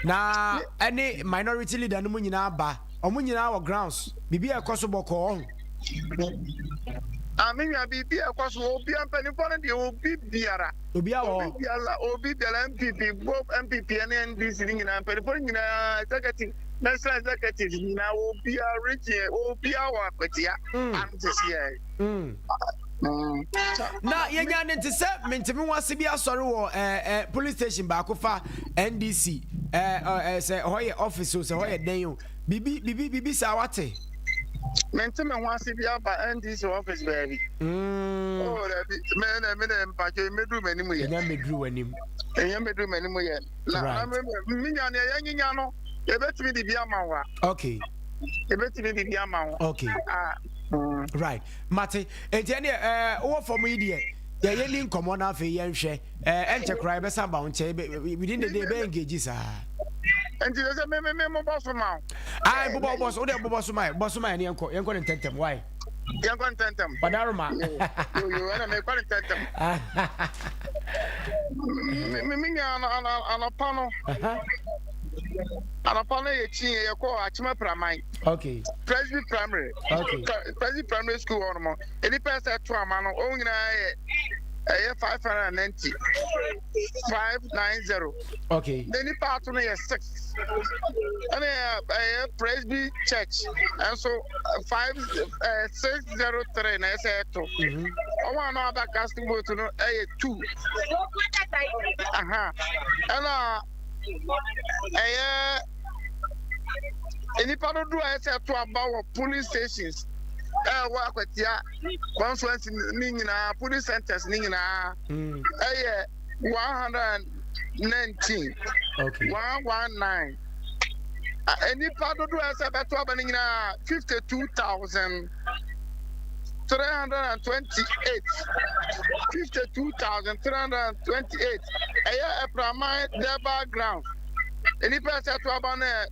Speaker 2: na ɛne minority leader no mu nyinaa aba, ɔmo nyinaa wɔ grounds, biribi a ɛkɔ so bɔkɔɔ ɔho.
Speaker 1: Ah, me nua, biribi a ɛkɔ so obi mpanimfoɔ no deɛ obi biara
Speaker 2: obi a wɔ
Speaker 1: obi biara obi biara NPP both NPP ne NDC ne nyinaa mpanimfoɔ no nyinaa executive, national executive nyinaa obiara region obiara wɔ Akwatia ano te seɛ.
Speaker 2: Na yɛnya ne nte sɛ menteme ho ase bi asɔre wɔ police station baako fa NDC sɛ hɔ yɛ office o sɛ hɔ yɛ dɛn o bibi bibi bibi saa wate.
Speaker 1: Mente me ho ase bi aba NDC office baabi. Oh, dabi me na me na mpatwe mmeduru m'anim yɛ.
Speaker 2: Ɛnya mmeduru w'anim.
Speaker 1: Ɛnya mmeduru m'anim yɛ. Na me nya nea yɛnyinya no yɛbɛtumi de bi ama wo a. Yɛbɛtumi de bi ama wo.
Speaker 2: Okay.
Speaker 1: Ah.
Speaker 2: Right. Mate. Enti ɛne wowɔ fam yi deɛ yɛyɛ ni nkɔmmɔ no afei yɛnhwɛ ɛnkyɛ koraa yɛbɛsan ba wo nkyɛn within the day bɛyɛ engage saa.
Speaker 1: Nti sɛ sɛ me me me mobɔ so ma wo.
Speaker 2: Ai bobɔ bɔ so wode bobɔ so ma bɔ so ma yɛne yɛnkɔ yɛnkɔ ne ntɛntɛm why.
Speaker 1: Yɛnkɔ ntɛntɛm.
Speaker 2: Wadaroma.
Speaker 1: Yo yo ɛna mekɔ ne ntɛntɛm. Me me me nya anɔpa no. Anɔpa no yɛ kyi yɛkɔ Akyema Praman. Presby Primary. Presby Primary School hɔ nom. Nnipa sɛ to ama no wɔn nyinaa yɛ
Speaker 15: ɛyɛ 590, 590.
Speaker 2: Okay.
Speaker 15: Na nipa ato no yɛ 6. Ɛna ɛyɛ Presby Church ɛnso 5 603 na ɛsɛ ɛto. Wɔn a na aba casting vote no ɛyɛ 2. Aha. Ɛna ɛyɛ nnipa dodoɔ a ɛsɛ ɛto aba wɔ polling stations ɛwɔ Akwatia constituency ne nyinaa, polling centers ne nyinaa ɛyɛ 119, 119. Nnipa dodoɔ a ɛsɛ ɛbɛto aba no nyinaa 52,328, 52,328. Ɛyɛ Ɛpraman Durbar Ground. Nnipa a ɛsɛ ɛto aba no yɛ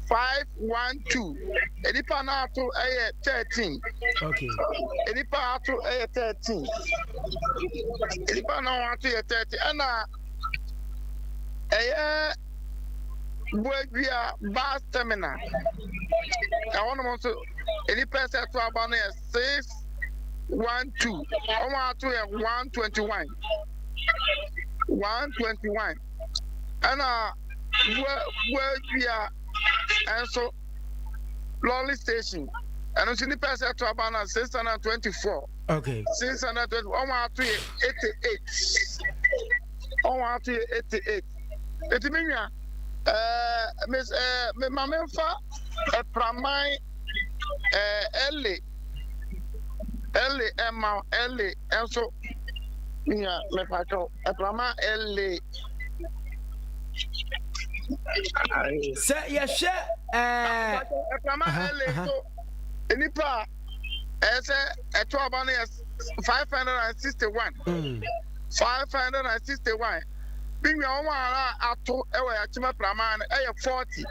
Speaker 15: 512. Nnipa no ato yɛ 13.
Speaker 2: Okay.
Speaker 15: Nnipa ato yɛ 13. Nnipa no ato yɛ 13. Ɛna ɛyɛ Buadua bus terminal. Ɛhɔnom nso nnipa ɛsɛ ɛto aba no yɛ 612. Wɔn ato yɛ 121. 121. Ɛna Buadua nso lorry station. Ɛno nso nnipa ɛsɛ ɛto aba no 624.
Speaker 2: Okay.
Speaker 15: 620. Wɔn ato yɛ 88. Wɔn ato yɛ 88. Eti me nua, ɛɛ me ɛɛ me ma me nfa ɛpraman ɛɛ ɛle ɛle ɛma ɛle ɛnso me nua mepatwɔ ɛpraman ɛle.
Speaker 2: Sɛ yɛhwɛ ɛɛ.
Speaker 15: Ɛpraman ɛle nso nipa a ɛyɛ sɛ ɛto aba no yɛ 561. 561. Me nua, wɔn a ato wɔ Akyem Apraman no yɛ 40.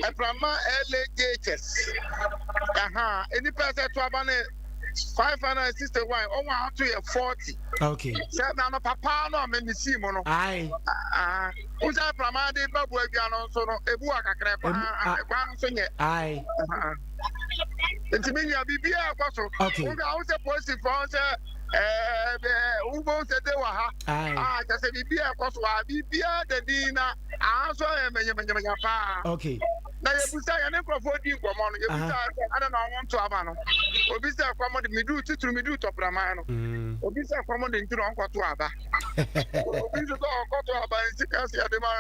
Speaker 15: Apraman LAJHS. Aha, nnipa ɛsɛ to aba no 561, wɔn a ato yɛ 40.
Speaker 2: Okay.
Speaker 15: Sɛ na no papa no a me sii mu no.
Speaker 2: Aye.
Speaker 15: Ah, wo sɛ Apraman de ba bu adwa no nso no, ebu wa kakra kwan, kwan nso nyɛ.
Speaker 2: Aye.
Speaker 15: Nti me nua, biribiara kɔ so.
Speaker 2: Okay.
Speaker 15: Wo sɛ polisifoɔ sɛ ɛɛ wobɛhu sɛ de wɔ ha a kyɛ sɛ biribi a ɛkɔ so a biribiara da din na aha nso yɛ manyamanyamanya paa.
Speaker 2: Okay.
Speaker 15: Na yɛbusa yɛne nkurɔfoɔ di nkɔmmɔ no, yɛbusa sɛ ada na ɔmo nto aba no, obi sɛ kɔm de meduru titiri meduru tɔpraman no, obi sɛ kɔm de nti na ɔnkɔto aba, obi nso sɛ ɔkɔto aba ne sika sɛ yɛde ma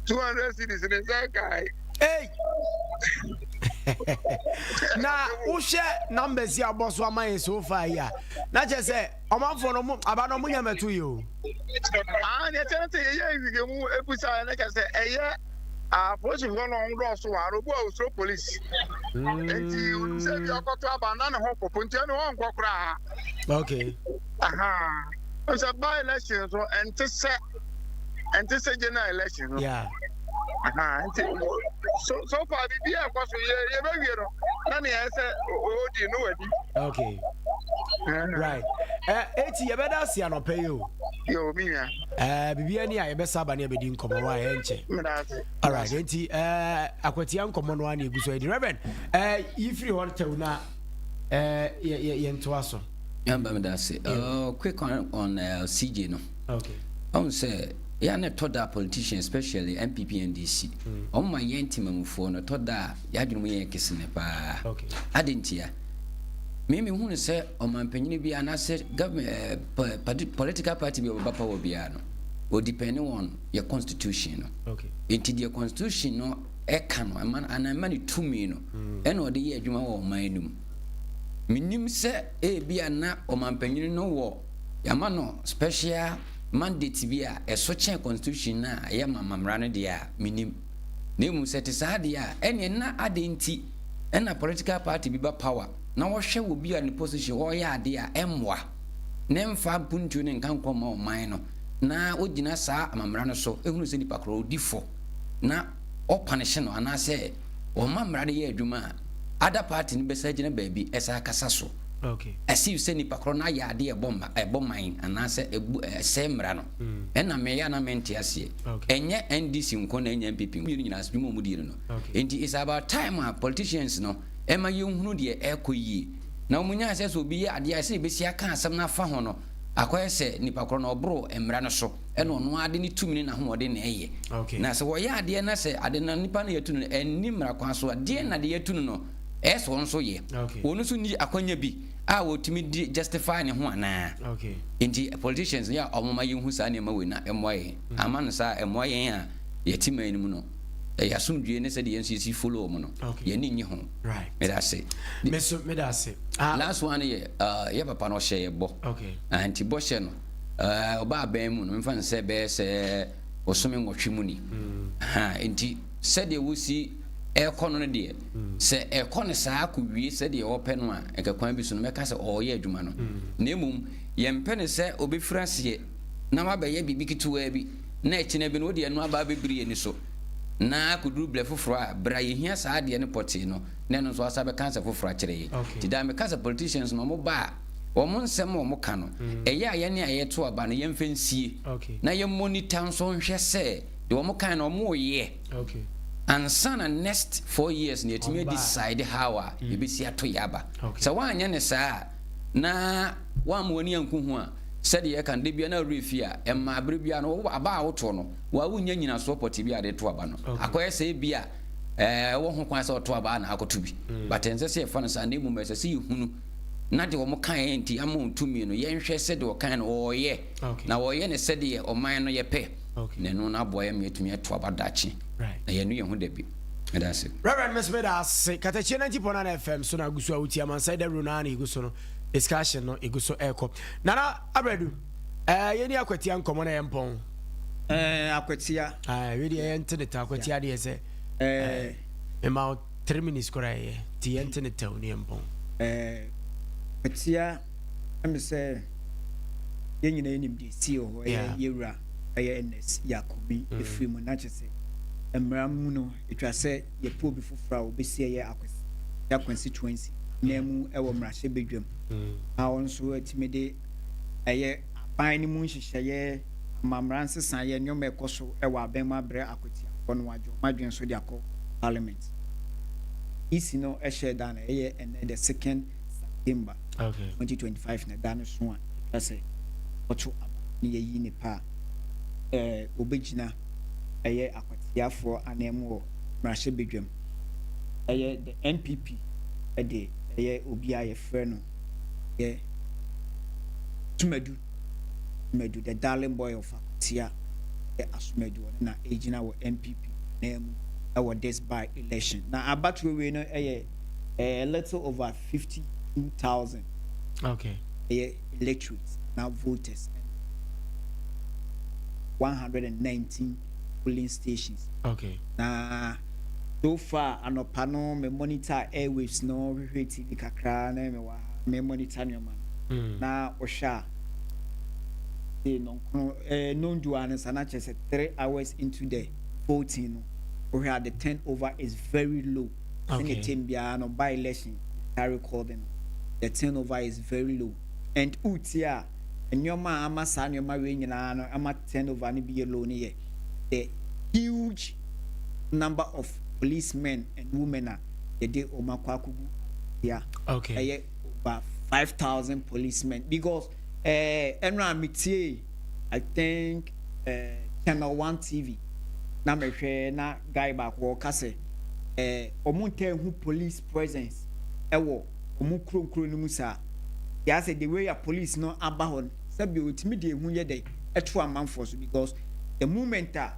Speaker 15: 200 cedis ne nsa nkae.
Speaker 2: Hey! Na wohwɛ numbers yi a wɔbɔ so ama yɛn so far yi a, na kyerɛ sɛ ɔmanfoɔ no ɔmo aba no ɔmo nya mɛto yi o.
Speaker 15: Ah, deɛ kyerɛ sɛ yɛyɛ nhwehwɛmu ebusa na kyerɛ sɛ ɛyɛ apolisifoɔ na ɔmo dɔɔso wɔ ha no, obi wɔ osuro polisi. Nti onim sɛ bi ɔkɔto aba na ne ho popo nti ɛne ɔnkɔ koraa.
Speaker 2: Okay.
Speaker 15: Aha. Sɛ by election so ɛnte sɛ ɛnte sɛ general election no.
Speaker 2: Yeah.
Speaker 15: Aha, nti so so far biribi a ɛkɔ so yɛ yɛbɛwie no na nea ɛsɛ ɔdi no wadi.
Speaker 2: Okay. Right. Eh, eti yɛbɛda ase anɔpɛ yi o.
Speaker 15: Yo, mi nua.
Speaker 2: Eh, biribi ani a yɛbɛsa aba ne yɛbɛdi nkɔmmɔ wa ɛnkyɛ.
Speaker 15: Meda ase.
Speaker 2: All right, enti eh, akwatia nkɔmmɔ no a na egu so edi. Reverend, eh, yi firi hɔ tɛw na eh, yɛ yɛ yɛntoa so.
Speaker 4: Yamba meda ase. Uh, quick on CJ no.
Speaker 2: Okay.
Speaker 4: Ɔn sɛ yɛ na ɛtɔ da politician, especially NPP, NDC. Ɔmo ma yɛn temamufoɔ no ɛtɔ da a yɛadwene mu yɛ kesene paa.
Speaker 2: Okay.
Speaker 4: Ade ntia. Me me hunu sɛ ɔmanpanyin bi anaasɛ government eh, political party bi a ɔbɛba power biara no, o depend on yɛ constitution no.
Speaker 2: Okay.
Speaker 4: Nti deɛ constitution no ɛka no ɛma anaa ɛma ne tumi no ɛna ɔde yɛ adwuma wɔ ɔman no mu. Menim sɛ ebia na ɔmanpanyin no wɔ yɛama no special mandate bi a ɛso kyɛn constitution no a ɛyɛ amammerɛ no deɛ a menim. Na mmom sɛ ɛte saa deɛ a, ɛneɛ na adɛn nti ɛna political party bi ba power na wɔhwɛ wɔ bi a ne position ɔreyɛ adeɛ a ɛmmoa na ɛmfa mpuntuo ne nka nkɔ mma ɔman no na ɔgyina saa amammerɛ no so ɛhunu sɛ nipa korɔ ɔdi fɔ na ɔpanehye no anaasɛ ɔma mmara no yɛ adwuma a, other party no bɛsa gyina baabi ɛsa akasa so as if sɛ nipa korɔ no ayɛ adeɛ ɛbɔ mma ɛbɔ man anaasɛ ɛbu ɛsɛe mmara no. Ɛna meyɛ a na mente aseɛ. Ɛnyɛ NDC nko na ɛnyɛ NPP nko, mmienu nyinaa dwuma a wɔn die no no. Nti it's about time a politicians no ɛma yɛnhunu deɛ ɛrekɔ yie na wɔn nya sɛ sɛ obi yɛ adeɛ a ɛsɛ yɛbɛsi aka asɛm no afa ho no. Akɔyɛ sɛ nipa korɔ no ɔboro mmara no so ɛna ɔno ara de ne tumi ne n'ahoɔden na ɛyɛ. Na sɛ wɔyɛ adeɛ na sɛ ade no nipa no yɛatu no no ɛnni mmara kwan so a, deɛn na deɛ yɛatu no no ɛyɛ sɛ ɔno nso yɛ? Ɔno nso nni akwanya bi a ɔtumi de justify ne ho anaa? Nti politicians no yɛ a wɔma yɛhu saa nneɛma wei na ɛmmoa yɛn. Amma no saa a ɛmmoa yɛn a yɛte man no mu no. Ɛyɛ asomdwoeɛ ne sɛdeɛ yɛn nso yɛsi follow wɔn no, yɛn ani nnye ho. Meda ase.
Speaker 2: Me nso meda ase.
Speaker 4: Last one yɛ yɛ papa no ɔhyɛ yɛ bɔ. Nti bɔhyɛ no ɔbaa abɛn mu no memfa no sɛ bɛyɛ sɛ bosome nwɔtwe mu ni. Nti sɛdeɛ wosi ɛrekɔ no no deɛ sɛ ɛkɔ no saa kɔwie sɛdeɛ ɔpɛ no a nka kwan bi so no mɛka sɛ ɔreyɛ adwuma no. Na mmom yɛmpɛ no sɛ ɔbɛfiri aseɛ na wabɛyɛ biribi ketewaa bi na ɛkyena bi no wode ɛno aba abɛbiri yɛn ani so na akɔduru berɛ foforɔ a berɛ a yɛhia saa adeɛ no pɔtee no na ɛno nso asa bɛka asɛ foforɔ akyerɛ yɛn. Nti daa meka sɛ politicians no wɔn ba a wɔn nsɛm a wɔn ka no ɛyɛ a yɛne a yɛto aba no yɛmfa nsie na yɛ monitor nso nhwɛ sɛ deɛ wɔn kan no wɔn reyɛ ansa na next 4 years no yɛtumi decide how a yɛbɛsi ato yɛ aba. Sɛ woanyɛ ne saa a na woamma w'ani anku ho a, sɛdeɛ yɛka no, da biara na wo werɛ fi a, ɛma berɛ biara no, wo aba a wotoɔ no, wo ara wonnya nnyinasoɔ pɔtee bi a de to aba no. Akɔyɛ sɛ ebia ɛɛ wowɔ ho kwan sɛ ɔto aba a na akɔto bi. But ɛnsɛ sɛ yɛfa no saa, na mmom ɛsɛ sɛ yɛhunu na deɛ wɔn kaeɛ nti ama wɔn tumi no, yɛnhwɛ sɛ deɛ wɔkaeɛ no wɔreyɛ, na wɔreyɛ no sɛdeɛ ɔman no yɛpɛ, na ɛno no aboa yɛn ma yɛatumi ato aba daakye, na yɛannu yɛn ho da bi. Meda ase.
Speaker 2: Reverend me nso meda ase. Katakyie 90.9 FM so na agu so a wotie amansan dawuro no ara na egu so no. Discussion no egu so ɛrekɔ. Nana Abradu, ɛɛ yɛni akwatia nkɔmɔ na yɛmpɔn.
Speaker 13: Ɛɛ akwatia.
Speaker 2: Ɛɛ wei deɛ yɛnte ne ta akwatia deɛ sɛ.
Speaker 13: Ɛɛ.
Speaker 2: Mema wo 3 minutes koraa ɛyɛ nti yɛnte ne tɛw ne yɛmpɔn.
Speaker 13: Ɛɛ akwatia ɛmi sɛ yɛn nyinaa yɛnim deɛ ɛsii wɔ hɔ ɛyɛ yɛwura ɛyɛ Ernest Yaw Kumi ɛfiri mu na kyerɛ sɛ mmara mu no ɛtwa sɛ yɛpɛ obi foforɔ a ɔbɛsi ɛyɛ Akwatia constituency nan mu ɛwɔ mmarahyɛbadwam na ɔno nso atumi de ɛyɛ aban no mu nhyehyɛeɛ amammara nsesaeɛ nneɛma ɛkɔ so ɛwɔ aban mu abrɛ Akwatiafoɔ no wadwo wɔn adwene nso de akɔ parliament. EC no ɛhyɛ da na ɛyɛ ɛnɛ the 2nd September 2025 na ɛda no so a ɛtwa sɛ wɔto aba na yɛyi nipa a ɔbɛgyina ɛyɛ Akwatiafoɔ anan mu wɔ mmarahyɛbadwam. Ɛyɛ the NPP ɛde ɛyɛ obi a yɛfrɛ no yɛ Asumadu Asumadu, the darling boy of Akwatia, yɛ Asumadu, ɔno na ɛgyina wɔ NPP anan mu ɛwɔ this by election. Na abatoɔ wei no ɛyɛ a little over 52,000 ɛyɛ electorate na voters, 119 polling stations. Na so far anɔpa no me monitor airwaves no, hwehwɛ TV kakra na me wɔ ha me monitor nneɛma no. Na wohwɛ a de nɔnkono nondu a no nsa na kyerɛ sɛ 3 hours into the voting no, wohwɛ a the turnover is very low. Sɛnea time biara no by election recording no, the turnover is very low and wotie a nneɛma a ama saa nneɛma wei nyinaa no ama turnover no bi yɛ low no yɛ the huge number of policemen and women a yɛde wɔn akɔ akɔgu ya. Ɛyɛ over 5,000 policemen because ɛno a metie, I think Channel One TV na mehwɛ na guy baako ɔka sɛ ɔmo ntaa hu police presence ɛwɔ ɔmo kuronkuro no mu saa. Yà sɛ the way a police no aba hɔ no, sɛbi otumi de ehu yɛ dɛ ɛto amanfoɔ so because the moment a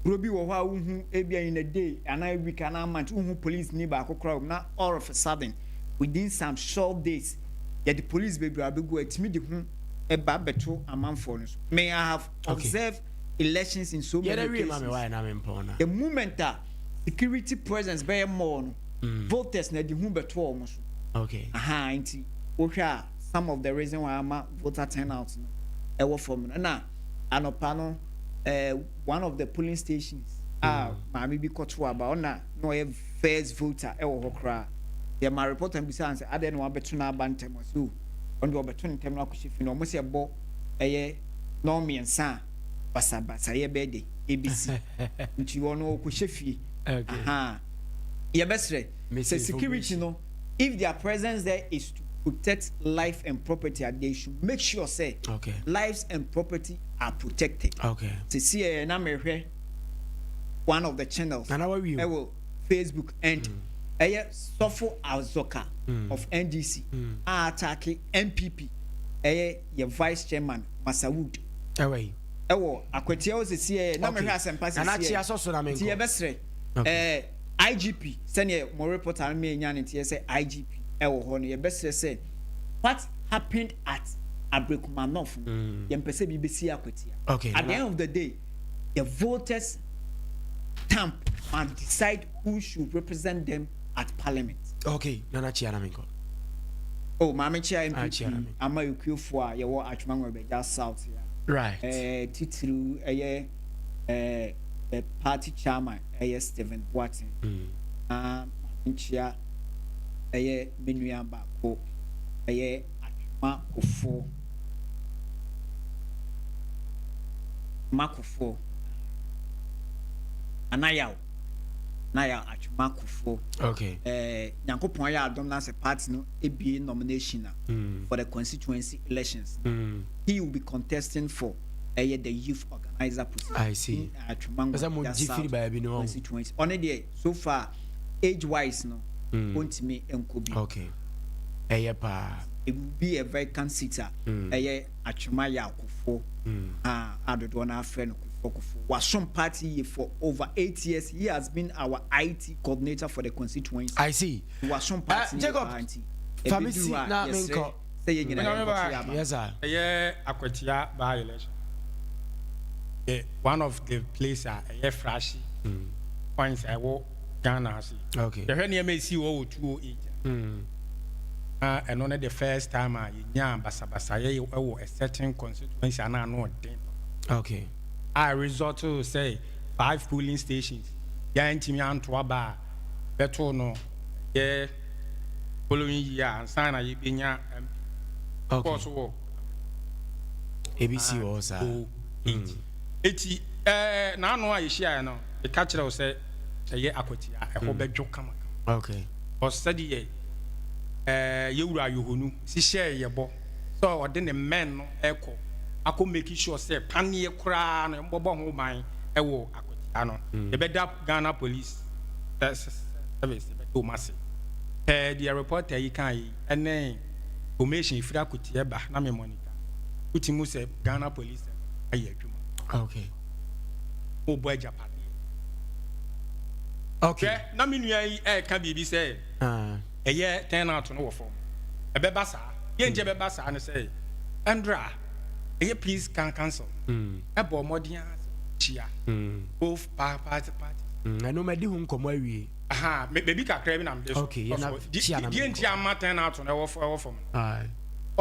Speaker 13: kuro bi wɔ hɔ a wohu ebia in a day anaa week anaa month wohu police ni baako koraa wɔ mu, na all of a sudden within some short days yɛde police bebree abɛgu a, ɛtumi de hu ɛba abɛto amanfoɔ no so. May I have observed elections in so many
Speaker 2: Yɛrɛ wie ma
Speaker 13: occasions.
Speaker 2: me wayɛ na me mpɔn na.
Speaker 13: The moment a security presence bɛyɛ more no, voters na de hu bɛto wɔn so. Aha nti wohwɛ a some of the reason why ama voter turnout no ɛwɔ fam no, na anɔpa no one of the polling stations a maame bi kɔto aba, ɔna na ɔyɛ first voter ɛwɔ hɔ koraa. Yɛ ma reporter no bisa sɛ adeɛ na wabɛto n'aba ntɛm, ɔsɛ o ɔno deɛ ɔbɛto ne ntɛm no akɔhyɛ fi no ɔmo sɛ ɛbɔ ɛyɛ nɔɔ mmiɛnsa a basabasa yɛ bɛyɛ de ebesi nti ɔno ɔkɔhyɛ fie. Aha yɛbɛsrɛ sɛ security no, if their presence there is to protect life and property a, they should make sure sɛ
Speaker 2: okay.
Speaker 13: lives and property are protected.
Speaker 2: Okay.
Speaker 13: Sisi ɛ na mehwɛ one of the channels ɛwɔ Facebook and ɛyɛ Sɔfo Azoka of NDC a attack NPP ɛyɛ yɛ vice chairman Masawood.
Speaker 2: Ɛwɔ yi.
Speaker 13: Ɛwɔ akwatia hɔ sisi ɛ na mehwɛ asɛmpa sisi ɛ nti yɛbɛsrɛ ɛɛ IGP sɛdeɛ mo reporter no menya ne nteɛ sɛ IGP ɛwɔ hɔ no yɛbɛsrɛ sɛ what happened at Abrekuma North no yɛmpɛ sɛ bi bɛsi Akwatia.
Speaker 2: Okay.
Speaker 13: At the end of the day the voters stamp and decide who should represent them at parliament.
Speaker 2: Okay, Nana kyia na menkɔ.
Speaker 13: Oh, maame kyia
Speaker 2: Ah, kyia na
Speaker 13: MPP
Speaker 2: me.
Speaker 13: ama ekuofoɔ a yɛwɔ Atwima Nwabiagya South ya.
Speaker 2: Right.
Speaker 13: Eh, titiriw ɛyɛ eh, the party chairman ɛyɛ Stephen Boateng. Na maame kyia ɛyɛ me nua baako ɛyɛ Atwima Kofoɔ. Atwima Kofoɔ. Anayaw. Anayaw Atwima Kofoɔ.
Speaker 2: Okay.
Speaker 13: Eh, Nyankopɔn ayɛ adom na sɛ party no ebie nomination a for the constituency elections. He will be contesting for ɛyɛ the youth organizer position.
Speaker 2: I see.
Speaker 13: In Atwima
Speaker 2: Ɛsɛ mo
Speaker 13: Nwabiagya
Speaker 2: gye
Speaker 13: South
Speaker 2: firi baabi no.
Speaker 13: constituency. Ɔno deɛ so far age wise no ontumi nkɔ bi.
Speaker 2: Okay. Ɛyɛ paa.
Speaker 13: It will be a vacant seat a ɛyɛ Atwima Yaw Kofoɔ a a dodoɔ no afrɛ no Kofoɔ Kofoɔ. Wasom party yie for over 8 years. He has been our IT coordinator for the constituency.
Speaker 2: I see.
Speaker 13: Wasom party yie
Speaker 2: Jacob,
Speaker 13: paa nti.
Speaker 2: fa me
Speaker 13: ɛbɛduru
Speaker 2: si
Speaker 13: a
Speaker 2: na
Speaker 13: yɛsrɛ
Speaker 2: menkɔ.
Speaker 13: sɛ yɛn nyinaa
Speaker 14: Onyame
Speaker 13: yɛnkɔto
Speaker 14: ba.
Speaker 13: yɛ aba.
Speaker 2: Yes sir.
Speaker 14: Ɛyɛ Akwatia by election yɛ one of the place a ɛyɛ flashy points a ɛwɔ Ghana ase.
Speaker 2: Okay.
Speaker 14: Yɛhwɛ nneɛma esi wɔ wɔ 208 na ɛno ne the first time a yɛnya basabasa yɛ ɛwɔ a certain constituency ana ano ɔden a result to sɛ five polling stations yɛntumi anto aba a bɛto no yɛ following year ansa na yɛbɛnya MP. Kɔɔ so wɔ
Speaker 2: Ebi si wɔ hɔ saa.
Speaker 14: O eight. Eti n'ano a yɛhyiaeɛ no, meka kyerɛ wo sɛ ɛyɛ Akwatia, ɛhɔ bɛdwo kamakama. Ɔsɛdeɛ yɛwura Yohonu si hyɛɛ yɛ bɔ sɛ ɔde ne men no ɛkɔ akɔ make sure sɛ paneɛ koraa no mbɔbɔ ho ban ɛwɔ Akwatia no. Yɛbɛda Ghana Police Service, yɛbɛda wɔn ase. Deɛ reporter yi kan yi ɛne information efiri Akwatia ba na me monitor. Wotu mu sɛ Ghana Police Service ayɛ adwuma. Wɔbɔ agyapadeɛ. Hwɛ, na me nua yi ɛɛka biribi sɛ ɛyɛ turnout no wɔ fam. Ɛbɛba saa. Yɛn nkyɛn bɛba saa no sɛ ɛndra ɛyɛ Peace Council ɛbɔ ɔmɔden kyia both party party.
Speaker 2: Ɛno ma di ho nkɔmɔ awie.
Speaker 14: Aha, beebi kakra bi na mede so.
Speaker 2: Okay, yɛn na kyia na
Speaker 14: Deɛ nti ama turnout no ɛwɔ fam no.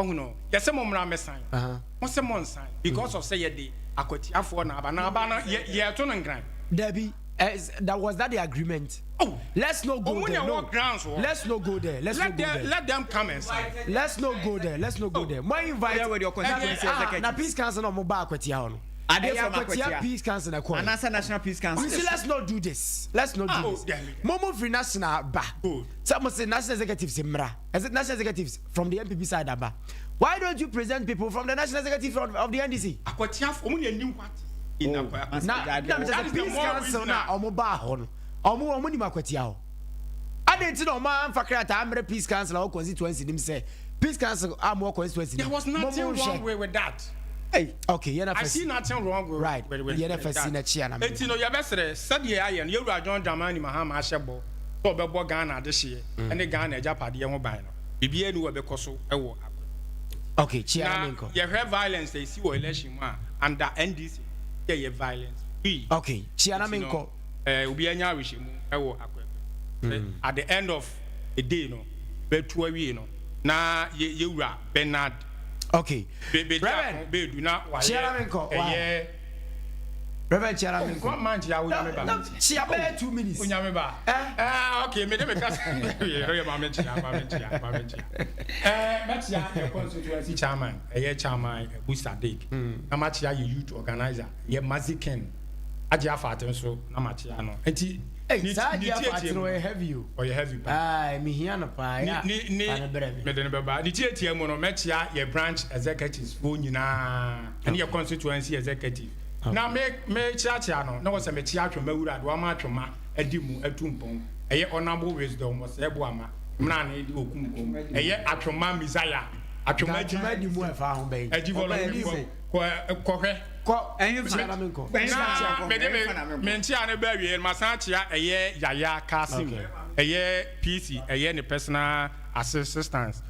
Speaker 14: Ɔhu no, yɛsɛ mo mmra mɛsan. Mo sɛ mo nsan because of sɛ yɛde akwatiafoɔ na aba na aba no yɛ yɛto no nkran.
Speaker 2: Debbie, that was that the agreement?
Speaker 14: Oh,
Speaker 2: let's not go
Speaker 14: Omo
Speaker 2: there.
Speaker 14: na
Speaker 2: No.
Speaker 14: ɛwɔ grounds wɔ.
Speaker 2: Let's not go there. Let's
Speaker 14: Let
Speaker 2: not go
Speaker 14: them
Speaker 2: there.
Speaker 14: Let them come and sign.
Speaker 2: Let's not go there. Let's not go there. Mo invite.
Speaker 13: Yeah, with your constituency
Speaker 2: Ah,
Speaker 13: executives.
Speaker 2: na Peace Council na mo ba Akwatia hɔ no.
Speaker 13: Are they
Speaker 2: Ɛyɛ
Speaker 13: from
Speaker 2: Akwatia
Speaker 13: Akwatia?
Speaker 2: Peace Council na kɔ.
Speaker 13: Anaasɛ National Peace Council.
Speaker 2: You see, let's not do this. Let's not do
Speaker 14: Oh,
Speaker 2: this.
Speaker 14: damn it.
Speaker 2: Mo mo firi national ba.
Speaker 14: Good.
Speaker 2: Sɛ mo say national executives mmra. Is it national executives from the NPP side aba? Why don't you present people from the national executive of the NDC?
Speaker 14: Akwatiafoɔ ɔmo na anim what in Akwa.
Speaker 2: Na na
Speaker 14: That
Speaker 2: mi sɛ
Speaker 14: is the
Speaker 2: Peace
Speaker 14: more
Speaker 2: Council
Speaker 14: reason
Speaker 2: na
Speaker 14: a-
Speaker 2: ɔmo baa hɔ no, ɔmo nim Akwatia hɔ. Adi nti na ɔmo anfa krataa amrɛ Peace Council a ɔwɔ constituency nim sɛ Peace Council a mo wɔ constituency
Speaker 14: There
Speaker 2: nim.
Speaker 14: was
Speaker 2: mo
Speaker 14: nothing
Speaker 2: mo
Speaker 14: wrong
Speaker 2: nhwɛ.
Speaker 14: with that.
Speaker 13: Hey.
Speaker 2: Okay, yɛn
Speaker 14: I
Speaker 2: afɛ
Speaker 14: see nothing wrong with, with
Speaker 2: Yɛn
Speaker 14: with
Speaker 2: afɛ si
Speaker 14: that.
Speaker 2: n'akyi anam.
Speaker 14: Eti no yɛbɛsrɛ sɛdeɛ ayɛ no yɛwura John Dramani Mahama ahyɛ bɔ sɛ ɔbɛbɔ Ghana adehyeɛ ɛne Ghana agyapadeɛ ho ban no, biribiara ni wɔ bɛkɔ so ɛwɔ Akwa.
Speaker 2: Okay, kyia na
Speaker 14: Na
Speaker 2: mi nkɔ.
Speaker 14: yɛhwɛ violence a esi wɔ election mu a under NDC yɛ violence free.
Speaker 2: Okay, kyia na mi
Speaker 14: Nti no,
Speaker 2: nkɔ.
Speaker 14: Obi anya awehyɛmu ɛwɔ Akwa. At the end of the day no bɛtu awie no na yɛ yɛwura Bernard bɛdi
Speaker 2: Reverend.
Speaker 14: ako bɛɛdu na
Speaker 2: Kyia na mi
Speaker 14: wayɛ
Speaker 2: nkɔ.
Speaker 14: ɛyɛ.
Speaker 2: Reverend, kyia na mi nkɔ.
Speaker 14: One man kyia wo nyame ba.
Speaker 2: No, kyia bɛyɛ 2 minutes.
Speaker 14: Onyame ba.
Speaker 2: Eh?
Speaker 14: Okay, me de me kasa. Yɛ maame kyia, maame kyia, maame kyia. Mɛkyia yɛ constituency chairman, ɛyɛ chairman Abu Sadiq. Na makyia yɛ youth organizer, yɛ Mazikin. Agye afaate nso na makyia no. Nti
Speaker 2: Hey, saa agye afa no ɔyɛ heavy o.
Speaker 14: Ɔyɛ heavy paa.
Speaker 2: Ayi mehia no paa ya.
Speaker 14: Ne ne mede no bɛba. Ne tietie mu no mɛkyia yɛ branch executives foɔ nyinaa ɛne yɛ constituency executive. Na me mekyiakyia no na wɔ sɛ mekyia atwoma wura de wama atwoma adi mu atu mpɔn. Ɛyɛ Honourable Wisdom Ɔsɛɛboama mmrane de okum kom. Ɛyɛ atwoma Messiah atwoma
Speaker 2: adi mu ɛfa ho bɛyi.
Speaker 14: Adi Kɔ kɔhwɛ.
Speaker 2: Kɔ ɛnfa na menkɔ.
Speaker 14: Na mede me me nkyea no bɛ awie no masan akyea ɛyɛ Yaya Kasim ɛyɛ PC ɛyɛ ne personal assistance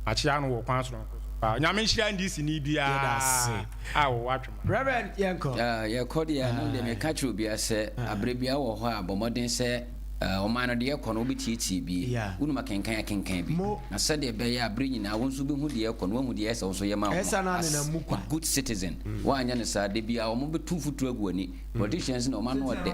Speaker 14: makyea no wɔ kwan soronko so paa. Nyame nhyira NDC ni biara a wɔwɔ Atwema.
Speaker 2: Reverend yɛnkɔ.
Speaker 4: Yɛkɔ deɛ a na deɛ meka kyerɛ obiara sɛ aberɛ biara wɔ hɔ a bɔ mmɔden sɛ Ɔman no, deɛ ɛrekɔ no, wobɛtietie bi. Wonim akenkan akenkan bi. Na sɛdeɛ ɛbɛyɛ a berɛ nyinaa wo nso wobɛhu deɛ ɛrekɔ no, woahu deɛ ɛsɛ sɛ wo nso yɛ ma wo ho as a good citizen. Woanyɛ no saa, da biara wɔbɛtu mfuturo agu w'ani. Politicians no, wɔn ano ɔdɛ.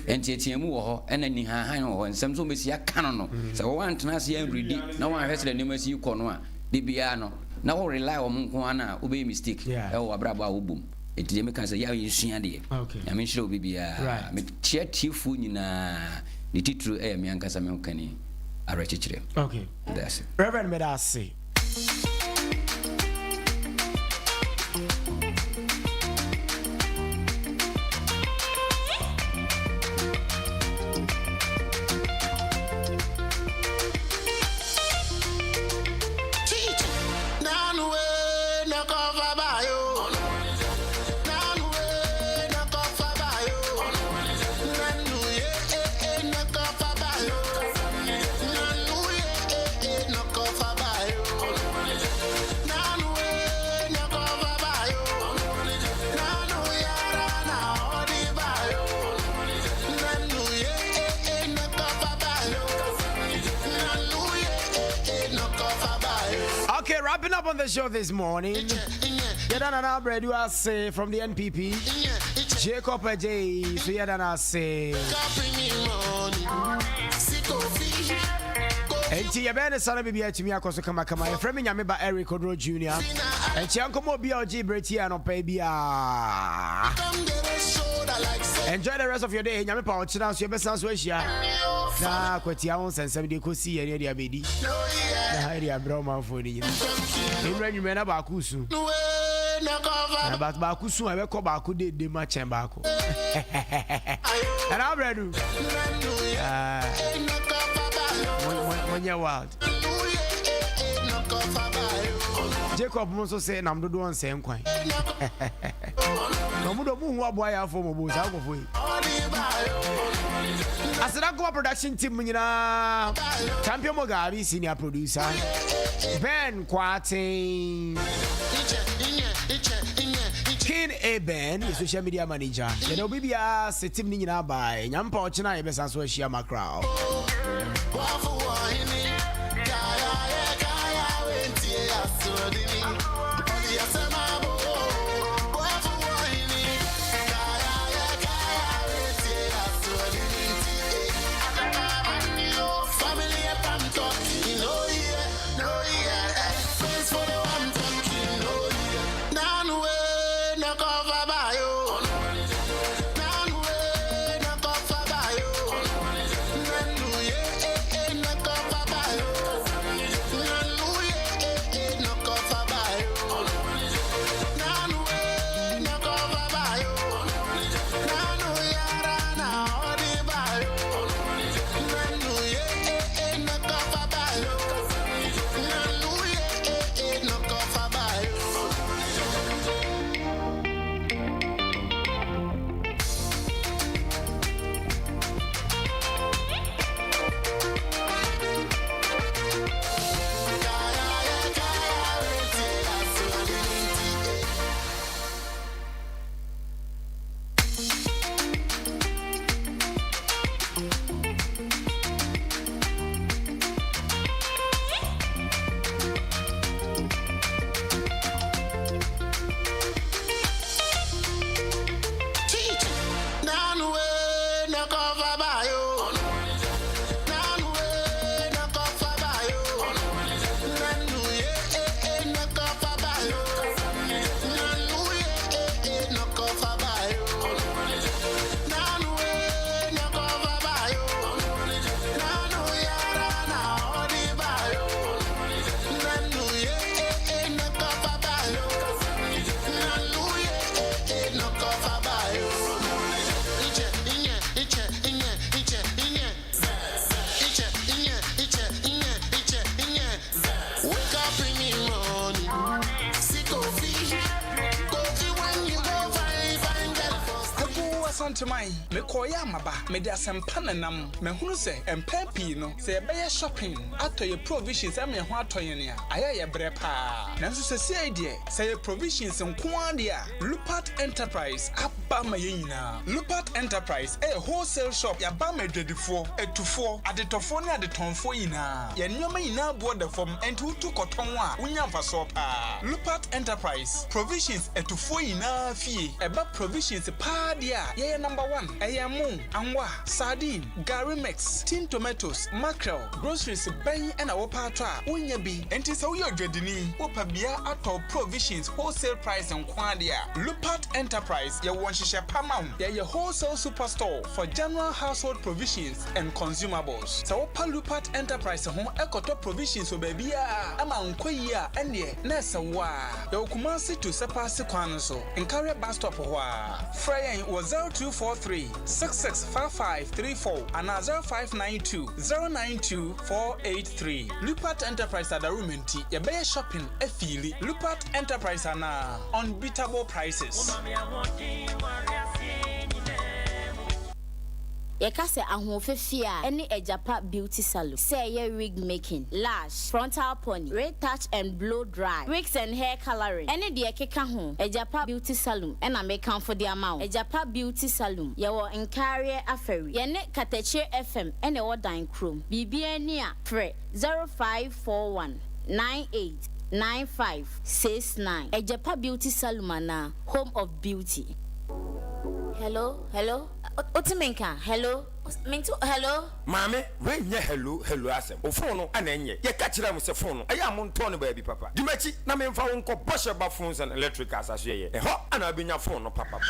Speaker 4: Nteateamu wɔ hɔ, ɛna anihanhan wɔ hɔ. Nsɛm nso wɔbɛsi aka no no, sɛ woantena ase anredi na woanhwɛ sɛdeɛ nneɛma si rekɔ no a, da biara no, na wo rely wɔn nko ara no a, wobɛyɛ mistake wɔ w'abrabɔ a wobɔ mu. Enti deɛ meka sɛ yɛ a yɛnsua adeɛ. Nyame nhyira obi biara. Mekyia tiefoɔ nyinaa. Ne titire ɛyɛ me ankasa me ho kani awerɛkyekyerɛ.
Speaker 2: Okay.
Speaker 4: Meda ase.
Speaker 2: Reverend meda ase. Okay, wrapping up on the show this morning. Yɛda Nana Abradu ase from the NPP. Jacob Ajay, so yɛda no ase. Enti yɛbɛyɛ ne saa na biribi atumi akɔ so kamakama. Yɛfrɛ me Nyame ba Eric Oduro Junior. Ɛnkyɛ nkɔmmɔ obi a ɔgye berɛ tie anɔpa yi biara. Enjoy the rest of your day. Nyame pa ɔkyena nso yɛbɛsan so ahyia. Na akwatia ho nsɛnsɛm deɛ kɔsi yɛne ɛde abɛdi. Na ɛde abrɛ ɔmanfoɔ no nyina. Nnura nwummerɛ na baako su. Na baako su a ɛbɛkɔ baako dede mu akyɛn baako. Ɛna abrɛ du. Monyɛ wild. Jacob mo nso sɛ nam dodoɔ nsɛe nkwan. Na ɔmo de ɔmo hu aboa yɛ afɔ ɔmo bo saa nkurɔfoɔ yi. Aseda Nkoma production team nyinaa. Champion Mugabe senior producer. Ben Kwaten. King A Ben, social media manager. Yɛda obi biara se team ne nyinaa bae. Nyampa ɔkyena yɛbɛsan so ahyia makra.
Speaker 16: Asanteman, mekɔeɛ a maba, mede asɛmpa na ɛnam. Mahunu sɛ mpɛn pii no, sɛ yɛbɛyɛ shopping atɔ yɛn provisions ama yɛn ho atɔ yɛn a, ayɛ a yɛbrɛ paa. Nanso seesei deɛ, sɛ ɛyɛ provisions nko ara deɛ a, Lupat Enterprise aba ama yɛn nyinaa. Lupat Enterprise yɛ wholesale shop, yɛaba ama adwadifoɔ, atufoɔ, adetɔfoɔ ne adetɔnfoɔ nyinaa. Yɛn nneɛma nyinaa boɔ da fam, enti wotu kɔtɔn a, wonya mfasoɔ paa. Lupat Enterprise, provisions atufoɔ nyinaa fie. Ɛba provisions paa deɛ a, yɛyɛ number one. Ɛyɛ ɛmo, anwa, sardine, gari mix, tin tomatoes, mackerel, groceries bɛn na wopɛ atɔ a wonnya bi? Enti sɛ woyɛ odwadini, wopɛ bea atɔ wo provisions wholesale price nko ara deɛ a, Lupat Enterprise yɛwɔ nhyehyɛ pa ma wo. Yɛyɛ wholesale superstore for general household provisions and consumables. Sɛ wopa Lupat Enterprise ho kɔtɔ provisions wɔ baabiara ma ankɔ yie a, ɛnneɛ na ɛsɛ wo ara. Yɛwɔ Kumasi to Sɛpaase kwan no so, Nkareɛ bus stop hɔ ara. Frɛ yɛn wɔ 0243 665534 anaa 0592 092 483. Lupat Enterprise Adaworoma nti yɛbɛyɛ shopping afiili. Lupat Enterprise anaa unbeatable prices.
Speaker 17: Yɛka sɛ ahoɔfɛ fie a, ɛne Agyapa Beauty Salon. Sɛ ɛyɛ wig making, lash, frontal pony, retouch and blow dry, wigs and hair colouring, ɛne deɛ ɛkeka ho, Agyapa Beauty Salon na mekamfo de ama wo. Agyapa Beauty Salon, yɛwɔ Nkaareɛ Afari. Yɛne Katakyie FM na ɛwɔ dan kurom. Biribiara ni a, frɛ 0541 98 95 69. Agyapa Beauty Salon anaa Home of Beauty. Hello, hello. Wote me nka? Hello? Mente wo, hello?
Speaker 9: Maame, wei nyɛ hello hello asɛm. Wo phone no na ɛnyɛ. Yɛka kyerɛɛ mo sɛ phone no, ɛyɛ a montɔn no baabi papa. Di m'akyi na memfa wo nkɔ Bɔhyɛ Ba Phones and Electricals asoɛeɛ. Ɛhɔ na wobɛnya phone no papapa.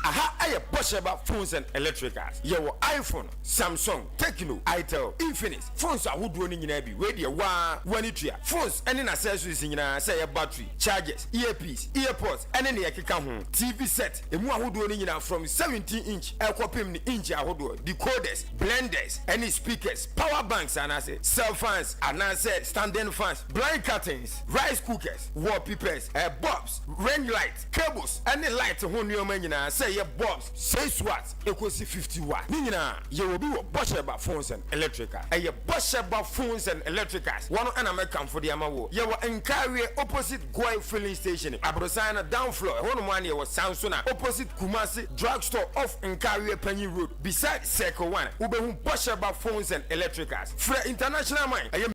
Speaker 9: Aha yɛ Bɔhyɛ Ba Phones and Electricals. Yɛwɔ iPhone, Samsung, Tecno, Itel, Infinix, phones ahodoɔ no nyinaa bi. Wei deɛ wo ara w'ani tua. Phones ne n'accessories nyinaa, sɛ ɛyɛ battery, chargers, earpiece, earpods ne nea ɛkeka ho, TV set, Emu ahodoɔ no nyinaa from 17 inch ɛkɔpem ne inch ahodoɔ, decoders, blenders, ɛne speakers, power banks anaasɛ cell fans anaasɛ standing fans, blind curtains, rice cookers, wallpapers, bulbs, ring light, cables ɛne light ho nnoɔma nyinaa sɛ ɛyɛ bulbs 6 watts ɛkɔsi 50 watt ne nyinaa yɛwɔ bi wɔ Bɔhyɛba Phones and Electrical. Ɛyɛ Bɔhyɛba Phones and Electricals wɔn ɛna mɛkamfo de ama woɔ. Yɛwɔ Nkawie opposite Goil filling station aborosan no down floor ɛhɔ nom ara na yɛwɔ saa nso na opposite Kumasi drug store off Nkawie Panyin road beside circle one wobɛhu Bɔhyɛba phones and electricals frɛ international man ɛyɛ.